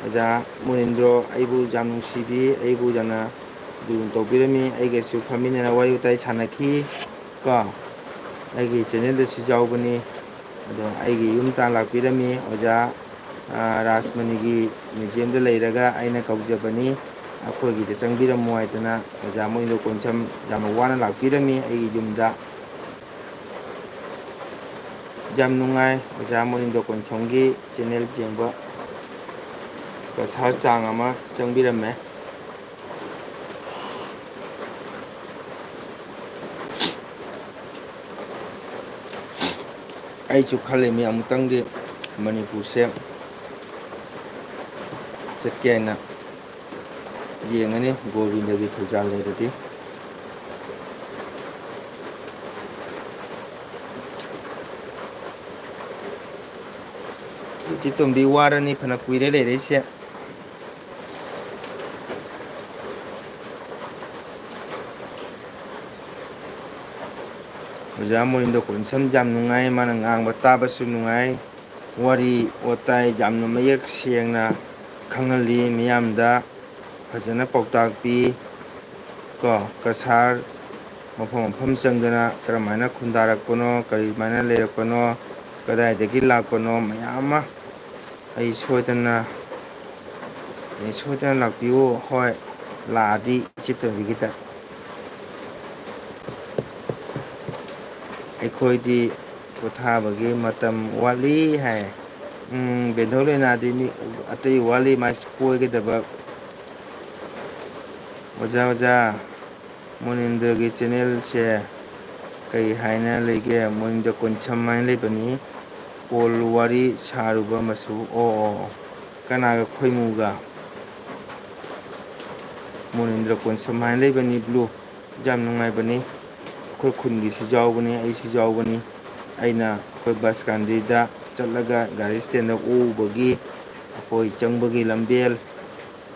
ꯑꯣꯖꯥ ꯃꯣꯅꯤꯟꯗ꯭ꯔꯣ ꯑꯩꯕꯨ ꯌꯥꯝ ꯅꯨꯡꯁꯤꯕꯤ, ꯑꯩꯕꯨ ꯌꯥꯝꯅ ꯂꯨꯅ ꯇꯧꯕꯤꯔꯝꯃꯤ꯫ ꯑꯩꯒꯁꯨ ꯐꯝꯃꯤꯟꯅꯅ ꯋꯥꯔꯤ ꯋꯥꯇꯥꯏ ꯁꯥꯟꯅꯈꯤ ꯀꯣ꯫ ꯑꯩꯒꯤ ꯆꯦꯅꯦꯜꯗꯁꯨ ꯌꯥꯎꯕꯅꯤ꯫ ꯑꯗꯣ ꯑꯩꯒꯤ ꯌꯨꯝ ꯇꯥꯟ ꯂꯥꯛꯄꯤꯔꯝꯃꯤ꯫ ꯑꯣꯖꯥ, ꯑ, ꯔꯥꯖꯃꯅꯤꯒꯤ ꯃ꯭ꯌꯨꯖꯤꯌꯝꯗ ꯂꯩꯔꯒ ꯑꯩꯅ ꯀꯧꯖꯕꯅꯤ꯫ ꯑꯩꯈꯣꯏꯒꯤꯗ ꯆꯪꯕꯤꯔꯝꯃꯨ ꯍꯥꯏꯗꯅ ꯑꯣꯖꯥ ꯃꯣꯏꯗꯣ ꯀꯣꯟꯁꯝ ꯌꯥꯝꯅ ꯋꯥꯅ ꯂꯥꯛꯄꯤꯔꯝꯃꯤ ꯑꯩꯒꯤ ꯌꯨꯝꯗ꯫ ꯌꯥꯝ ꯅꯨꯡꯉꯥꯏ ꯑꯣꯖꯥ ꯃꯣꯅꯤꯟꯗꯣ ꯀꯣꯟꯁꯝꯒꯤ ꯆꯦꯅꯦꯜ ꯌꯦꯡꯕ꯫ ꯀꯁꯥꯔ ꯆꯥꯡ ꯑꯃ ꯆꯪꯕꯤꯔꯝꯃꯦ꯫ ꯑꯩꯁꯨ ꯈꯜꯂꯤꯃꯤ ꯑꯃꯨꯛꯇꯪꯗꯤ ꯃꯅꯤꯄꯨꯔꯁꯦ ꯆꯠꯀꯦ ꯍꯥꯏꯅ ꯌꯦꯡꯉꯅꯤ, ꯒꯣꯕꯤꯟꯗꯒꯤ ꯊꯧꯖꯥꯜ ꯂꯩꯔꯗꯤ꯫ ꯏꯆꯦ ꯇꯣꯝꯕꯤ ꯋꯥꯔꯅꯤ, ꯐꯅ ꯀꯨꯏꯔꯦ ꯂꯩꯔꯛꯏꯁꯦ꯫ ꯑꯣꯖꯥ ꯃꯣꯅꯤꯟꯗꯣ ꯀꯣꯟꯁꯝ ꯌꯥꯝ ꯅꯨꯡꯉꯥꯏ, ꯃꯥꯅ ꯉꯥꯡꯕ ꯇꯥꯕꯁꯨ ꯅꯨꯡꯉꯥꯏ꯫ ꯋꯥꯔꯤ ꯋꯥꯇꯥꯏ ꯌꯥꯝꯅ ꯃꯌꯦꯛ ꯁꯦꯡꯅ ꯈꯪꯍꯜꯂꯤ ꯃꯤꯌꯥꯝꯗ꯫ ꯐꯖꯅ ꯄꯥꯎꯇꯥꯛ ꯄꯤ꯫ ꯀꯣ, ꯀꯁꯥꯔ ꯃꯐꯝ ꯃꯐꯝ ꯆꯪꯗꯅ ꯀꯔꯝꯍꯥꯏꯅ ꯈꯨꯟꯗꯥꯔꯛꯄꯅꯣ, ꯀꯔꯤꯃꯥꯏꯅ ꯂꯩꯔꯛꯄꯅꯣ, ꯀꯗꯥꯏꯗꯒꯤ ꯂꯥꯛꯄꯅꯣ, ꯃꯌꯥꯝ ꯑꯃ ꯑꯩ ꯁꯣꯏꯗꯅ, ꯑꯩ ꯁꯣꯏꯗꯅ ꯂꯥꯛꯄꯤꯌꯨ꯫ ꯍꯣꯏ, ꯂꯥꯛꯑꯗꯤ ꯏꯆꯦ ꯇꯣꯝꯕꯤꯒꯤꯗ꯫ ꯑꯩꯈꯣꯏꯗꯤ ꯄꯣꯊꯥꯕꯒꯤ ꯃꯇꯝ ꯋꯥꯠꯂꯤ ꯍꯥꯏ꯫ ꯎꯝ, ꯕꯦꯟꯊꯧ ꯂꯩꯅꯥꯗꯤ ꯃꯤ ꯑꯇꯩ ꯋꯥꯠꯂꯤ, ꯃꯥꯏ ꯀꯣꯏꯒꯗꯕ꯫ ꯑꯣꯖꯥ, ꯑꯣꯖꯥ, ꯃꯣꯅꯤꯟꯗ꯭ꯔꯒꯤ ꯆꯦꯅꯦꯜꯁꯦ ꯀꯩ ꯍꯥꯏꯅ ꯂꯩꯒꯦ? ꯃꯣꯅꯤꯟꯗ꯭ꯔ ꯀꯣꯟꯁꯝ ꯍꯥꯏꯅ ꯂꯩꯕꯅꯤ꯫ ꯀꯣꯜ ꯋꯥꯔꯤ ꯁꯥꯔꯨꯕ ꯃꯆꯨ꯫ ꯑꯣ, ꯑꯣ, ꯑꯣ꯫ ꯀꯅꯥꯒ? ꯈꯣꯏꯃꯨꯒ꯫ ꯃꯣꯅꯤꯟꯗ꯭ꯔ ꯀꯣꯟꯁꯝ ꯍꯥꯏꯅ ꯂꯩꯕꯅꯤ, ꯕ꯭ꯂꯨ꯫ ꯌꯥꯝ ꯅꯨꯡꯉꯥꯏꯕꯅꯤ꯫ ꯑꯩꯈꯣꯏ ꯈꯨꯟꯒꯤꯁꯨ ꯌꯥꯎꯕꯅꯤ, ꯑꯩꯁꯨ ꯌꯥꯎꯕꯅꯤ꯫ ꯑꯩꯅ ꯑꯩꯈꯣꯏ ꯕꯁ ꯀꯥꯟꯗ꯭ꯔꯤꯗ ꯆꯠꯂꯒ ꯒꯥꯔꯤ ꯁ꯭ꯇꯦꯟꯗ ꯑꯣꯛꯎꯕꯒꯤ, ꯑꯩꯈꯣꯏ ꯆꯪꯕꯒꯤ ꯂꯝꯕꯦꯜ,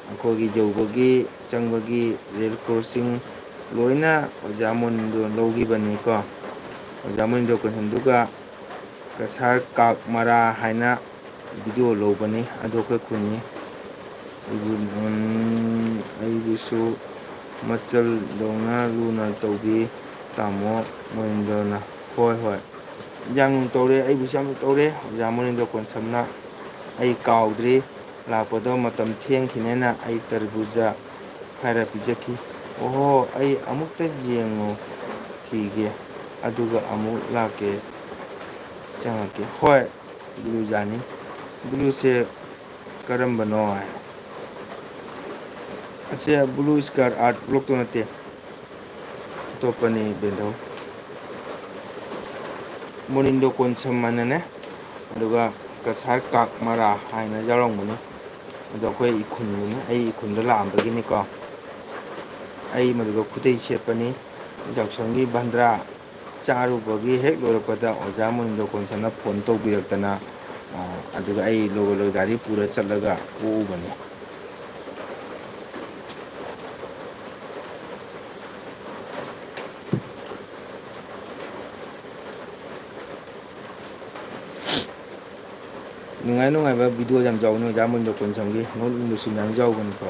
ꯑꯩꯈꯣꯏꯒꯤ ꯌꯧꯕꯒꯤ, ꯆꯪꯕꯒꯤ ꯔꯦꯜ ꯀ꯭ꯔꯣꯁꯤꯡ ꯂꯣꯏꯅ ꯑꯣꯖꯥ ꯃꯣꯅꯤꯟꯗ꯭ꯔꯣ ꯂꯧꯈꯤꯕꯅꯤꯀꯣ꯫ ꯑꯣꯖꯥ ꯃꯣꯅꯤꯟꯗ꯭ꯔꯣ ꯀꯣꯟꯁꯝꯗꯨꯒ ꯀꯁꯥꯔ ꯀꯥꯛ ꯃꯔꯥ ꯍꯥꯏꯅ ꯚꯤꯗꯤꯑꯣ ꯂꯧꯕꯅꯤ, ꯑꯗꯣ ꯑꯩꯈꯣꯏ ꯈꯨꯟꯅꯤ꯫ ꯑꯩꯕꯨ, ꯎꯝ, ꯑꯩꯕꯨꯁꯨ ꯃꯆꯜꯗꯧꯅ ꯂꯨꯅ ꯇꯧꯕꯤ ꯇꯥꯃꯣ ꯃꯣꯅꯤꯟꯗ꯭ꯔꯣꯅ꯫ ꯍꯣꯏ, ꯍꯣꯏ꯫ ꯌꯥꯝ ꯂꯨꯅ ꯇꯧꯔꯦ, ꯑꯩꯕꯨꯁꯨ ꯌꯥꯝ ꯂꯨꯅ ꯇꯧꯔꯦ ꯑꯣꯖꯥ ꯃꯣꯅꯤꯟꯗ꯭ꯔꯣ ꯀꯣꯟꯁꯝꯅ꯫ ꯑꯩ ꯀꯥꯎꯗ꯭ꯔꯤ, ꯂꯥꯛꯄꯗꯣ ꯃꯇꯝ ꯊꯦꯡꯈꯤꯅꯦꯅ ꯑꯩ ꯇꯔꯕꯨꯖꯥ ꯈꯔ ꯄꯤꯖꯈꯤ꯫ ꯑꯣꯍꯣ, ꯑꯩ ꯑꯃꯨꯛꯇ ꯌꯦꯡꯉꯨꯈꯤꯒꯦ, ꯑꯗꯨꯒ ꯑꯃꯨꯛ ꯂꯥꯛꯀꯦ, ꯆꯪꯉꯛꯀꯦ꯫ ꯍꯣꯏ, ꯕ꯭ꯂꯨ ꯌꯥꯅꯤ꯫ ꯕ꯭ꯂꯨꯁꯦ ꯀꯔꯝꯕꯅꯣ ꯍꯥꯏ? ꯑꯁꯦ ꯕ꯭ꯂꯨ ꯁ꯭ꯀꯥꯏ ꯑꯥꯔꯠ ꯕ꯭ꯂꯣꯛꯇꯣ ꯅꯠꯇꯦ, ꯑꯇꯣꯞꯄꯅꯤ ꯕꯦꯟꯗꯧ꯫ ꯃꯣꯅꯤꯟꯗꯣ ꯀꯣꯟꯁꯝ ꯍꯥꯏꯅꯅꯦ, ꯑꯗꯨꯒ ꯀꯁꯥꯔ ꯀꯥꯛ ꯃꯔꯥ ꯍꯥꯏꯅ ꯌꯥꯎꯔꯝꯒꯅꯤ꯫ ꯑꯗꯣ ꯑꯩꯈꯣꯏ ꯏꯈꯨꯟꯗꯨꯅꯤ, ꯑꯩ ꯏꯈꯨꯟꯗ ꯂꯥꯛꯑꯝꯕꯒꯤꯅꯤꯀꯣ꯫ ꯑꯩ ꯃꯗꯨꯒ ꯈꯨꯗꯩ ꯁꯦꯠꯄꯅꯤ꯫ ꯌꯥꯎꯁꯪꯒꯤ ꯕꯟꯗ꯭ꯔꯥ ꯆꯥꯔꯨꯕꯒꯤ ꯍꯦꯛ ꯂꯣꯏꯔꯛꯄꯗ ꯑꯣꯖꯥ ꯃꯣꯅꯤꯟꯗꯣ ꯀꯣꯟꯁꯝꯅ ꯐꯣꯟ ꯇꯧꯕꯤꯔꯛꯇꯅ, ꯑ, ꯑꯗꯨꯒ ꯑꯩ ꯂꯣꯒ ꯂꯣꯏ ꯒꯥꯔꯤ ꯄꯨꯔ ꯆꯠꯂꯒ ꯑꯣꯛꯎꯕꯅꯤ꯫ ꯅꯨꯡꯉꯥꯏ ꯅꯨꯡꯉꯥꯏꯕ ꯚꯤꯗꯤꯑꯣ ꯌꯥꯝ ꯌꯥꯎꯕꯅꯤ ꯑꯣꯖꯥ ꯃꯨꯟꯗ ꯀꯣꯟꯁꯝꯒꯤ, ꯅꯣꯛꯅꯤꯡꯕꯁꯨ ꯃꯌꯥꯝ ꯌꯥꯎꯕꯅꯤꯀꯣ꯫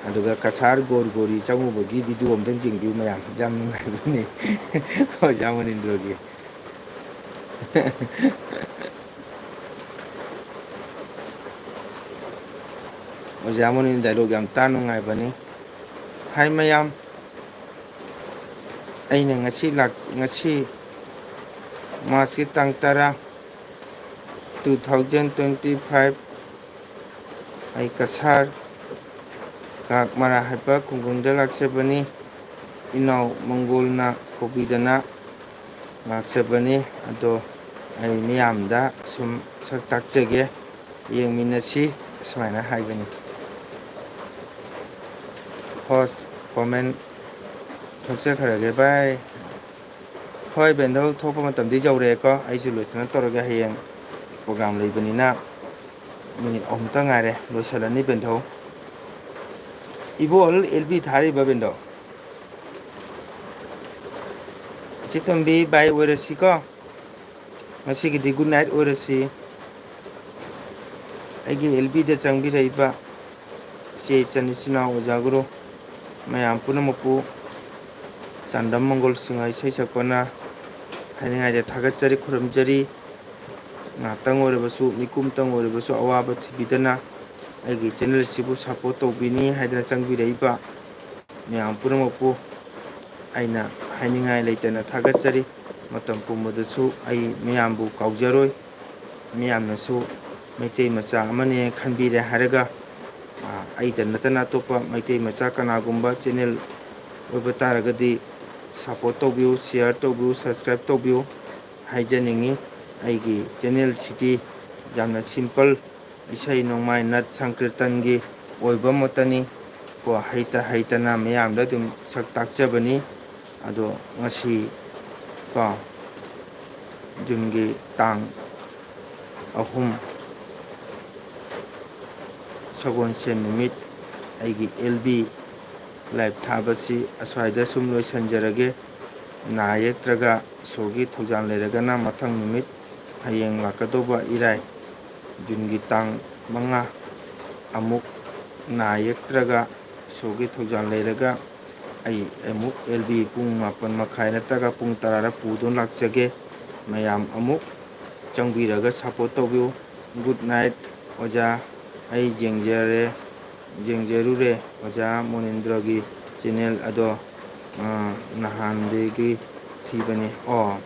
ꯑꯗꯨꯒ ꯀꯁꯥꯔ ꯒꯣꯔ ꯒꯣꯔꯤ ꯆꯪꯉꯨꯕꯒꯤ ꯚꯤꯗꯤꯑꯣ ꯑꯝꯇꯪ ꯌꯦꯡꯕꯤꯌꯨ ꯃꯌꯥꯝ, ꯌꯥꯝ ꯅꯨꯡꯉꯥꯏꯕꯅꯤ ꯑꯣꯖꯥ ꯃꯅꯤꯟꯗ꯭ꯔꯣꯒꯤ꯫ ꯑꯣꯖꯥ ꯃꯅꯤꯟ ꯗꯥꯏꯂꯣꯛ ꯌꯥꯝ ꯇꯥ ꯅꯨꯡꯉꯥꯏꯕꯅꯤ꯫ ꯍꯥꯏ ꯃꯌꯥꯝ, ꯑꯩꯅ ꯉꯁꯤ ꯂꯥꯛ-, ꯉꯁꯤ ꯃꯥꯔꯁꯀꯤ ꯇꯥꯡ ꯇꯔꯥ, two thousand twenty five, ꯑꯩ ꯀꯁꯥꯔ ꯀꯥꯛꯃꯔꯥ ꯍꯥꯏꯕ ꯈꯨꯡꯒꯪꯗ ꯂꯥꯛꯆꯕꯅꯤ꯫ ꯏꯅꯥꯎ ꯃꯪꯒꯣꯜꯅ ꯀꯧꯕꯤꯗꯅ ꯂꯥꯛꯆꯕꯅꯤ꯫ ꯑꯗꯣ ꯑꯩ ꯃꯤꯌꯥꯝꯗ ꯁꯨꯝ ꯁꯛ ꯇꯥꯛꯆꯒꯦ, ꯌꯦꯡꯃꯤꯟꯅꯁꯤ, ꯑꯁꯨꯃꯥꯏꯅ ꯍꯥꯏꯕꯅꯤ꯫ ꯍꯣꯁ, ꯀꯣꯃꯦꯟ ꯊꯣꯛꯆꯈ꯭ꯔꯒꯦ ꯚꯥꯏ꯫ ꯍꯣꯏ ꯕꯦꯟꯗꯧ, ꯊꯣꯛꯄ ꯃꯇꯝꯗꯤ ꯌꯧꯔꯛꯑꯦꯀꯣ꯫ ꯑꯩꯁꯨ ꯂꯣꯏꯁꯤꯟꯅ ꯇꯧꯔꯒꯦ, ꯍꯌꯦꯡ ꯄ꯭ꯔꯣꯒ꯭ꯔꯥꯝ ꯂꯩꯕꯅꯤꯅ꯫ ꯃꯤꯅꯤꯠ ꯑꯍꯨꯝꯇ ꯉꯥꯏꯔꯦ, ꯂꯣꯏꯁꯤꯜꯂꯅꯤ ꯕꯦꯟꯗꯧ꯫ ꯏꯕꯣꯍꯜ ꯑꯦꯜ ꯕꯤ ꯊꯥꯔꯤꯕ ꯕꯦꯟꯗꯧ꯫ ꯏꯆꯦ ꯇꯣꯝꯕꯤ, ꯕꯥꯏ ꯑꯣꯏꯔꯁꯤꯀꯣ꯫ ꯉꯁꯤꯒꯤꯗꯤ ꯒꯨꯗ ꯅꯥꯏꯠ ꯑꯣꯏꯔꯁꯤ꯫ ꯑꯩꯒꯤ ꯑꯦꯜ ꯕꯤꯗ ꯆꯪꯕꯤꯔꯛꯏꯕ ꯏꯆꯦ ꯏꯆꯟ ꯏꯆꯤꯟ ꯏꯅꯥꯎ ꯑꯣꯖꯥ ꯒꯨꯔꯨ ꯃꯌꯥꯝ ꯄꯨꯝꯅꯃꯛꯄꯨ ꯆꯥꯟꯗꯝ ꯃꯪꯒꯣꯜ ꯁꯤꯡꯍ ꯏꯁꯩ ꯁꯛꯄꯅ ꯍꯥꯏꯅꯤꯡꯉꯥꯏꯗ ꯊꯥꯒꯠꯆꯔꯤ, ꯈꯨꯔꯨꯝꯖꯔꯤ꯫ ꯉꯥꯏꯍꯥꯛꯇꯪ ꯑꯣꯏꯔꯕꯁꯨ, ꯃꯤꯀꯨꯝꯇꯪ ꯑꯣꯏꯔꯕꯁꯨ ꯑꯋꯥꯕ ꯊꯤꯕꯤꯗꯅ ꯑꯩꯒꯤ ꯆꯦꯅꯦꯜꯁꯤꯕꯨ ꯁꯞꯄꯣꯔꯠ ꯇꯧꯕꯤꯅꯤ ꯍꯥꯏꯗꯅ ꯆꯪꯕꯤꯔꯛꯏꯕ ꯃꯌꯥꯝ ꯄꯨꯝꯅꯃꯛꯄꯨ ꯑꯩꯅ ꯍꯥꯏꯅꯤꯡꯉꯥꯏ ꯂꯩꯇꯅ ꯊꯥꯒꯠꯆꯔꯤ꯫ ꯃꯇꯝ ꯄꯨꯝꯕꯗꯁꯨ ꯑꯩ ꯃꯤꯌꯥꯝꯕꯨ ꯀꯥꯎꯖꯔꯣꯏ꯫ ꯃꯤꯌꯥꯝꯅꯁꯨ ꯃꯩꯇꯩ ꯃꯆꯥ ꯑꯃꯅꯦ ꯈꯟꯕꯤꯔꯦ ꯍꯥꯏꯔꯒ, ꯑ, ꯑꯩꯗ ꯅꯠꯇꯅ ꯑꯇꯣꯞꯄ ꯃꯩꯇꯩ ꯃꯆꯥ ꯀꯅꯥꯒꯨꯝꯕ ꯆꯦꯅꯦꯜ ꯑꯣꯏꯕ ꯇꯥꯔꯒꯗꯤ ꯁꯞꯄꯣꯔꯠ ꯇꯧꯕꯤꯌꯨ, ꯁꯤꯌꯔ ꯇꯧꯕꯤꯌꯨ, ꯁꯕꯁꯀ꯭ꯔꯥꯏꯕ ꯇꯧꯕꯤꯌꯨ ꯍꯥꯏꯖꯅꯤꯡꯉꯤ꯫ ꯑꯩꯒꯤ ꯆꯦꯅꯦꯜꯁꯤꯗꯤ ꯌꯥꯝꯅ ꯁꯤꯝꯄꯜ, ꯏꯁꯩ ꯅꯣꯡꯃꯥꯏ ꯅꯠ ꯁꯪꯀ꯭ꯔꯤꯇꯟꯒꯤ ꯑꯣꯏꯕ ꯃꯠꯇꯅꯤ꯫ ꯀꯣ, ꯍꯩꯇ ꯍꯩꯇꯅ ꯃꯤꯌꯥꯝꯗ ꯑꯗꯨꯝ ꯁꯛ ꯇꯥꯛꯆꯕꯅꯤ꯫ ꯑꯗꯣ ꯉꯁꯤ ꯀꯣ, ꯖꯨꯟꯒꯤ ꯇꯥꯡ ꯑꯍꯨꯝ, ꯁꯒꯣꯜꯁꯦꯟ ꯅꯨꯃꯤꯠ, ꯑꯩꯒꯤ ꯑꯦꯜ ꯕꯤ ꯂꯥꯏꯚ ꯊꯥꯕꯁꯤ ꯑꯁ꯭ꯋꯥꯏꯗ ꯁꯨꯝ ꯂꯣꯏꯁꯤꯟꯖꯔꯒꯦ꯫ ꯅꯥ ꯌꯦꯛꯇ꯭ꯔꯒ ꯏꯁꯣꯔꯒꯤ ꯊꯧꯖꯥꯜ ꯂꯩꯔꯒꯅ ꯃꯊꯪ ꯅꯨꯃꯤꯠ ꯍꯌꯦꯡ ꯂꯥꯛꯀꯗꯧꯕ ꯏꯔꯥꯏ, ꯖꯨꯟꯒꯤ ꯇꯥꯡ ꯃꯉꯥ ꯑꯃꯨꯛ ꯅꯥ ꯌꯦꯛꯇ꯭ꯔꯒ ꯏꯁꯣꯔꯒꯤ ꯊꯧꯖꯥꯜ ꯂꯩꯔꯒ ꯑꯩ ꯑꯃꯨꯛ ꯑꯦꯜ ꯕꯤ ꯄꯨꯡ ꯃꯥꯄꯟ ꯃꯈꯥꯏ ꯅꯠꯇ꯭ꯔꯒ ꯄꯨꯡ ꯇꯔꯥꯗ ꯄꯨꯗꯨꯅ ꯂꯥꯛꯆꯒꯦ꯫ ꯃꯌꯥꯝ ꯑꯃꯨꯛ ꯆꯪꯕꯤꯔꯒ ꯁꯞꯄꯣꯔꯠ ꯇꯧꯕꯤꯌꯨ꯫ ꯒꯨꯗ ꯅꯥꯏꯠ ꯑꯣꯖꯥ, ꯑꯩ ꯌꯦꯡꯖꯔꯦ, ꯌꯦꯡꯖꯔꯨꯔꯦ ꯑꯣꯖꯥ ꯃꯣꯅꯤꯟꯗ꯭ꯔꯒꯤ ꯆꯦꯅꯦꯜ ꯑꯗꯣ, ꯑ, ꯅꯍꯥꯟꯗꯒꯤ ꯊꯤꯕꯅꯤ꯫ ꯑꯣ,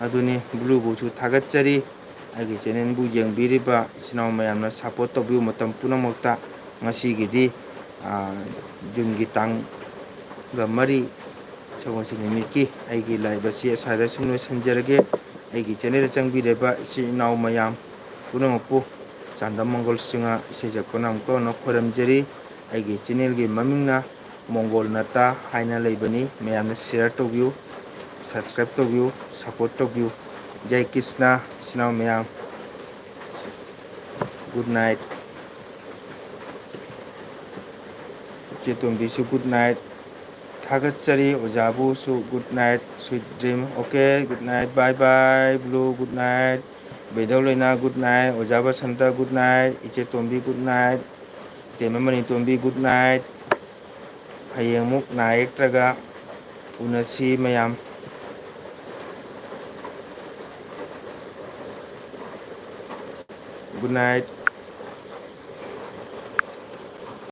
ꯑꯗꯨꯅꯤ, ꯕ꯭ꯂꯨꯕꯨꯁꯨ ꯊꯥꯒꯠꯆꯔꯤ꯫ ꯑꯩꯒꯤ ꯆꯦꯅꯦꯜꯕꯨ ꯌꯦꯡꯕꯤꯔꯤꯕ ꯏꯆꯤꯟ ꯏꯅꯥꯎ ꯃꯌꯥꯝꯅ ꯁꯞꯄꯣꯔꯠ ꯇꯧꯕꯤꯌꯨ ꯃꯇꯝ ꯄꯨꯝꯅꯃꯛꯇ꯫ ꯉꯁꯤꯒꯤꯗꯤ, ꯑ, ꯖꯨꯟꯒꯤ ꯇꯥꯡꯒ ꯃꯔꯤ, ꯁꯒꯣꯜꯁꯦꯟ ꯅꯨꯃꯤꯠꯀꯤ ꯑꯩꯒꯤ ꯂꯥꯏꯚ ꯑꯁꯤ ꯑꯁ꯭ꯋꯥꯏꯗ ꯁꯨꯝ ꯂꯣꯏꯁꯤꯟꯖꯔꯒꯦ꯫ ꯑꯩꯒꯤ ꯆꯦꯅꯦꯜꯗ ꯆꯪꯕꯤꯔꯤꯕ ꯏꯆꯤꯟ ꯏꯅꯥꯎ ꯃꯌꯥꯝ ꯄꯨꯝꯅꯃꯛꯄꯨ ꯆꯥꯟꯗꯝ ꯃꯪꯒꯣꯜ ꯁꯤꯡꯍ ꯏꯁꯩ ꯁꯛꯄꯅ ꯑꯃꯨꯛꯀ ꯍꯟꯅ ꯈꯣꯏꯔꯝꯖꯔꯤ꯫ ꯑꯩꯒꯤ ꯆꯦꯅꯦꯜꯒꯤ ꯃꯃꯤꯡꯅ ꯃꯣꯡꯒꯣꯜ ꯅꯠꯇ ꯍꯥꯏꯅ ꯂꯩꯕꯅꯤ꯫ ꯃꯌꯥꯝꯅ ꯁꯤꯌꯔ ꯇꯧꯕꯤꯌꯨ, ꯁꯕꯁꯀ꯭ꯔꯥꯏꯕ ꯇꯧꯕꯤꯌꯨ, ꯁꯞꯄꯣꯔꯠ ꯇꯧꯕꯤꯌꯨ꯫ ꯖꯩ ꯀ꯭ꯔꯤꯁꯅ, ꯏꯆꯤꯟ ꯏꯅꯥꯎ ꯃꯌꯥꯝ꯫ Good night. ꯏꯆꯦ ꯇꯣꯝꯕꯤꯁꯨ ꯒꯨꯗ ꯅꯥꯏꯠ꯫ ꯊꯥꯒꯠꯆꯔꯤ ꯑꯣꯖꯥꯕꯨꯁꯨ꯫ Good night, sweet dream. Okay, good night, bye bye. Blue, good night. ꯕꯦꯗꯧ ꯂꯣꯏꯅꯥ, ꯒꯨꯗ ꯅꯥꯏꯠ꯫ ꯑꯣꯖꯥ ꯕꯁꯟꯇ, ꯒꯨꯗ ꯅꯥꯏꯠ꯫ ꯏꯆꯦ ꯇꯣꯝꯕꯤ, ꯒꯨꯗ ꯅꯥꯏꯠ꯫ ꯇꯦꯝꯕ ꯃꯅꯤ ꯇꯣꯝꯕꯤ, ꯒꯨꯗ ꯅꯥꯏꯠ꯫ ꯍꯌꯦꯡ ꯑꯃꯨꯛ ꯅꯥ ꯌꯦꯛꯇ꯭ꯔꯒ ꯎꯅꯁꯤ ꯃꯌꯥꯝ꯫ Good night.